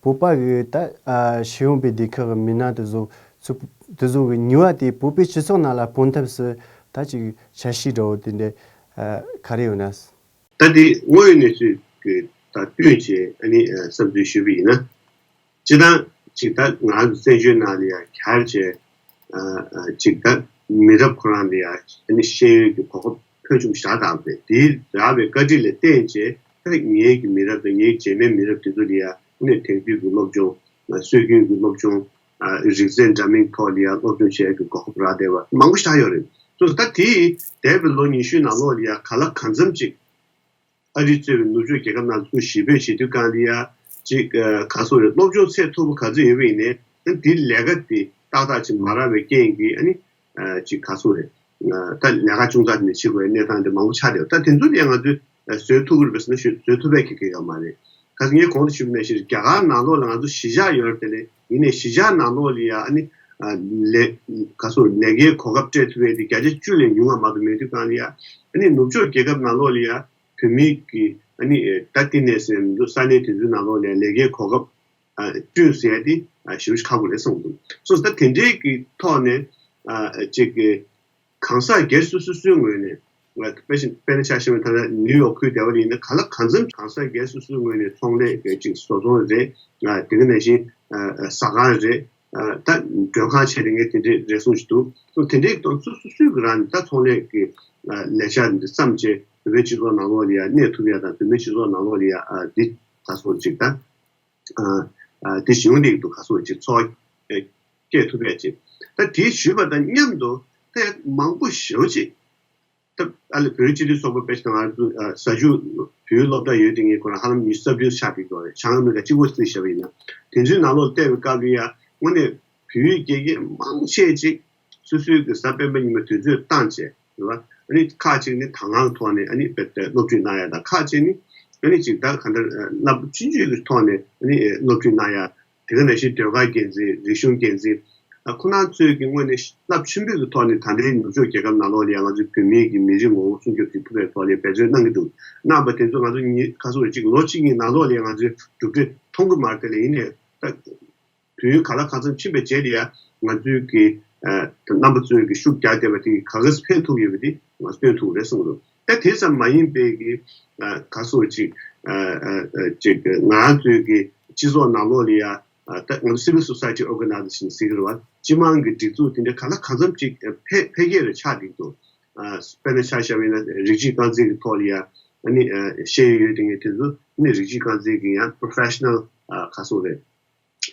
བོད་པ་གི་ད་ཨ་ཤེས་ཡོན་པའི་སྡེ་ཁག་གི་མི་སྣ་དེ་ཚོ་ཚུ་དེ་ཚོ་གི་ནུས་པ་དེ་བོད་པའི་སྤྱི་ཚོགས་ནང་ལ་སྤུངས་ཐབས་སུ་ད་ཅིག་འཆར་གཞི་འདྲ་བོ་དེ་འདྲ་ཨ་ག་རེ་ཡོད་ན། ད་དེ་དངོས་ཡོད་གནས་ཚུལ་གྱི་དང་བསྟུན་བྱས་ཨ་ནི་ཨ་བསམ་ཚུལ་ཞུས་པ་ཡིན་ན། སྤྱིར་བཏང་ཅིག་ད་ང་ཚོ་བཙན་བྱོལ་ནང་ལ་ཡང་གལ་ཆེ་ཨ་ཨ་ཅིག་ད་མི་རབས་ཁོ་རང་ལ་ཡང་ཨ་ནི་ཤེས་ཡོན་གྱི་གོ་སྐབས་ཕོན་ཆུང་བཞག་བཏང་བས། དེའི་རག་པའི་བཀའ་དྲིན་ལ་བརྟེན་བྱས་ད་ངེད་ཀྱི་མི་རབས་དང་ངེད་རྗེས་མའི་མི་རབས་དེ་ཚོ་ལ་ཡང་ཨ་ནི་དེང་དུས་ཀྱི་སློབ་སྦྱོང་། སྲོལ་རྒྱུན་གྱི་སློབ་སྦྱོང་། ཨ་རིག་རྩལ་འདྲ་མིན་ཐོག་ལ་ཡང་སློབ་སྦྱོང་བྱེད་ཡག་གི་གོ་སྐབས་རག་བསྡད་པ་མང་པོ་ཞིག་ཡོད་རེད། སོ་སོ་ད་དེ་འདས་པའི་ལོ་ཉི་ཤུའི་ནང་ལོགས་ལ་ཡང་ག་ལ་གང་འཚམ་ཅིག་ཨ་རི་གཙོས་པའི་ནུབ་ཕྱོགས་རྒྱལ་ཁབ་ནང་ཚུར་ཞི་བོད་བྱེད་དུས་གང་ལ་ཡང་ཅིག་ཨ་ག་སོ་རེད། སློབ་སྦྱོང་ཚད་མཐོ་པོ་ག་ཚོད་ཡོད་པ་ཡིན་ནའི་ད་དེ་ལས་ཀ་དེ་ཏག་ཏག་ཅིག་མ་རག་པའི་རྐྱེན་གྱིས་ཨ་ནི་ཨ་ཅིག་ག་སོ་རེད། ཨ་ད་ལས་ཀ་ཅུང་ཙག་དེ་ནས་བྱེད་དགོས་པའི་གནས་སྟངས་དེ་མང་པོ་ཆགས་བསྡད་ཡོད། ད་དེ་ཚོ་ལ་ཡང་ང་ཚོས་བཟོད་ཐུབ་ཀྱི་རེད་པས་ཟེར་ན་ཞུ་བཟོད་ཐུབ་པའི་ཁེ་ཁེ་ཡོད་མ་རེད། ཁ་སང་ངས་གོང་དུ་ཞུས་པ་ནང་བཞིན་རྒྱ་གར་ནང་ལོགས་ལ་ང་ཚོ་གཞིས་ཆགས་ཡོད་རེད་དེ། ལས་ཡིན་ནའི་གཞིས་ཆགས་ནང་ལོགས་ལ་ཡ་ཨ་ནི་ལས་ག་སོ་ལས་ཀའི་གོ་སྐབས་སྤྲད་ཐུབ་པའི་དེ་བརྒྱ་ཆ་བཅུ་ལས་ཉུང་བ་མ་གཏོགས་མེད་དུས་གང་ལ་ཡ་ཨ་ནི་ནུབ་ཕྱོགས་རྒྱལ་ཁབ་ནང་ལོགས་ལ་ཡ་བོད་མི་གི་ཨ་ནི་ད་ལྟ་ནས་ཟིན་ས་གནས་དེ་ཚོའི་ནང་ལོགས་ལ་ལས་ཀའི་གོ་སྐབས་བསྐྲུན་ཟེར་ཡ་དེ་ཞེ་པོ་ཁག་པོ་རེད་གསུངས་འདུག་སོ་སོ་ད་དེ་འདྲའི་གི་ཐོག་ནས་ཅིག་གི་གང་ཟག་སྒེར་སོ་སོ་སོའི་ངོས་ནས། དཔེ་ཆ་དཔེར་ན་ཆ་བཞག་པ་ད་ལྟ་ནིའུ་ཡོག་ཁུལ་བསྡད་པ་ཡིན་ན་གང་ལ་གང་འཚམ་གང་ཟག་སྒེར་སོ་སོའི་ངོས་ནས་ཚོང་ལས་ཀྱི་ཅིག་བཟོ་ཚོང་རེད། དེ་ག་ནང་བཞིན་ཟ་ཁང་རེད། ད་མགྲོན་ཁང་བྱས་ཏེ་ངས་དེ་འདྲའི་རེ་ཟུང་ཞིག་འདུག་སོ་དེ་འདྲའི་གཏོང་སོ་སོ་སོའི་གི་རང་ནས་ད་ཚོང་ལས་ཀྱི་ལས་འཆར་འདི་བརྩམས་བྱས་བོད་པའི་སྤྱི་ཚོགས་ནང་ལོགས་ལ་ཡ་གནས་ཐུབ་ཡ་དང་བོད་མིའི་སྤྱི་ཚོགས་ནང་ལོགས་ལ་ཡ་འདི་ད་སོ་ཅིག་ད། དེ་བཞིན་འདི་འདུག་ག་སོགས་ཀྱི་ཚོགས་སྐྱེས་ཐུབ་པའི་ཆེད། ད་དེ་ཞུས་པ་དང་མཉམ་དུ་ད་ཡང་མང་པོ་ཞེ་པོ་ཅིག་ད་ཨ་ལེ་བོད་རིགས་སྤྱི་མཐུན་ཚོགས་པ་དཔེ་ཆ་ང་ཚོ་ས་ཆུ་བོད་སློབ་གྲྭ་ཡོད་དེ་ངས་ཁོ་རང་ཧ་ལམ་ཉི་ཤུ་རྩ་བདུན་ཆགས་ཀྱི་འདུག་རེད། བྱང་ཨ་མི་རི་ཀ་གཅིག་པོ་རྩིས་བཞག་པ་ཡིན་ན། དེ་ཚོའི་ནང་ལོགས་བལྟས་པའི་སྐབས་ལ་ཡ་དངོས་གནས་བོད་ཡིག་སྐད་ཀྱི་མང་ཆེ་ཅིག་སོ་སོའི་གི་གཟའ་སྤེན་པ་ཉི་མ་དུས་ཚོད་བཏང་བྱས། རེད་བ། ཨ་ནི་ཁག་ཅིག་ནི་དང་བླངས་ཐོག་ནས་ཨ་ནི་བེད་སློབ་ཁྲིད་གནང་ཡ་དང་ཁག་ཅིག་ནི་ཨ་ནི་ཅིག་ད་ག་འདྲ་རླབས་ཆུང་ཆུང་གི་ཐོག་ནས་ཨ་ནི་སློབ་ཁྲིད་གནང་ཡ། དེ་ག་ནང་བཞིན་ཟློས་གར་འགན་འཛིན་རིག་གཞུང་འགན་འཛིན་ཨ་ཁོ་རང་ཚོས་ཀྱི་དངོས་ནས་རླབས་ཆེན་པོའི་གི་ཐོག་ནས་ད་ལྟའི་ནུབ་ཕྱོགས་རྒྱལ་ཁབ་ནང་ལོགས་ལ་ཡང་ང་ཚོའི་བོད་མིའི་གི་མི་རིགས་ངོ་བོ་སྲུང་སྐྱོབ་བྱེད་ཐུབ་པའི་ཐོག་ལ་འབད་བརྩོན་གནང་གི་འདུག་གནང་བ་དེ་ཚོ་ང་ཚོ་ཉིན་ཁ་སོ་རེ་གཅིག་ལོ་གཅིག་གཉིས་ནང་ལོགས་ལ་ཡང་ང་ཚོའི་གྲུབ་འབྲས་མཐོང་གི་མ་རེད་དེ། ལས་ཡིན་ནས་ད། དུས་ཡུན་གང་ལ་གང་འཚམ་ཕྱིན་པའི་རྗེས་ལ་ཡང་ང་ཚོའི་གི་ཨ་རྣམ་པ་ཚོའི་གི་ཤུགས་རྒྱག་བསྡད་པ་དེ་ག་ག་སེ་ཕན་ཐོགས་ཡོད་པ་དེ་ང་ཚོས་མཐོང་རེད་གསུངས་འདུག་ད་དེ་ཙམ་མ་ཡིན་པའི་གི་ཨ་ག་སོ་ཅིག་ཨ་ཨ་ཅིག་ང་རང་ཚོའི་གི་སྤྱི་ཚོགས་ནང་ལོགས་ལ་ཡ་ཨ་ད་ང་ཚོ་civil society organization་ཟེར་གི་རེད་བ། སྤྱི་དམངས་ཀྱི་སྒྲིག་འཛུགས་དེ་འདྲ་གང་ལ་གང་འཚམ་ཅིག་འཕེལ་འཕེལ་རྒྱས་རེ་ཆགས་བསྡད་འདུག་ཨ་དཔེར་ན་ཆ་བཞག་པ་ཡིན་ན་རིགས་གཅིག་རྐང་འཛིན་གྱི་ཐོག་ལ་ཡ་ཨ་ནི་ཨ་ཤེས་ཡོན་ཡོད་དེ་ངས་དེ་ཚོ་ཨ་ནི་རིགས་གཅིག་རྐང་འཛིན་གྱི་ཡང་professional་ཨ་ག་སོ་རེད།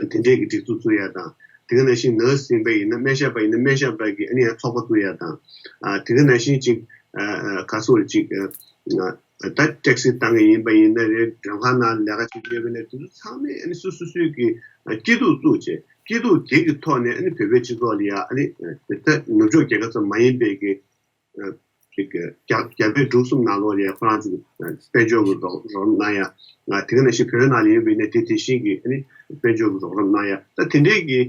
དེ་འདྲས་ཀྱི་སྒྲིག་འཛུགས་བཙུགས་ཡ་དང་། དེ་ག་ནང་བཞིན་ནར་སི་ཡིན་པ་ཡིན་ན་སྨན་ཞབས་པ་ཡིན་ན་སྨན་ཞབས་པ་གི་ཨ་ནི་ཡང་ཚོགས་པ་བཙུགས་ཡ་དང་། ཨ་དེ་ག་ནང་བཞིན་ཅིག་ཨ་ཨ་ག་སོ་རེ་ཅིག་ཨ་ཨ་ད་ཊེག་སི་བཏང་གི་ཡིན་པ་ཡིན་ན་རེད། མགྲོན་ཁང་ནང་ལས་ཀ་བྱེད་ཀྱི་ཡོད་པ་ཡིན་ན་དེ་ཚོ་ཚང་མས་ཨ་ནི་སོ་སོ་སོའི་གི་ཨ་སྐྱིད་སྡུག་བཙུགས་བྱས་སྐྱིད་སྡུག་དེ་གི་ཐོག་ནས་ཨ་ནི་བོད་པའི་སྤྱི་ཚོགས་ལ་ཡ་ཨ་ནི་ཨ་ད་ནུབ་ཕྱོགས་རྒྱལ་ཁབ་ཙམ་མ་ཡིན་པའི་གི་ཅིག་རྒྱ་རྒྱ་བལ་འབྲུག་གསུམ་ནང་ལོགས་ལ་ཡང་ཁོ་རང་ཚོ་གི་དཔལ་འབྱོར་གྱི་རོགས་རོགས་རམ་གནང་ཡ། ང་དེ་ག་ནང་བཞིན་བོད་ནང་ལ་ཡོད་པའི་ནས་དེ་དེ་བཞིན་གྱི་ཨ་ནི་དཔལ་འབྱོར་གྱི་རོགས་རམ་གནང་ཡ། ད་དེ་འདྲའི་གི་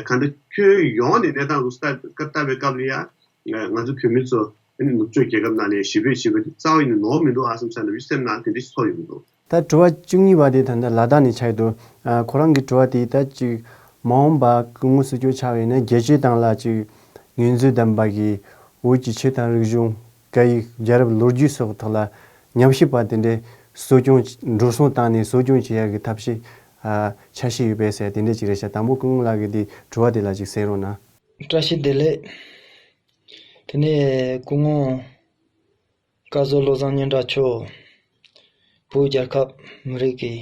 གང་ལྟར་ཁྱོན་ཡོངས་ནས་གནས་སྟངས་རུ་ལྟ་བཀའ་ལྟ་བའི་སྐབས་ལ་ཡ་ང་ཚོ་བོད་མི་ཚོ་ཨ་ནི་ནུབ་ཕྱོགས་རྒྱལ་ཁབ་ནང་ལ་ཡ་ཞི་བའི་ཞི་བའི་རྩ་བ་ཡིན་ནས་ནོར་མི་འདུག་ཨ་བསམ་ས་ནས་སེམས་ནང་དེ་འདྲ་ཞིག་ཚོར་ཡོང་གི་འདུག་ད་དྲི་བ་བཅུ་གཉིས་པ་དེ་ད་ལྟ་ལ་དྭགས་ནས་ཆགས་འདུག་ཨ་ཁོ་རང་གི་དྲི་བ་དེ་ད་ཅིག་མ་འོངས་པ་སྐུ་ངོ་སྲིད་སྐྱོང་ཆགས་པ་ཡིན་ན་རྒྱལ་སྤྱི་དང་ལ་ཅིག་ངོས་འཛིན་ལྡན་པ་གི་བོད་ཀྱི་ཆོས་དང་རིག་གཞུང་སྐད་ཡིག་རྒྱལ་རབས་ལོ་རྒྱུས་སོགས་ཐོག་ལ་ཉམས་ཞིབ་པ་དེ་འདྲའི་གསོ་སྐྱོང་འགྲོ་སོང་བཏང་ནས་གསོ་སྐྱོང་བྱེད་ཡག་གི་ཐབས་ཤེས་ཨ་འཆར་གཞི་ཡོད་པས་ཟེར་དེ་འདྲ་ཅིག་རེད་ཤག་དང་པོ་སྐུ་ངོ་ལགས་ཀྱི་དེ་དྲི་བ་དེ་ལ་ཅིག་གསན་རོགས་གནང་། བཀྲ་ཤིས་བདེ་ལེགས། དེ་ནས་སྐུ་ངོ་བཀའ་ཟུར་བློ་བཟང་སྙན་གྲགས་མཆོག་བོད་རྒྱལ་ཁབ་མི་རིགས་ཀྱི་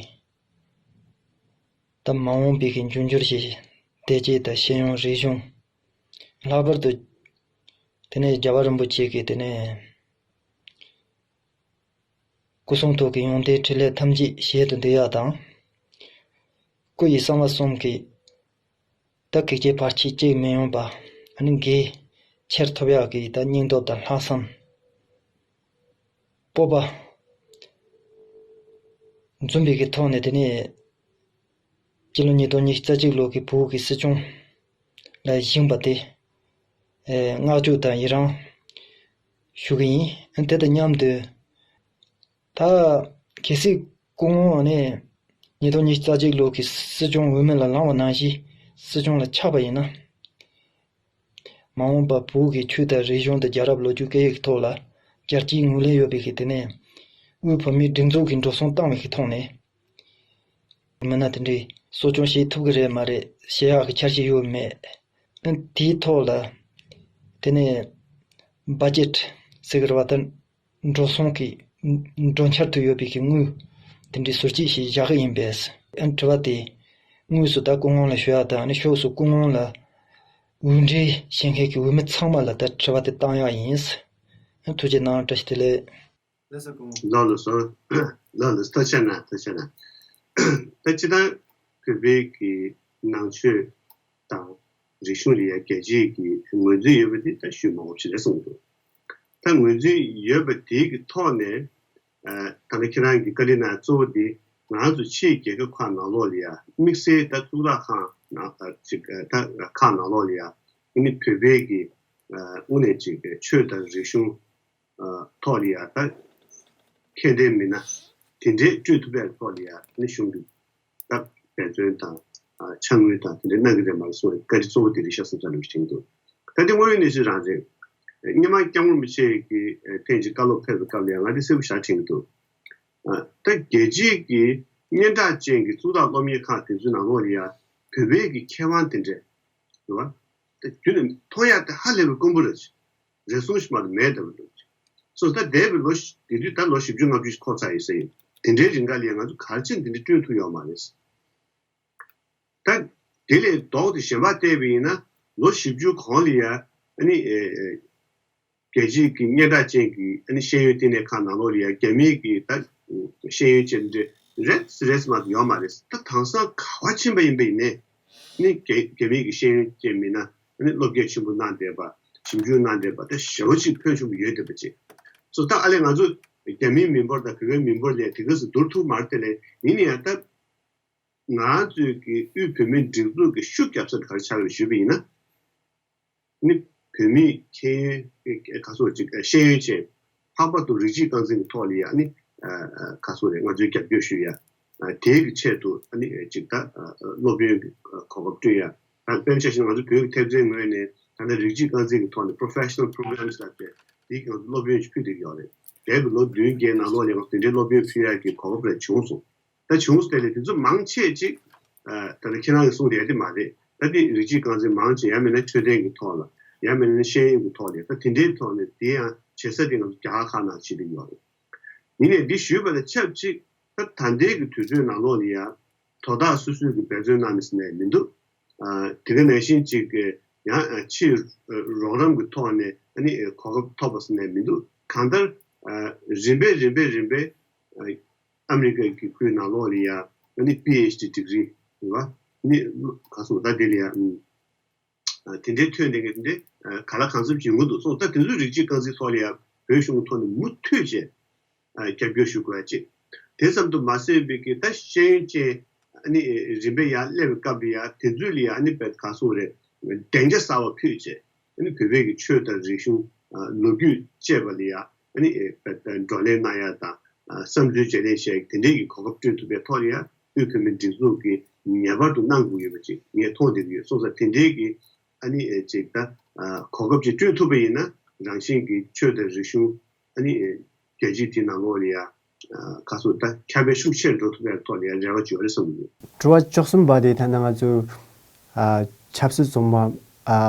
ད་མ་འོངས་པའི་གི་འབྱུང་འགྱུར་གྱི་བདེ་སྐྱིད་དང་ཤེས་ཡོན་རིག་གཞུང་། ལྷག་པར་དུ་དེ་ནས་རྒྱལ་བ་རིན་པོ་ཆེ་གི་དེ་ནས་སྐུ་གསུང་ཐུགས་ཀྱི་ཡོན་ཏན་འཕྲིན་ལས་ཐམས་ཅད་ཞལ་དུ་འདེབས་ཡ་དང་། སྐུ་ཡི་གསང་བ་གསུམ་གྱི་ད་གེགས་བྱེད་བར་ཆད་གཅིག་མི་ཡོང་བ་ཨ་ནི་འགན་འཁྱེར་ཐུབ་ཡག་གི་ད་སྙིང་སྟོབས་དང་ལྷག་བསམ་སྤོབས་པ་འཛོམས་པའི་གི་ཐོག་ནས་དེ་ནས་སྤྱི་ལོ་ཉིས་སྟོང་ཉི་ཤུ་རྩ་གཅིག་ལོ་གི་བོད་ཀྱི་སྲིད་སྐྱོང་ལ་བཞེངས་པ་དེ་ཨེ་བསྔགས་བརྗོད་དང་ཡི་རང་ཞུ་གི་ཡིན། དེ་དང་མཉམ་དུ་ད་གལ་སྲིད་སྐུ་ངོ་ནས་ཉིས་སྟོང་ཉི་ཤུ་རྩ་གཅིག་ལོ་གི་སྲིད་སྐྱོང་འོས་མི་ལ་ལངས་པ་ནང་བཞིན་སྲིད་སྐྱོང་ལ་ཆགས་པ་ཡིན་ན། མ་འོངས་པ་བོད་ཀྱི་ཆོས་དང་རིག་གཞུང་དང་རྒྱལ་རབས་ལོ་རྒྱུས་སྐད་ཡིག་ཐོག་ལ་རྒྱལ་སྤྱིའི་ངོས་ལེན་ཡོད་པའི་གི་དེ་ནས་དབུས་བོད་མིའི་སྒྲིག་འཛུགས་ཀྱི་འགྲོ་སོང་བཏང་བའི་གི་ཐོག་ནས་མི་སྣ་དེ་འདྲས་གསོ་སྐྱོང་བྱེད་ཐུབ་ཀྱི་རེད་མ་རེད་བཤད་ཡག་གི་འཆར་གཞི་ཡོད་མེད། དེའི་ཐོག་ལ་དེ་ནས་budget་ཟེར་གི་རེད་བ། ད་འགྲོ་སོང་གི་འགྲོ་འཆར་དུ་ཡོད་པའི་གི་དངུལ་དེ་འདྲའི་ཟུར་བཅད་ཞིག་བཞག་གི་ཡིན་པས། ཨ་ནི་དྲི་བ་དེ་དངོས་སུ་ད་སྐུ་ངོ་ལ་ཞུ་ཡག་དང་ཨ་ནི་ཕྱོགས་སུ་སྐུ་ངོ་ལ་འོས་འབྲེལ་བྱེད་མཁན་གྱི་འོས་མི་ཚང་མ་ལ་ད་དྲི་བ་དེ་བཏང་ཡག་ཡིན། ཨ་ནི་ཐུགས་རྗེ་གནང་། བཀྲ་ཤིས་བདེ་ལེགས། ལགས་སོ་སྐུ་ངོ། ལགས་ལགས་སོ། ལགས་ལགས་སོ། ཐུགས་རྗེ་གནང་ཐུགས་རྗེ་གནང་། ད་སྤྱིར་བཏང་བོད་པའི་གི་ནང་ཆོས་དང་རིག་གཞུང་ལ་ཡ་རྒྱལ་སྤྱིའི་གི་ངོས་འཛིན་ཡོད་པ་འདི་ད་ཞུ་མང་པོ་ཞིག་རེད་གསུངས་འདུག་ད་ངོས་འཛིན་ཡོད་པ་དེའི་གི་ཐོག་ནས་ཨ་ད་ལྟ་ཁྱེད་རང་གི་བཀའ་འདྲི་ནང་གཙོ་བོ་འདི་ ང་ཚོ་ཕྱིའི་རྒྱལ་ཁབ་ཁག་ནང་ལོགས་ལ་ཡ་དམིགས་བསལ་ད་གཙུག་ལག་ཁང་ནང་ཅིག་ད་ཁག་ནང་ལོགས་ལ་ཡ་ཨ་ནི་བོད་པའི་གི་དངོས་གནས་ཅིག་ཆོས་དང་རིག་གཞུང་ཐོག་ལ་ཡ་ད་ཁྱད་ལྡན་མི་སྣ་དེ་འདྲའི་སྤྲོད་ཐུབ་པའི་ཐོག་ལ་ཡ་ཨ་ནི་གཞུང་གི་ད་འབད་བརྩོན་དང་ཕྱག་དངུལ་དང་དེ་འདྲའི་གནང་གི་རེད་མ་གསུངས་བཀའ་དྲིན་གཙོ་བོ་དེ་རེད་ཤག་བསམ་ས་ལ་དྲན་གྱི་འདུག་ད་དེ་དངོས་ཡོད་གནས་ཚུལ་རང་རེད། སྔོན་མ་སྐྱབས་མགོན་རིན་པོ་ཆེ་གི་ཐེངས་གཅིག་བཀའ་སློབ་ཕེབས་པའི་སྐབས་ལ་ཡང་ང་དེ་གསལ་པོ་ཞེ་དྲག་དྲན་གྱི་འདུག་ད་རྒྱལ་སྤྱིའི་གི་སྙན་གྲགས་ཅན་གྱི་གཙུག་ལག་སློབ་གཉེར་ཁང་དེ་ཚོའི་ནང་ལོགས་ལ་ཡང་བོད་པའི་གི་མཁས་དབང་དེ་འདྲས་རེད་བ། ད་རྒྱུན་ནས་མཐོང་ཡག་དེ་ཧ་ལས་པའི་དཀོན་པོ་རེད། རེ་ཟུང་ཞིག་མ་གཏོགས་མེད་བསྡད་པ་འདུག་སོ་ད་འདས་པའི་ལོ་བཞི་དེ་དུས་ད་ལོ་བཞི་བཅུ་ལྔ་བཅུ་ཞིག་འཁོར་ཚར་ཡིན་ས་ཡིན། དེ་འདྲའི་རིང་ག་ལ་ཡང་ང་ཚོ་ག་རེ་བྱས་ནས་དེ་འདྲ་བསྐྲུན་ཐུབ་ཡོད་མ་རེད། ད་དེ་ལས་ལྡོག་སྟེ་གཞན་པ་བལྟས་པ་ཡིན་ན་ལོ་བཞི་བཅུ་གོང་ལ་ཡ་ཨ་ནི་ཨེ་ཨེ་རྒྱལ་སྤྱིའི་གི་སྙན་གྲགས་ཅན་གྱི་ཨ་ནི་ཤེས་ཡོན་བསྟི་གནས་ཁང་ནང་ལོགས་ལ་ཡ་རྒྱ་མིའི་གི་ད་ཤེས་ཡོན་ཅན་འདྲ་རེད་རེད་མ་གཏོགས་ཡོད་མ་རེད། ད་དེང་སང་ག་པར་ཕྱིན་པ་ཡིན་པ་ཡིན་ནའི་ཨ་ནི་རྒྱ་རྒྱ་མིའི་གི་ཤེས་ཡོན་ཅན་མི་སྣ་ཨ་ནི་བློ་སྐྱེད་ཆེན་པོ་གནང་བསྡད་པ་ཞིབ་འཇུག་གནང་བསྡད་པ་ད་ཞེ་པོ་ཅིག་ཕོན་ཆེན་པོ་ཡོད་བསྡད་པ་ཅིག་སོ་ད་ཨ་ལས་ང་ཚོ་རྒྱ་མིའི་མི་འབོར་དང་བོད་པའི་མི་འབོར་ལས་དེ་ག་ཚོད་བསྡུར་ཐུབ་མ་རེད་དེ་ལས་ཡིན་ན་ཡང་ད། ང་ཚོའི་གི་དབུས་བོད་མིའི་སྒྲིག་འཛུགས་ཀྱི་ཤུགས་རྒྱབ་ས་དེ་ག་རེ་ཆགས་རེད་ཞུས་པ་ཡིན་ན། ནི་བོད་མིའི་ཁྱད་ཡོན་ག་སོགས་ཅིག་ཤེས་ཡོན་ཅན་ལྷག་པར་དུ་རིགས་གཅིག་རྐང་འཛིན་གྱི་ཐོག་ལ་ཡ་ནི་ག་སོགས་རེད་ང་ཚོའི་རྒྱབ་སྐྱོར་ཞུ་ཡ། དེའི་གི་ཆེད་དུ་ནི་ཅིག་ད་སློབ་ཡོན་གྱི་གོ་སྐབས་བསྐྲུན་ཡ། ད་དཔེར་ན་ཆ་བཞག་ན་ང་ཚོ་བོད་ཀྱི་ཐེབས་རྩའི་ངོས་ནས་ད་ལྟ་རིགས་གཅིག་རྐང་འཛིན་གྱི་ཐོག་ནས་professional programs་ལབ་པའི་དེའི་གི་ང་ཚོ་སློབ་ཡོན་ཞིག་ཕུལ་བསྡད་ཀྱི་ཡོད་རེད། འདས་པའི་ལོ་བདུན་བརྒྱད་ནང་ལོགས་ལ་ཡང་དེ་འདྲའི་སློབ་ཡོན་ཕུལ་ཡག་གི་གོ་སྐབས་རེ་བྱུང་སོང་། ད་བྱུང་སོང་དེ་ལས་དེ་ཚོ་མང་ཆེ་ཅིག་ད་ལྟ་ཁྱེད་རང་གིས་གསུངས་དེ་ཡ་དེ་མ་རེད། ད་དེ་རིགས་གཅིག་རྐང་འཛིན་མང་ཆེ་ཡང་མིན་ན་འཕྲོད་བསྟེན་གྱི་ཐོག་ལ་ཡང་མིན་ན་ཤེས་ཡོན་གྱི་ཐོག་ལ་ད་དེ་འདྲའི་ཐོག་ནས་དེ་ཡང་བྱེད་ས་དེ་ང་ཚོ་རྒྱ་གར་ཁག་ནང་བྱེད་ཀྱི་ཡོད་རེད། ཡིན་ནའི་འདི་ཞུས་པ་དང་ཆབས་ཅིག་ད་ད་ལྟའི་གི་དུས་ཚོད་ནང་ལོགས་ལ་ཡང་དོ་བདག་སོ་སོས་གི་འབད་བརྩོན་གནང་མེད་ཟེར་ནས་མི་འདུག་དེ་ག་ནང་བཞིན་ཅིག་གི་ཡང་ཕྱིའི་རོགས་རམ་གྱི་ཐོག་ནས་ཨ་ནི་གོ་སྐབས་ཐོབ་པ་ཟེར་ནས་མི་འདུག་གང་ལྟར་རིམ་པས་རིམ་པས་རིམ་པས་ཨ་མི་རི་ཀ་གི་ཁུལ་ནང་ལོགས་ལ་ཡ་ཨ་ནི་པི་ཨེཆ་ཌི་ཌི་གི་རི་རེད་བ། ནི་ག་སོགས་ད་དེ་ལ་ཡ་དེ་འདྲའི་ཐོན་དེ་ག་དེ་འདྲའི་ག་ལ་གང་འཚམ་བྱེད་མུ་འདུག་སོང་ད་དེ་ཚོའི་རིགས་གཅིག་རྐང་འཛིན་ཐོག་ལ་ཡ་བོད་གཞུང་གི་ཐོག་ནས་མུ་མཐུད་བྱས། རྒྱབ་སྐྱོར་ཞུ་དགོས་ཡ་གཅིག་དེ་ཙམ་དུ་མ་ཟད་པའི་གི་ད་ཤེས་ཡོན་ཅན་ཨ་ནི་རིམ་པས་ཡར་སླེབས་པའི་སྐབས་ལ་ཡ་དེ་ཚོས་ལ་ཡ་ཨ་ནི་བད་ག་སོང་རེད་སྡིངས་ཆ་གསར་བ་ཕུལ་བྱས་ཨ་ནི་བོད་པའི་གི་ཆོས་དང་རིག་གཞུང་ལོ་རྒྱུས་བཅས་པ་ལ་ཡ་ཨ་ནི་བད་བགྲོ་གླེང་གནང་ཡ་དང་བསམ་ཚུལ་བརྗེ་ལེན་བྱས་དེ་འདྲའི་གི་གོ་སྐབས་སྤྲོད་ཐུབ་པའི་ཐོག་ལ་ཡ་དབུས་བོད་མིའི་སྒྲིག་འཛུགས་ཀྱིས་ངེས་པར་དུ་གནང་དགོས་ཡོད་པ་ཅིག་ངས་མཐོང་བསྡད་ཀྱི་ཡོད་སོང་ཙང་དེ་འདྲའི་གི་ཨ་ནི་ཅིག་ད་གོ་སྐབས་ཅིག་སྤྲོད་ཐུབ་པ་ཡིན་ན་རང་བཞིན་གྱི་ཆོས་དང་རིག་གཞུང་ཨ་ནི་རྒྱལ་སྤྱིའི་དེ་ནང་ལོགས་ལ་ཡ་ག་སོགས་ད་ཁྱབ་སྤེལ་ཤུགས་ཆེར་འགྲོ་ཐུབ་པའི་ཐོག་ལ་ཡ་རེ་བ་ཅིག་ཡོད་རེད་བསམ་གྱི་འདུག་དྲི་བ་བཅུ་གསུམ་པ་དེ་ད་ལྟ་ང་ཚོ་ཆབ་སྲིད་བཙོན་པ་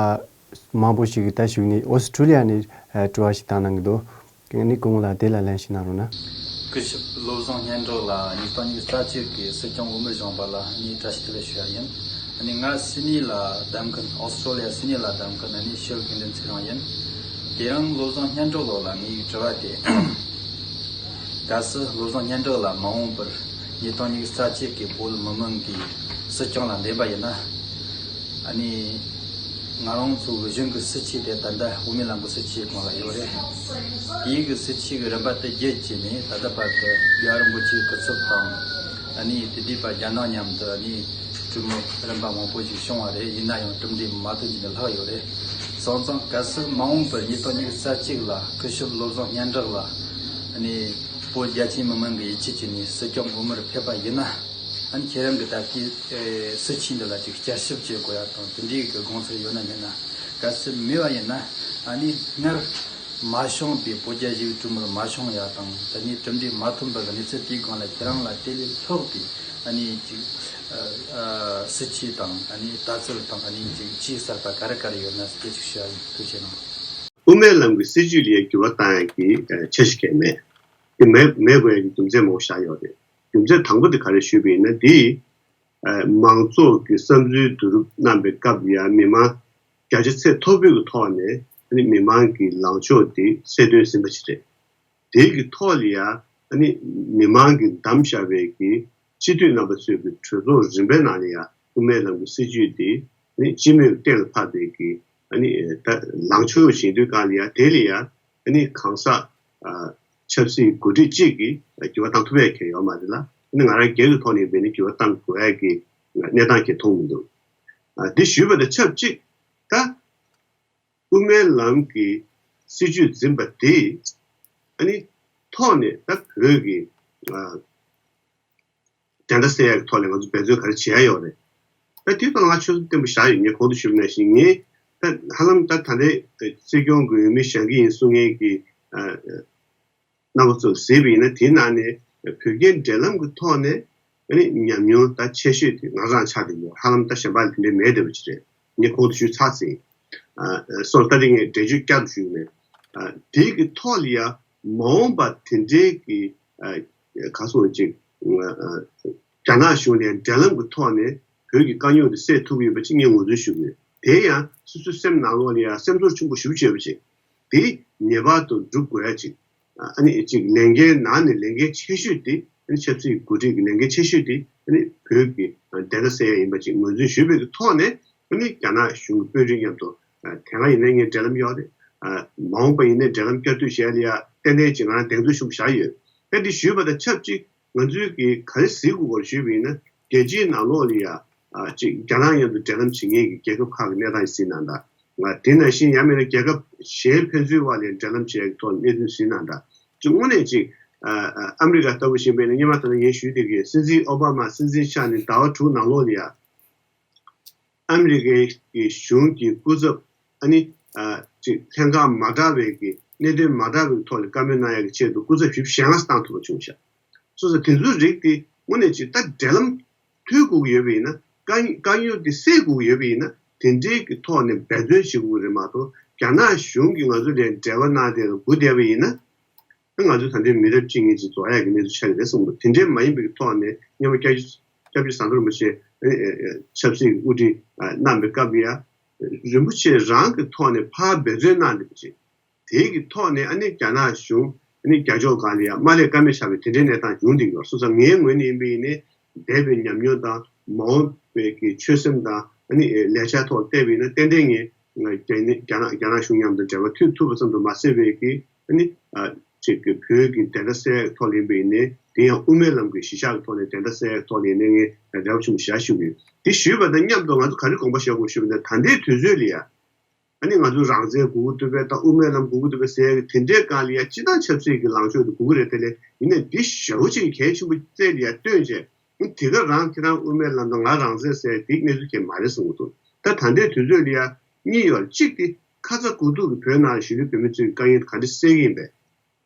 མང་པོ་ཞིག་ད་བཞུགས་ནས་ཨོ་སི་ཁྲུ་ལི་ཡ་ནས་དྲི་བ་ཞིག་བཏང་གནང་གི་འདུག་ངས་ནི་སྐུ་ངོ་ལ་དེ་ལ་ལན་ཞིག་གནང་རོགས་གནང་། སྐུ་ཞབས་བློ་བཟང་སྙན་གྲགས་ལགས་ཉིས་སྟོང་ཉི་ཤུ་རྩ་གཅིག་གི་སྲིད་སྐྱོང་འོས་མིར་བཞེངས་པ་ལ་ངས་བཀྲ་ཤིས་བདེ་ལེགས་ཞུ་ཡ་ཡིན། ཨ་ནི་ང་སིད་ནི་ལ་བསྡད་མཁན་ཨོ་སི་ཁྲུ་ལི་ཡ་སིད་ནི་ལ་བསྡད་མཁན་ཨ་ནི་ཤེལ་དགེ་འདུན་ཚེ་རིང་ཡིན། དེ་རིང་བློ་བཟང་སྙན་གྲགས་ལགས་ལ་ངའི་དྲི་བ་དེ། གལ་སྲིད་བློ་བཟང་སྙན་གྲགས་ལགས་མ་འོངས་པར་ཉིས་སྟོང་ཉི་ཤུ་རྩ་གཅིག་གི་བོད་མི་མང་གི་སྲིད་སྐྱོང་ལ་འདེམས་པ་ཡིན་ན། ཨ་ནི། ང་རང་ཚོ་གི་གཞུང་གི་སྲིད་བྱུས་དེ་ད་ལྟ་དབུ་མའི་ལམ་གི་སྲིད་བྱུས་སྒང་ལ་ཡོད་རེད། དེའི་གི་སྲིད་བྱུས་གི་རིམ་པ་དེ་བརྒྱུད་བྱས་ནས་ད་ལྟ་བར་དུ་རྒྱལ་བ་རིན་པོ་ཆེའི་སྐུ་ཚབ་དང་། ཨ་ནི་དེ་དུས་བར་རྒྱ་ནག་མཉམ་དུ་ཨ་ནི་གྲོས་མོལ་རིམ་པ་མང་པོ་ཞིག་བྱུང་བ་རེད། ཡིན་ན་ཡང་གྲུབ་འབྲས་མ་ཐོན་གྱི་ནས་ལྷག་ཡོད་རེད། སོང་ཙང་གལ་སྲིད་མ་འོངས་པར་ཉིས་སྟོང་ཉི་ཤུ་རྩ་གཅིག་ལ་སྐུ་ཞབས་བློ་བཟང་སྙན་གྲགས་ལགས་ཨ་ནི་བོད་རྒྱ་ཆེའི་མི་མང་གི་ཡིད་ཆེས་བྱས་ནས་སྲིད་སྐྱོང་འོས་མིར་ཕེབས་པ་ཡིན་ན། ཨ་ནི་ཁྱེད་རང་གི་ད་ལྟའི་ཨེ་སྲིད་བྱུས་འདི་ལ་ཅིག་བསྐྱར་ཞིབ་བྱེད་དགོས་ཡ་དང་དེ་འདྲའི་གི་དགོངས་ཚུལ་ཡོད་ན་མེད་ན། གལ་སྲིད་མེད་པ་ཡིན་ན་ཨ་ནི་སྔར་མ་བྱུང་བའི་བོད་རྒྱ་ཞི་བའི་གྲོས་མོལ་མ་བྱུང་ཡ་དང་ད་ནི་གྲུབ་འབྲས་མ་ཐོན་པ་གི་གནས་ཚུལ་དེའི་སྒང་ལ་ཁྱེད་རང་ལ་དེ་ལས་ལྷག་པའི་ཨ་ནི་ཅིག་ཨ་ཨ་སྲིད་བྱུས་དང་ཨ་ནི་ལྟ་ཚུལ་དང་ཨ་ནི་ཅིག་ཅིག་གསར་པ་ག་རེ་ག་རེ་ཡོད་ན་སྐད་ཅིག་ཞུ་ཡ་ཡིན། ཐུགས་རྗེ་གནང་། དབུ་མའི་ལམ་གྱི་སྲིད་བྱུས་ལ་འགྱུར་བ་བཏང་ཡ་གི་འཆར་གཞི་གང་ཡང་མེད། དེ་མེད་མེད་དགོས་ཡ་གི་རྒྱུ་མཚན་མང་པོ་བཞག་ཡོད་རེད། རྒྱུ་མཚན་དང་པོ་དེ་ག་རེ་ཞུས་པ་ཡིན་ན་འདི། མང་ཚོགས་ཀྱི་བསམ་ཚུལ་བསྡུ་རུབ་གནང་པའི་སྐབས་ལ་ཡང་མི་མང་བརྒྱ་ཆ་ཚད་མཐོ་པོའི་ཐོག་ནས་མི་མང་གི་ལངས་ཕྱོགས་དེ་གསལ་སྟོན་ཟིན་པ་ཞིག་རེད། དེ་གི་ཐོག་ལ་ཡང་མི་མང་གིས་བདམས་བཞག་པའི་གི་སྤྱི་འཐུས་རྣམ་པ་ཚོས་ཀྱི་གྲོས་ཚོགས་རིམ་པའི་ནང་ལ་ཡང་དབུ་མའི་ལམ་གྱི་སྲིད་བྱུས་དེ་སྤྱི་མོས་གཏན་ལ་ཕབ་པའི་གི་ལངས་ཕྱོགས་བཞེངས་དུས་སྒང་ལ་ཡང་དེ་ལ་ཡང་གང་ཟག་ཆབ་སྲིད་འགོ་ཁྲིད་གཅིག་གིས་འགྱུར་བ་བཏང་ཐུབ་ཡ་གང་ཡང་ཡོད་མ་རེད་ལ། ཨ་ནི་ང་རང་སྒེར་གྱི་ཐོག་ནས་ཡིན་ན་འགྱུར་བ་གཏང་དགོས་ཡ་གི་གནས་སྟངས་ཀྱི་མཐོང་མི་འདུག་ཨ་འདི་ཞུས་པ་དང་ཆབས་ཅིག་ད་དབུ་མའི་ལམ་གྱི་སྲིད་བྱུས་འཛིན་པ་དེ་ཨ་ནི་ཐོག་ནས་ད་བོད་ཀྱི་ཨ་བདེན་མཐའ་གསལ་ཡག་གི་ཐོག་ནས་ང་ཚོ་འབད་བརྩོན་ག་རེ་བྱེད་ཡ་ཡོད་རེད། ད་དེ་ཐོག་ང་ཆོད་སེམས་བརྟན་པོ་བཞག་ཡོད། ངས་གོང་དུ་ཞུས་པ་ནང་བཞིན་ངས་ད་ཧ་ལམ་ད་ད་ལྟའི་སྲིད་སྐྱོང་གི་འོས་མི་བཞེངས་ཀྱི་ཡིན་གསུང་མཁན་གྱི་ཨ་རྣམ་པ་ཚོ་གཟིགས་པ་ཡིན་ན། དེའི་ནང་ནས་བོད་རྒྱའི་འབྲེལ་ལམ་གྱི་ཐོག་ནས་ཨ་ནི་ཉམས་མྱོང་ད་ཆེ་ཤོས་དེ་ང་རང་ཆགས་བསྡད་ཡོད། ཧ་ལམ་ད་གཞན་པ་ལ་དེ་འདྲའི་མེད་བསྡད་པ་ཅིག་རེད། ངས་གོང་དུ་ཞུས་ཚར་ཟིན། ཨ་སོང་ད་དེ་ངས་འགྲེལ་བརྗོད་བསྐྱར་དུ་ཞུས་ནས། ཨ་དེ་གི་ཐོག་ལ་ཡ་མ་འོངས་པ་དེ་འདྲའི་གི་ཨ་ག་སོང་ཅིག་ཨ་རྒྱ་ནག་གཞུང་ནས་འབྲེལ་ལམ་གྱི་ཐོག་ནས་བོད་ཀྱི་དཀའ་རྙོག་དེ་སེལ་ཐུབ་ཀྱི་ཡོད་པ་ཅིག་ངས་ངོས་འཛིན་ཞུ་གི་ཡོད། དེ་ཡང་སོ་སོའི་སེམས་ནང་ལོགས་ལ་ཡང་སེམས་ཚོར་ཆེན་པོ་ཞེ་པོ་ཅིག་ཡོད་པ་ཅིག་དེ་ངེས་པར་དུ་སྒྲུབ་དགོས་ཡ་ཅིག་ཨ་ནི་ཅིག་ལས་འགན་ནང་ནས་ལས་འགན་ཆེ་ཤོས་དེ་ཨ་ནི་ཆབ་སྲིད་འགོ་ཁྲིད་ཀྱི་ལས་འགན་ཆེ་ཤོས་དེ་ཨ་ནི་བོད་ཀྱི་བདེན་མཐའ་གསལ་ཡ་ཡིན་པ་ཅིག་ངོས་འཛིན་ཞུས་པའི་གི་ཐོག་ནས་ཨ་ནི་རྒྱ་ནག་གཞུང་གི་དཔོན་རིགས་མཉམ་དུ་ཨ་དེ་སྔ་ཡིན་ན་ངས་འབྲེལ་ལམ་ཡོད་རེད། ཨ་མ་འོངས་པ་ཡིན་ན་འབྲེལ་ལམ་བསྐྱར་ཟློས་བྱས་ལ་ཡ་ཏན་ཏན་ཅིག་ང་རང་གདེང་ཚོད་ཆེན་པོ་བཞག་ཡོད། ཨ་འདི་ཞུས་པ་དང་ཆབས་ཅིག་ང་ཚོའི་གི་ག་རེ་གཟིགས་དགོས་སྐོར་ཞུས་པ་ཡིན་ན། རྒྱལ་སྤྱིའི་ནང་ལོགས་ལ་ཡ་ཨ་ཅིག་རྒྱ་ནག་མཉམ་དུ་འབྲེལ་ལམ་བྱེད་མཁན་གྱི་རྒྱལ་ཁབ་ཁག་གི་གནས་སྟངས་ཤིག་གཟིགས་ན་འདྲ། ང་དེ་ནང་བཞིན་ཡང་མིན་ན་རྒྱལ་ཁབ་གཞན་ཕན་ཚུན་དབར་ལ་འབྲེལ་ལམ་བྱེད་ཡག་གི་ཐོག་གནས་ཚུལ་གཟིགས་ན་འདྲ། ཅིག་དངོས་གནས་ཅིག་ཨ་ཨ་ཨ་མི་རི་ཀ་ལྟ་བུ་ཞིག་ཡིན་པ་ཡིན་ན། སྔོན་མ་ད་ལྟ་ངས་ཞུས་དེ་གའི་སྲིད་འཛིན་ཨོ་བྷ་མ་སྲིད་འཛིན་ཆགས་ནས་ཟླ་བ་དྲུག་ནང་ལོགས་ལ་ཡ་ཨ་མི་རི་ཀའི་གི་གཞུང་གི་སྐུ་ཚབ་ཨ་ནི་ཨ་ཅིག་ལྷན་ཁང་མ་འདྲ་བའི་གི་གནད་དོན་མ་འདྲ་བའི་ཐོག་ལ་བཀའ་མོལ་གནང་ཡག་གི་ཆེད་དུ་སྐུ་ཚབ་བཞི་བཅུ་ཞེ་ལྔ་བཏང་ཐུབ་པ་བྱུང་ཤག་སོ་སོ་དེ་ཚོའི་རིགས་དེ་དངོས་གནས་ཅིག་ད་འབྲེལ་ལམ་མཐུད་དགོས་ཀྱི་ཡོད་པ་ཡིན་ན། དཀའ་དཀའ་རྙོག་དེ་སེལ་དགོས་ཀྱི་ཡོད་པ་ཡིན་ན། དེ་འདྲའི་གི་ཐོག་ནས་འབད་བརྩོན་བྱེད་དགོས་ཀྱི་རེད་མ་གཏོགས། རྒྱ་ནག་གཞུང་གིས་ང་ཚོ་ལ་འབྲེལ་བ་གནང་བསྡད་ལ་སྒུག་བསྡད་པ་ཡིན་ན། ང་ཚོ་ད་ལྟའི་མི་རབས་གཅིག་གཉིས་ཅིག་རྫོགས་ཡག་གི་གནས་ཚུལ་ཆགས་ཀྱི་རེད་བསམ་གྱི་འདུག་དེ་འདྲའི་མ་ཡིན་པའི་ཐོག་ནས་སྔོན་མ་སྐྱབས་རྗེ་སྐྱབས་རྗེ་ཟམ་གདོང་རིན་པོ་ཆེ་ཨ་ནི་ཨ་ཨ་ཆབ་སྲིད་ཀྱི་དབུ་ཁྲིད་ཨ་གནང་པའི་སྐབས་ལ་ཡ། རིན་པོ་ཆེ་རང་གི་ཐོག་ནས་ཕར་འབད་བརྩོན་གནང་བསྡད་པ་ཅིག་དེའི་གི་ཐོག་ནས་ཨ་ནི་རྒྱ་ནག་གཞུང་ཨ་ནི་རྒྱ་ཕྱོགས་སྒང་ལ་ཡ་དམའ་ལས་ཀ་མེད་ཆགས་པའི་དེ་འདྲའི་གནས་སྟངས་ཡོང་བསྡད་ཀྱི་ཡོད། སོང་ཙང་ངའི་ངོས་ནས་ཡིན་པ་ཡིན་ནའི་འདས་པའི་ཉམས་མྱོང་དང་མ་འོངས་པའི་གི་ཆོད་སེམས་དང་ཨ་ནི་ལས་འཆར་ཐོག་བལྟས་པ་ཡིན་ན་ཏན་ཏན་ངས་རྒྱ་ནི་རྒྱ་ནག་རྒྱ་ནག་གཞུང་མཉམ་དུ་འབྲེལ་བ་མཐུད་ཐུབ་པ་ཙམ་དུ་མ་ཟད་པའི་གི་ཨ་ནི་ཨ་ཅིག་གི་བོད་ཀྱི་བདེན་མཐའ་གསལ་ཐོག་ལ་ཡིན་པ་ཡིན་ནའི་དེ་ཡང་དབུ་མའི་ལམ་གྱི་གཞི་བཞག་གི་ཐོག་ནས་བདེན་མཐའ་གསལ་ཐོག་ལ་ཡིན་ནའི་ངས་རེ་བ་ཆེན་པོ་བཞག་ཞུ་གི་ཡོད། དེ་ཞུས་པ་དང་མཉམ་དུ་ང་ཚོ་ག་རེ་དགོངས་པ་བཞེས་དགོས་ཞུས་པ་ན། ད་ལྟའི་དུས་ཚོད་ལ་ཡ། ཨ་ནི་ང་ཚོ་རང་བཙན་དགོས་ཀྱི་འདུག་པས་དང་དབུ་མའི་ལམ་དགོས་ཀྱི་འདུག་པས་ཟེར་ཡག་གི་དེ་འདྲའི་སྒང་ལ་ཡ་སྤྱི་བཏང་ཆབ་སྲིད་ཀྱི་ལངས་ཕྱོགས་དེ་དགོས་ཀྱི་རེད། དེ་ལས་ཡིན་ནའི་འདི་ཞེ་པོ་ཅིག་གལ་ཆེན་པོ་བརྩིས་ལ་ཡ་བཏོན་བྱས། ཨ་དེ་ག་རང་ཁྱེད་རང་དབུ་མའི་ལམ་དང་ང་རང་བཙན་ཟེར་ཡག་དེའི་གནས་ཚུལ་གང་ཡང་མ་རེད་བསམ་གྱི་འདུག་ད་ད་ལྟའི་དུས་ཚོད་ལ་ཡ་གཉིས་ཡོད། གཅིག་དེ་ཁ་ཚ་དགོས་གཏུགས་ཀྱི་བོད་ནང་གཞིས་ལུས་བོད་མི་ཚོའི་དཀའ་ངལ་ག་འདྲ་སེལ་གྱི་ཡིན་པས།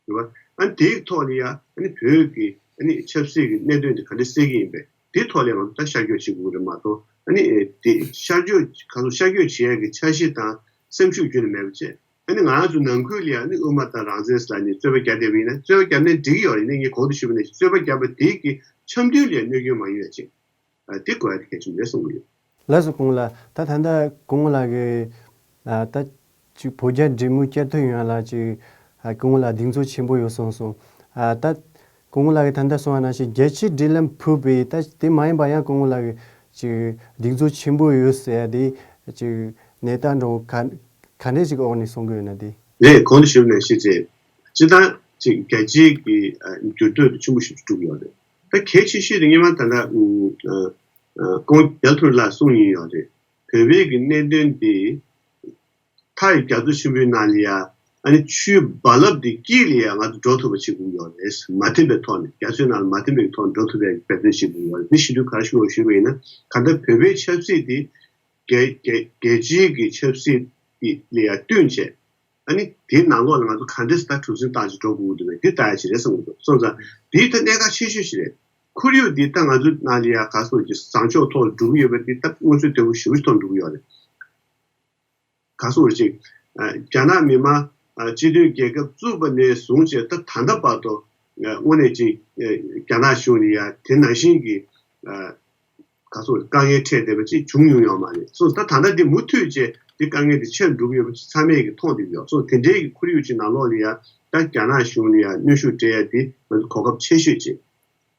རེད་བ། ཨ་ནི་དེའི་ཐོག་ལ་ཡ་ཨ་ནི་བོད་ཀྱི་ཨ་ནི་ཆབ་སྲིད་ཀྱི་གནད་དོན་དེ་ག་འདྲ་སེལ་གྱི་ཡིན་པས། དེའི་ཐོག་ལ་ང་ཚོ་ད་ཤར་བསྐྱོད་བྱེད་དགོས་རེད་མ་གཏོགས། ཨ་ནི་དེ་ཤར་བསྐྱོད་གང་ལྟར་ཤར་བསྐྱོད་བྱེད་ཡག་གི་འཆར་གཞི་དང་སེམས་ཤུགས་ཁྱོན་ནས་མེད་པ་བྱས། ཨ་ནི་ང་རང་ཚོ་ནང་ཁུལ་ལ་ཡ་ཨ་ནི་དབུ་མ་དང་རང་བཙན་ཟེར་ནས་རྩོད་པ་རྒྱག་བསྡད་པ་ཡིན་ན། རྩོད་པ་རྒྱབ་ནའི་འགྲིག་གི་ཡོད་རེད། ཡིན་ནའི་ངས་གོང་དུ་ཞུས་པ་ནང་བཞིན་རྩོད་པ་རྒྱབ་པ་དེ་གི་འཆམ་མཐུན་ལ་ཡ་གནོད་སྐྱོན་མ་ཡོང་ཡ་ཅིག་ཨ་དེ་དགོས་ཡ་དེ་གལ་ཆེན་པོ་རེད་བསམ་གྱི་ཡོད། ལགས་སོ། དགུང་ལགས། ད་ད་ལྟ་དགུང་ལགས་ཀྱི་ཨ་ད་ཅིག་བོད་རྒྱ་འབྲེལ་མོལ་བསྐྱར་མཐུད་ཡོང་ཡ་ལ་ཅིག་ཨ་དགུང་ལགས་གདེང་ཚོད་ཆེན་པོ་ཡོད་གསུངས་སོང་། ཨ་ད་དགུང་ལགས་ཀྱིས་ད་ལྟ་གསུངས་པ་ནང་བཞིན་རྒྱལ་སྤྱིའི་འབྲེལ་ལམ་ཕུད་པའི། ད་དེ་མ་ཡིན་པ་ཡང་དགུང་ལགས་ཀྱིས་ཅིག་གདེང་ཚོད་ཆེན་པོ་ཡོད་ཟེར་ཡ་དེ་ཅིག་གནས་སྟངས་འདྲ་བོ་ག་ག་འདྲས་ཅིག་འོག་ནས་གསུང་གི་ཡོད་ན་དེ། རེད། གོང་དུ་ཞུས་པ་ནང་བཞིན་རེད། སྤྱིར་བཏང་ཅིག་རྒྱལ་སྤྱིའི་གི་ཨ་འགྱུར་ལྡོག་དེ་ཆེན་པོ་ཞིག་ཏུ་གྲུབ་ཡོད་རེད། ད་གལ་ཆེ་ཤོས་དེ་སྔོན་མ་ད་ལྟ་ཨ་ཨ་ཁོང་རྒྱ་ཐུར་ལགས་གསུངས་ཡིན་ཡོད་རེད། བོད་པའི་གི་གནད་དོན་དེ་མཐའ་ཡི་རྒྱ་མཚོ་ཆེན་པོའི་ནང་ལ་ཡ་ཨ་ནི་ཆུའི་རྦ་རླབས་དེ་དཀྱིལ་ལ་ཡ་ང་ཚོ་འགྲོ་ཐུབ་པ་བྱེད་དགོས་ཡོད་རེད། མ་ཐིམ་པའི་ཐོག་ནས། རྒྱ་མཚོའི་ནང་ལ་མ་ཐིམ་པའི་ཐོག་ནས་འགྲོ་ཐུབ་པའི་འབད་བརྩོན་བྱེད་དགོས་ཡོད་རེད། འདི་ཞུ་དུས་ག་རེ་ཞུ་དགོས་ཞུས་པ་ཡིན་ན། གང་ལྟར་བོད་པའི་ཆབ་སྲིད་དེ་རྒྱལ་རྒྱལ་རྒྱལ་སྤྱིའི་གི་ཆབ་སྲིད་དེ་ལ་ཡ་བསྟུན་བྱས། ཨ་ནི་དེའི་ནང་ལོགས་ལ་ང་ཚོ་ག་འདྲས་སེ་ད་གྲུ་གཟིངས་བཏང་བྱས་འགྲོ་དགོས་ཀྱི་འདུག་པས། འདི་ལྟ་ཡ་ཞིག་རེད་བསམ་གྱི་འདུག་སོང་ཙང་འདི་ད་གནད་འགག་ཆེ་ཤོས་ཤིག་རེད། ཁོར་ཡུག་འདི་ད་ང་ཚོ་ནང་ལ་ཡ་ག་སོགས་ཀྱི་བཟང་ཕྱོགས་ཐོག་འགྲོ་གི་ཡོད་པ་འདི་ད་མངོན་གསལ་དོད་པོ་ཞེ་པོ་ཞིག་མཐོང་འགྲོ་གི་ཡོད་རེད། ག་སོགས་ཅིག་ཨ་རྒྱ་ནག་མི་དམངས་ཨ་སྤྱི་མཐུན་རྒྱལ་ཁབ་བཙུགས་པ་ནས་བཟུང་བྱས་ད་ད་ལྟ་བར་དུ་ཨ་དངོས་གནས་ཅིག་ཨ་རྒྱ་ནག་གཞུང་ལ་ཡ་དེ་ནང་བཞིན་གྱི་ཨ་ག་སོགས་དཀའ་ངལ་འཕྲད་བསྡད་པ་ཅིག་བྱུང་མྱོང་ཡོད་མ་རེད། སོང་ཙང་ད་ལྟ་འདི་མུ་མཐུད་བྱས་འདི་དཀའ་ངལ་འདི་ཆེ་རུ་འགྲོ་གི་ཡོད་པ་ཅིག་ཚང་མས་ཀྱིས་མཐོང་བསྡད་ཀྱི་ཡོད། སོང་དེ་འདྲའི་གི་ཁོར་ཡུག་ཅིག་ནང་ལོགས་ལ་ཡ་ད་རྒྱ་ནག་གཞུང་ལ་ཡ་གནོན་ཤུགས་སྤྲད་ཡ་འདི་ང་ཚོ་གོ་སྐབས་ཆེ་ཤོས་ཅིག་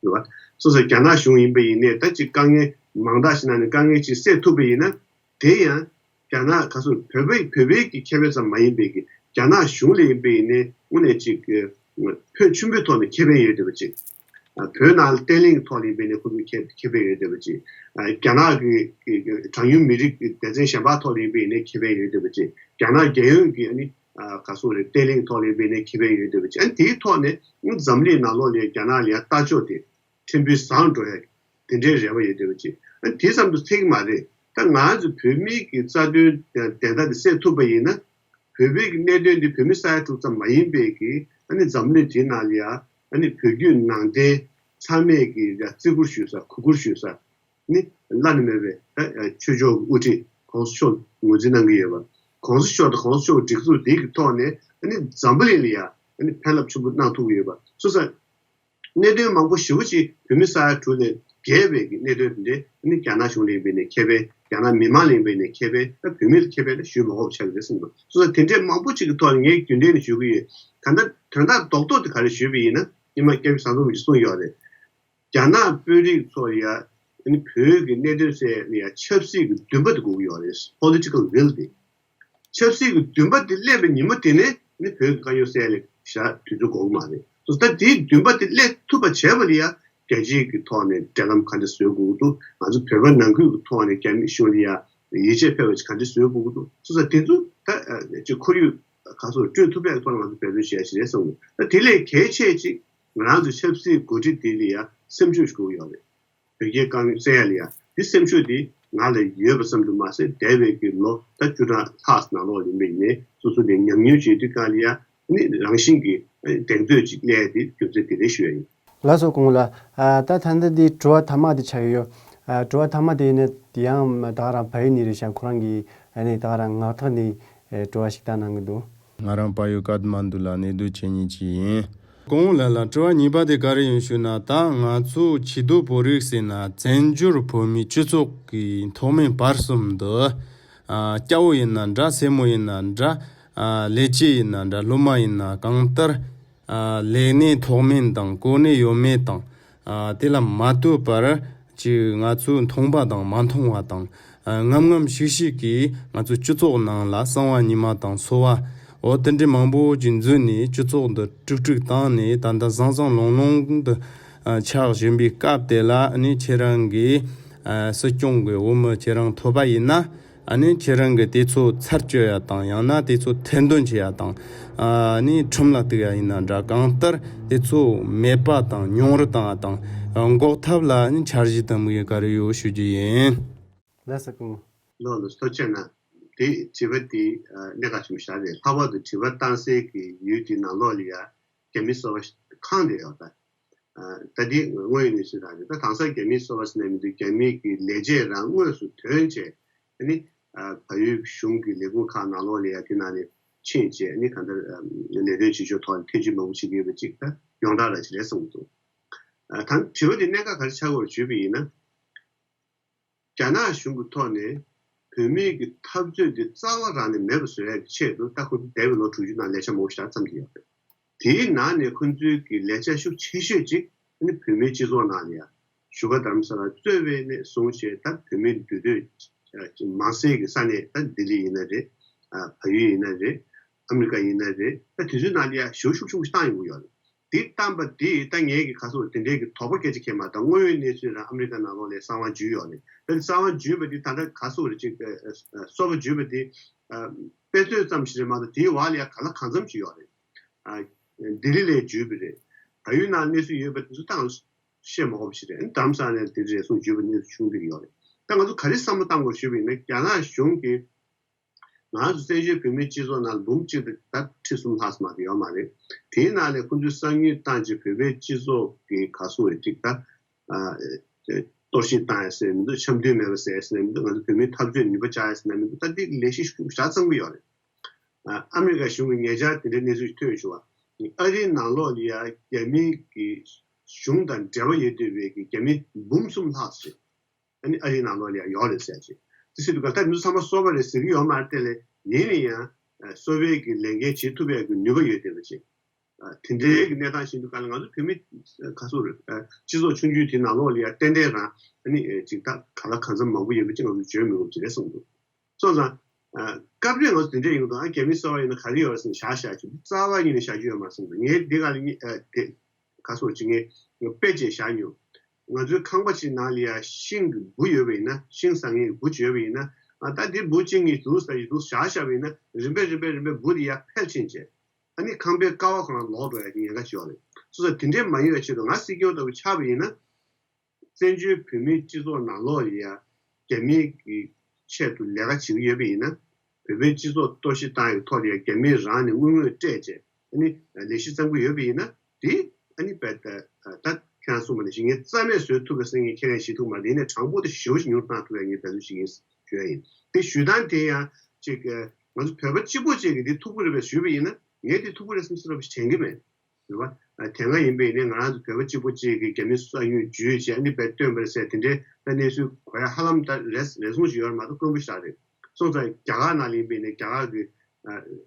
རེད་བ། སོ་སོ་རྒྱ་ནག་གཞུང་ཡིན་པ་ཡིན་ནའི་ད་ཅིག་དཀའ་ངལ་མང་དག་ཞིག་ནང་ནས་དཀའ་ངལ་ཅིག་སེལ་ཐུབ་པ་ཡིན་ན། དེ་ཡང་རྒྱ་ནག་ག་སོ་བོད་པའི་བོད་པའི་གི་ཁེ་ཕན་ཙམ་མ་ཡིན་པའི་གི་རྒྱ་ནག་གཞུང་ལ་ཡིན་པ་ཡིན་ནའི་དངོས་གནས་ཅིག་གི་ཕོན་ཆེན་པོའི་ཐོག་ནས་ཁེ་ཕན་ཡོད་བསྡད་པ་ཅིག་ཨ་བོད་ནང་བརྟན་ལྷིང་གི་ཐོག་ལ་ཡིན་པའི་ནས་ཁོ་ཚོ་ཁེ་ཁེ་ཕན་ཡོད་བསྡད་པ་ཅིག་ཨ་རྒྱ་ནག་གི་གི་གི་གྲངས་ཉུང་མི་རིགས་ཀྱི་སྡེ་ཚན་གཞན་པ་ཐོག་ལ་ཡིན་པའི་ནས་ཁེ་ཕན་ཡོད་བསྡད་པ་ཅིག་རྒྱ་ནག་རྒྱལ་ཡོངས་ཀྱི་ཨ་ནི་ཨ་ག་སོགས་རེད། བརྟན་ལྷིང་ཐོག་ལ་ཡིན་པའི་ནས་ཁེ་ཕན་ཡོད་བསྡད་པ་ཅིག་ཨ་ནི་དེའི་ཐོག་ནས་འཛམ་གླིང་ནང་ལོགས་ལ་རྒྱ་ནག་ལ་ཡང་ལྟ་ཕྱོགས་དེ་ཕྲན་བུ་བཟང་འགྲོ་ཡ་དེ་འདྲའི་རེ་བ་ཡོད་བསྡད་པ་ཅིག་ཨ་ནི་དེ་ཙམ་དུ་ཚད་ཀྱི་མ་རེད། ད་ང་ཚོ་བོད་མིའི་གི་རྩ་དོན་བདེན་མཐའ་དེ་གསལ་ཐུབ་པ་ཡིན་ན། བོད་པའི་གི་གནད་དོན་འདི་བོད་མི་ས་ཡ་དྲུག་ཙམ་མ་ཡིན་པའི་གི་ཨ་ནི་འཛམ་གླིང་འདིའི་ནང་ལ་ཡ་ཨ་ནི་བོད་བརྒྱུད་ནང་བསྟན་ཚང་མས་གི་ཡ་བརྩི་བཀུར་ཞུ་ས་གུས་བཀུར་ཞུ་ས་ནི་བླ་ན་མེད་པའི་ད་ཆོས་ཕྱོགས་ཀྱི་དབུ་ཁྲིད་གོང་ས་མཆོག་ངོས་འཛིན་གནང་གི་ཡོད་པ། གོང་ས་མཆོག་དང་གོང་ས་མཆོག་གི་སྒྲིག་འཛུགས་འདི་གི་ཐོག་ནས་ཨ་ནི་འཛམ་བུ་གླིང་ལ་ཡ་ཨ་ནི་ཕན་རླབས་ཆེན་པོ་གནང་ཐུབ་ཀྱི་ཡོད་པ་སོང་ཙང་། གནད་དོན་མང་པོ་ཞེ་པོ་ཅིག་བོད་མི་ས་ཡ་དྲུག་ལས་བརྒལ་བའི་གི་གནད་དོན་དེ་འདྲ་ནི་རྒྱ་ནག་གཞུང་ལ་ཡིན་པའི་ནས་ཁེ་ཕན། རྒྱ་ནག་མི་མང་ལ་ཡིན་པའི་ནས་ཁེ་ཕན། ད་བོད་མི་ལ་ཁེ་ཕན་ད་ཞུ་མ་དགོས་པ་ཆགས་ཀྱི་རེད་གསུངས་འདུག་སོ་སོ་དེ་འདྲས་མང་པོ་ཅིག་གི་ཐོག་ནས་ངས་རྒྱུན་ལྡན་ནས་ཞུ་གི་ཡོད། ད་ལྟ་དོན་དག་རྡོག་རྡོག་དེ་ག་རེ་ཞུས་པ་ཡིན་ན། ཉི་མ་སྐྱབས་མགོན་ཟམ་གདོང་གིས་གསུངས་ཡོད་རེད། རྒྱ་ནག་དཔོན་རིགས་ཚོ་ཡ་ནི་བོད་ཀྱི་གནད་དོན་སེལ་ནས་ཡ་ཆབ་སྲིད་ཀྱི་འདུན་པ་དེ་དགོས་ཀྱི་ཡོད་རེད། Political will དེ། ཆབ་སྲིད་ཀྱི་འདུན་པ་དེ་སླེབས་པའི་ཉིན་མོ་དེ་ནས་ནི་བོད་ཀྱི་དཀའ་རྙོག་སེལ་ལེ་བཞག་དུས་ཚོད་འགོར་གི་མ་རེད། སོ་ད་དེའི་འདུན་པ་དེ་སླེབས་ཐུབ་པ་བྱས་པ་ལ་ཡ་རྒྱལ་སྤྱིའི་གི་ཐོག་ནས་འབྲེལ་ལམ་ག་འདྲ་བཟོ་དགོས་ཀྱི་འདུག་ང་ཚོ་བོད་པ་ནང་ཁུལ་གྱི་ཐོག་ནས་རྒྱ་མི་གཞུང་ལ་ཡ་ཡིད་ཆེས་འཕེར་བ་ཞིག་ག་འདྲ་བཟོ་དགོས་ཀྱི་འདུག་སོ་ད་དེ་ཚོ་ད་ཅིག་ཁོར་ཡུག་ག་ཚོད་བསྐྲུན་ཐུབ་པའི་ཐོག་ནས་ང་ཚོ་འབད་བརྩོན་བྱེད་ཡ་ཞིག་རེད་བསམ་གི། ད་དེ་ལས་གལ་ཆེ་ཅིག་ང་རང་ཚོ་ཆབ་སྲིད་འགོ་ཁྲིད་དེ་ལ་ཡ་སེམས་ཤུགས་ཤིག་དགོས་ཀྱི་ཡོད་རེད། བོད་རྒྱའི་དཀའ་ངལ་སེལ་ཡ་ལ་ཡ་དེ་སེམས་ཤུགས་དེ་ང་ལ་ཡོད་པ་ཙམ་དུ་མ་ཟད། འདས་པའི་གི་ལོ་ད་བཅུ་ཕྲག་ལྷག་ནང་ལོགས་ཡིན་པ་ཡིན་ནའི་སོ་སོ་དེ་ཉམས་མྱོང་བྱེད་དུས་སྒང་ལ་ཡ་ནི་རང་བཞིན་གྱི་གདེང་ཚོད་ཅིག་སླེབས་ཡ་དེ་རྒྱུ་མཚན་དེ་རེད་ཞུ་ཡ་ཡིན། ལགས་སོ་སྐུ་ངོ་ལགས། ཨ་ད་ད་ལྟ་འདི་དྲི་བ་ཐ་མ་དེ་ཆགས་ཡོད། ཨ་དྲི་བ་ཐ་མ་དེ་ནི་ཡང་ད་ག་རང་བལ་ཡུལ་ནས་རེད་ཤག་ཁོ་རང་གིས་ཨ་ནི་ད་ག་རང་ངག་ཐོག་ནས་ཨེ་དྲི་བ་ཞིག་བཏང་གནང་གི་འདུག་ང་རང་བལ་ཡུལ་ཀཏ་མན་ཌུ་ལ་གནས་སྡོད་བྱེད་མཁན་ཅིག་ཡིན། སྐུ་ངོ་ལགས་ལ་དྲི་བ་གཉིས་པ་དེ་ག་རེ་ཡིན་ཞུ་ན། ད་ང་ཚོ་ཆེས་མཐོའི་བོད་རིགས་ཟེར་ན་བཙན་བྱོལ་བོད་མིའི་སྤྱི་ཚོགས་ཀྱི་ཐོག་མའི་བར་གསུམ་དུ། ཨ་སྐྱ་བོ་ཡིན་ན་འདྲ། སེར་མོ་ཡིན་ན་འདྲ། ཨ་ལས་བྱེད་ཡིན་ན་འདྲ། སློབ་མ་ཡིན་ན། གང་ལྟར་ཨ་ལས་གནས་ཐོག་མེད་དང་གོ་གནས་ཡོད་མེད་དང་། ཨ་དེ་ལ་མ་ལྟོས་པར་ཅིག་ང་ཚོས་མཐོང་བ་དང་མ་མཐོང་བ་དང་། ཨ་ངམ་ངམ་ཤིག་ཤིག་གིས་ང་ཚོའི་སྤྱི་ཚོགས་ནང་ལ་གསང་བ་ཉི་མ་དང་སོ་བ། འོ་དེ་འདྲའི་མང་པོ་ཅིག་འཛུལ་ནས་སྤྱི་ཚོགས་འདི་དཀྲུག་དཀྲུག་བཏང་ནས། ད་ལྟ་བཟང་བཟང་ལོང་ལོང་དུ་ཨ་ཆགས་བཞིན་པའི་སྐབས་དེ་ལ་ནི་ཁྱེད་རང་གིས་ཨ་སྲིད་སྐྱོང་གི་འོས་མི་ཁྱེད་རང་ཐོབ་པ་ཡིན་ན། ཨ་ནི་ཁྱེད་རང་གིས་དེ་ཚོ་ཚར་གཅོད་ཡ་དང་། ཡང་ན་དེ་ཚོ་ཐེར་འདོན་བྱེད་ཡ་དང་། ཨ་ནི་ཁྲིམས་ལ་གཏུག་ཡ་ཡིན་ན་འདྲ། གང་ལྟར་དེ་ཚོ་མེད་པ་དང་ཉུང་རུ་བཏང་ཡ་དང་འགོག་ཐབས་ལ་ནི་འཆར་གཞི་དང་དམིགས་ཡུལ་ག་རེ་ཡོད་ཞུ་རྒྱུ་ཡིན། ལགས་སོ་སྐུ་ངོ། ལགས་ལགས་སོ། ཐུགས་རྗེ་གནང་། དེ་དྲི་བ་དེ་ཨ་གནད་འགག་ཆེན་པོ་ཞིག་རེད། ལྷག་པར་དུ་དྲི་བ་བཏང་སའི་གི་ཡུལ་དེ་ནང་ལོགས་ལ་ཡ་རྒྱ་མི་སོ་པ་ཁེངས་བསྡད་ཡོད་ད། ཨ་ད་འདི་དངོས་ཡོད་གནས་ཚུལ་རང་རེད། ད་དེང་སང་རྒྱ་མིའི་སོ་པ་ཟེར་ན་མི་འདུག་རྒྱ་མིའི་གི་ལས་བྱེད་རང་དངོས་སུ་ཐོན་བྱས། ཨ་ནི་ཨ་བལ་ཡུལ་གཞུང་གི་ལས་ཁུངས་ཁག་ནང་ལོགས་ལ་ཡ་དེ་ནང་ནས་ཕྱིན་བྱས། ཨ་ནི་གང་ལྟར་ཨ་ལས་དོན་བྱེད་ཕྱོགས་ཐོག་ནས་ཐེ་བྱུས་མང་པོ་བྱེད་ཀྱི་ཡོད་པ་ཅིག་ད་ཡོངས་གྲགས་རང་ཅིག་རེད་བསམ་གྱི་འདུག་ཨ་ད་དྲི་བ་དེ་གནད་འགག་ག་རེ་ཆགས་ཀྱི་ཡོད་ཞུས་པ་ཡིན་ན། རྒྱ་ནག་གཞུང་གི་ཐོག་ནས་བོད་མིའི་གི་འཐབ་རྩོད་འདི་རྩ་བ་རང་ནས་མེད་པ་བཟོ་ཡག་གི་ཆེད་དུ། ད་ཁོ་ཚོ་འདས་པའི་ལོ་དྲུག་ཅུ་ནང་ལས་འཆར་མང་པོ་ཞིག་བརྩམས་ཀྱི་ཡོད་རེད། དེའི་ནང་ནས་ཁོ་ཚོའི་གི་ལས་འཆར་ཤུགས་ཆེ་ཤོས་ཅིག་ནི་བོད་མིའི་སྤྱི་ཚོགས་ནང་ལ་ཡ་བཞུགས་སྒར་རྡ་རམ་ས་ལ་གཙོས་པའི་ནས་བཟུང་བྱས། ད་བོད་མིའི་འདུས་སྡོད་མང་སའི་གི་ས་གནས། ད་ལྡི་ལི་ཡིན་ན་རེད། ཨ་བལ་ཡུལ་ཡིན་ན་རེད། ཨ་མི་རི་ཀ་ཡིན་ན་རེད། ད་དེ་ཚོའི་ནང་ལ་ཡ་ཞེ་པོ་ཤུགས་ཆེན་པོ་ཞིག་བཏང་ཡོང་གི་ཡོད་རེད། དེ་བཏང་པ་དེ་ད་ངས་ཀྱི་ག་སོགས་དེ་འདྲའི་གི་དོགས་པ་སྐད་ཆ་ཁྱེར་མ་བཏང་། དངོས་ཡོད་གནས་ཚུལ་རང་ཨ་མི་རི་ཀ་ནང་ལོགས་ལ་གསང་བ་བརྒྱུད་ཡོད་རེད། ད་གསང་བ་བརྒྱུད་པ་དེ་ད་ལྟ་ག་སོགས་རེད། ཅིག་ཨ་ཨ་སོ་པ་བརྒྱུད་པ་དེ་ཨ་དཔེ་མཚོན་ཙམ་ཞིག་རེད་མ་གཏོགས་དེའི་འོག་ལ་ཡ་གང་ལ་གང་འཚམ་ཞིག་ཡོད་རེད། ཨ་ལྡི་ལི་ལ་བརྒྱུད་པ་རེད། བལ་ཡུལ་ནང་གནས་ཚུལ་ཡོད་པ་དེ་ཚོ་ད་ང་ཚོ་བཤད་མ་དགོས་པ་ཞིག་རེད། ཨ་ནི་རྡ་རམ་ས་ལ་ནས་དེ་རེད་གསུངས་བརྒྱུད་པ་གནས་ཚུལ་བྱུང་བསྡད་ཀྱི་ཡོད་རེད། ད་ང་ཚོ་ག་རེ་བསམ་བློ་བཏང་དགོས་ཞུས་པ་ཡིན་ན། རྒྱ་ནག་གཞུང་གིས་ང་ཚོ་བཙན་བྱོལ་བོད་མིའི་སྤྱི་ཚོགས་ནང་ལུང་གཅིག་ཏུ་ད་ཁྲི་གསུམ་ལྷག་ཙམ་མ་གཏོགས་ཡོད་མ་རེད། དེའི་ནང་ནས་ཁོ་ཚོས་གསང་མྱུལ་བཏང་བྱས་བོད་པའི་སྤྱི་ཚོགས་ཀྱི་ག་སོགས་རེད། ཅིག་ད་ཨ་གཏོར་བཤིག་བཏང་ཡ་ཟེར་མི་འདུག་འཆམ་མཐུན་མེད་པ་ཟེར་ཟེར་མི་འདུག་ང་ཚོ་བོད་མིའི་འཐབ་རྩོད་ནུས་པ་བཅག་ཡ་ཟེར་ན་མི་འདུག་ད་འདི་ལས་གཞི་ཤུགས་ཆེ་ཚང་གི་ཡོད་རེད། ཨ་ཨ་མི་རི་ཀ་གཞུང་གི་ཉེ་ཆར་དེ་འདྲའི་གནས་ཚུལ་ཞིག་ཐོན་བྱུང་བ། ཨ་རིའི་ནང་ལོགས་ལ་ཡ་རྒྱ་མི་གི་གཞུང་དང་འབྲེལ་བ་ཡོད་བསྡད་པའི་གི་རྒྱ་མི་འབུམ་གསུམ་ལྷག་ཙམ་ཨ་ནི་ཨ་རིའི་ནང་ལོགས་ལ་ཡང་ཡོད་རེད་ཟེར་ཅིག་དེ་ཟེར་དུས་ག་ད་མི་ཚོ་ཚང་མ་སོ་པ་རེད་ཟེར་གྱི་ཡོད་མ་རེད་དེ། ལས་ཡིན་ན་ཡང་ཨ་སོ་པའི་གི་ལས་འགན་བྱེད་ཐུབ་ཡག་གི་ནུས་པ་ཡོད་བསྡད་པ་ཅིག་ཨ་དེ་འདྲའི་གི་གནས་སྟངས་ཤིག་འདུག་ག་ལ་ང་ཚོ་བོད་མི་ཨ་ག་ཚོད་རེད། ཨ་སྤྱི་ཚོགས་ཆུང་ཆུང་དེ་ནང་ལོགས་ལ་ཡང་ཏན་ཏན་རང་ཨ་ནི་ཨ་ཅིག་ད་ག་ལ་གང་འཚམ་མང་པོ་ཡོད་པ་ཅིག་ང་ཚོ་བརྗོད་མི་དགོས་པ་ཅིག་རེད་གསུངས་འདུག་སོང་ཙང་། ཨ་སྐབས་རེ་ང་ཚོ་དེ་འདྲ་ཡིན་དུས། ཨ་རྒྱ་མི་གསར་པ་ཡིན་ན་ག་རེ་ཡོད་རེད་ཟེར་ནས་བཞག་བཞག་ཅིག་རྩ་བ་ཉིད་ནས་བཞག་རྒྱུ་ཡོད་མ་རེད་གསུངས་འདུག་ངས་འདི་ག་ལ་ཨ་དེ་ ག་སོགས་ཅིག་ངས་དཔེ་བྱས་བཞག་མྱོང་། ང་ཚོའི་ཁང་པ་ཞིག་ནང་ལ་ཡ་ཤིང་གི་སྦུག་ཡོད་པ་ཡིན་ན། ཤིང་ཟ་མཁན་གྱི་སྦུག་ཅིག་ཡོད་པ་ཡིན་ན། ཨ་ད་འདི་སྦུག་གཅིག་གཉིས་འདུག་ཟེར་ཡི་འདུག་བཞག་བཞག་པ་ཡིན་ན། རིམ་པས་རིམ་པས་རིམ་པས་སྦུག་དེ་ཡར་འཕེལ་ཕྱིན་བྱས། ཨ་ནི་ཁང་པའི་ཀ་བ་ཁོ་རང་ལོག་འགྲོ་ཡ་གི་ཉེན་ཁ་ཅིག་ཡོད་རེད། སོ་སོ་དེ་འདྲས་མ་ཡོང་བའི་ཆེད་དུ་ང་སྲིད་སྐྱོང་ལྟ་བུ་ཆགས་པ་ཡིན་ན། བཙན་བྱོལ་བོད་མིའི་སྤྱི་ཚོགས་ནང་ལོགས་ལ་ཡ་རྒྱ་མིའི་གི་ཆེད་དུ་ལས་ཀ་བྱེད་ཀྱི་ཡོད་པ་ཡིན་ན། བོད་པའི་སྤྱི་ཚོགས་གཏོར་བཤིག་བཏང་ཡག་ཐོག་ལ་ཡ་རྒྱ་མིས་རང་ནས་དངུལ་དངོས་སྤྲད་བྱས། ཨ་ནི་ལས་གཞི་བརྩམ་གྱི་ཡོད་པ་ཡིན་ན། དེ་ཨ་ནི་རྦད་དེ་ད་ཁྱེད་རང་གསུངས་པ་ནང་བཞིན་ངས་རྩ་མེད་བཟོ་ཐུབ་པ་ཟེར་མཁན་ཁྱེད་རང་ཞིག་ཐུག་མ་རེད། ཡིན་ནའི་གྲངས་འབོར་དེ་ཞེ་པོ་ཞིག་ཉུང་རུ་བཏང་ཐུབ་ཡག་ངས་འབད་རྩོལ་ཞིག་ཡིན་ཞུ་ཡ་ཡིན། དེ་ཞུ་སྟངས་དེ་ཡང་ཅིག་ང་ཚོ་བོད་པ་གཅིག་པོ་གཅིག་གིས་འདི་ཐུབ་ཀྱི་རེད་པས་ཞུས་པ་ཡིན་ན། ངས་འདི་ཐུབ་ཀྱི་རེད་བསམ་བསམ་འདྲ་པོ་ཞིག་དྲན་གྱི་མེད། རེད་བ། དེ་སྔ་ཡིན་པ་ཡིན་ནའི་ང་རང་ཚོ་བོད་པ་གཅིག་པོ་གཅིག་གིས་རྒྱ་མི་གསང་ཉུལ་བརྒྱུད་བྱས་ཨ་ནི་རྦད་བཏོན་པ་རེད་ཟེར་དེ་འདྲའི་ད་གནས་ཚུལ་གོ་ཡ་ཧ་ལམ་ད་རེ་རེ་ཟུང་ཞིག་ཡོད་རེད་མ་གཏོགས་དཀོན་པོ་ཞིག་རེད། སོང་ཙང་རྒྱ་གར་ནང་ལ་ཡིན་པ་ཡིན་ནའི་རྒྱ་གར་གྱི་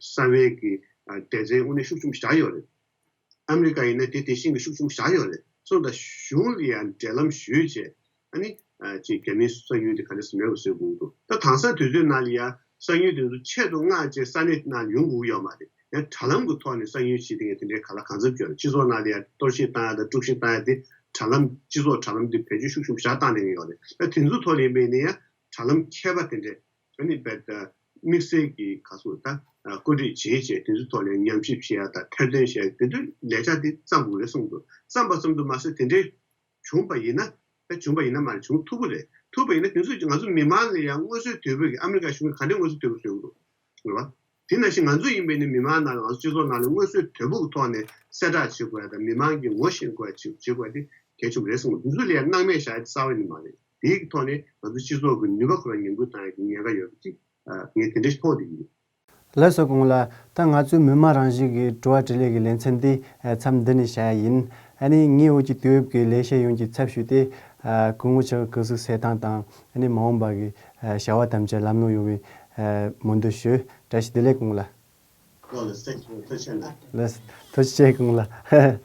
གསང་བའི་གི་སྡེ་ཚན་དངོས་གནས་ཤུགས་ཆེན་པོ་ཞིག་ཡོད་རེད། ཨ་མི་རི་ཀ་ཡིན་ན་དེ་དེ་བཞིན་གྱི་ཤུགས་ཆེན་པོ་ཞིག་ཡོད་རེད། སོང་ཙང་གཞུང་ལ་ཡང་འབྲེལ་ལམ་ཞུས་བྱས་ཨ་ནི་ཅིག་རྒྱ་མིའི་གསང་ཉུལ་དེ་ག་འདྲ་སེ་མེད་པ་བཟོ་དགོས་འདུག་ད་དེང་སང་དུས་ཚོད་ནང་ལ་ཡང་གསང་ཉུལ་དེ་ཚོ་ཆེད་དུ་མངགས་བྱས་ས་གནས་ནང་ཡོང་དགོས་ཀྱི་ཡོད་མ་རེད། ཡང་དྲ་ལམ་གྱི་ཐོག་ནས་གསང་ཉུལ་བྱེད་དེ་ངས་དེ་འདྲའི་ག་ལ་གང་འཚམ་བརྗོད་རེད། སྤྱི་ཚོགས་ནང་ལ་ཡང་གཏོར་བཤིག་བཏང་ཡ་དང་དཀྲུག་ཤིང་བཏང་ཡ་དེ་དྲ་ལམ་སྤྱི་ཚོགས་དྲ་ལམ་དེ་བེད་སྤྱོད་ཤུགས་ཆེན་པོ་ཞིག་བཏང་གནང་གི་ཡོད་རེད། ད་དེ་ཚོའི་ཐོག་ལ་ཡིན་པ་ཡིན་ན་ཡང་དྲ་ལམ་མཁས་པ་དེ་འདྲས་ཨ་ནི་རྦད་དེ་དམིགས་བསལ་གྱི་ག་ཚོད་ད་བཀོད་སྒྲིག་བྱེད་བྱས་དེ་ཚོའི་ཐོག་ལ་ཉམས་ཞིབ་བྱེད་ཡ་དང་ཐེར་འདོན་བྱེད་ཡ་དེ་ཚོའི་ལས་འཆར་དེ་བརྩམ་དགོས་རེད་གསུངས་འདུག་བརྩམས་པ་ཙམ་དུ་མ་ཟད་དེ་འདྲའི་བྱུང་བ་ཡིན་ན། ད་བྱུང་བ་ཡིན་ན་མ་རེད། བྱུང་ཐུབ་ཀྱི་རེད། ཐུབ་པ་ཡིན་ན་དེ་ཚོས་ང་ཚོ་མི་མང་ལ་ཡང་དངོས་གསོལ་དོད་པོས་ཀྱི་ཨ་མི་རི་ཀ་གཞུང་གིས་ག་འདྲའི་དངོས་གསོལ་དོད་པོ་སྤྲད་ཀྱི་འདུག་རེད་བ། དེ་ནང་བཞིན་ང་ཚོ་ཡིན་པས་ནི་མི་མང་ནང་ལ་ང་ཚོ་སྤྱི་ཚོགས་ནང་ལ་དངོས་གསོལ་དོད་པོ་གི་ཐོག་ནས་གསལ་བསྒྲགས་བྱེད་དགོས་ཡ་དང་མི་མང་གིས་ངོ་ཤེས་དགོས་ཡ་བྱེད་བྱེད་དགོས་ཡ་དེ་གལ་ཆེན་པོ་རེད་གསུངས། དེ་ཚོ་ལ་ཡང་སྣང་མེད་བཞག་ཡ་དེ་རྩ་བ་ནས་མ་རེད། དེའི་ཐོག་ནས་ང་ཚོ་སྤྱི་ཚོགས་ཀྱི་ནུས་པ་ཁོ་རང་ཉམས་རྒུད་བཏང་ཡ་གི་ཉེན་ཁ་ཡོད་པ་ཅིག་ངས་དེ་འདྲ་ཞིག་མཐོང་བསྡད་ཀྱི་ཡོད། ལགས་སོ། དགུང་ལགས། ད་ང་ཚོའི་མི་མང་རང་བཞིན་གྱི་དྲི་བ་དྲིས་ལན་གྱི་ལེ་ཚན་འདི་མཚམས་འདི་ནས་བཞག་ཡ་ཡིན། ཨ་ནི་ངའི་འོག་གི་དུས་བབ་ཀྱི་ལས་བྱེད་ཡོངས་ཀྱི་ཚབ་ཞུས་ཏེ། སྐུ་ངོ་མཆོག་སྐུ་གཟུགས་གསལ་ཐང་དང་ཨ་ནི་མ་འོངས་པ་གི་བྱ་བ་དམ་བཅའ་ལམ་ལྷོང་ཡོང་བའི་སྨོན་འདུན་ཞུ། བཀྲ་ཤིས་བདེ་ལེགས་དགུང་ལགས། ལགས། ཐུགས་རྗེ་ཆེ་དགུང་ལགས།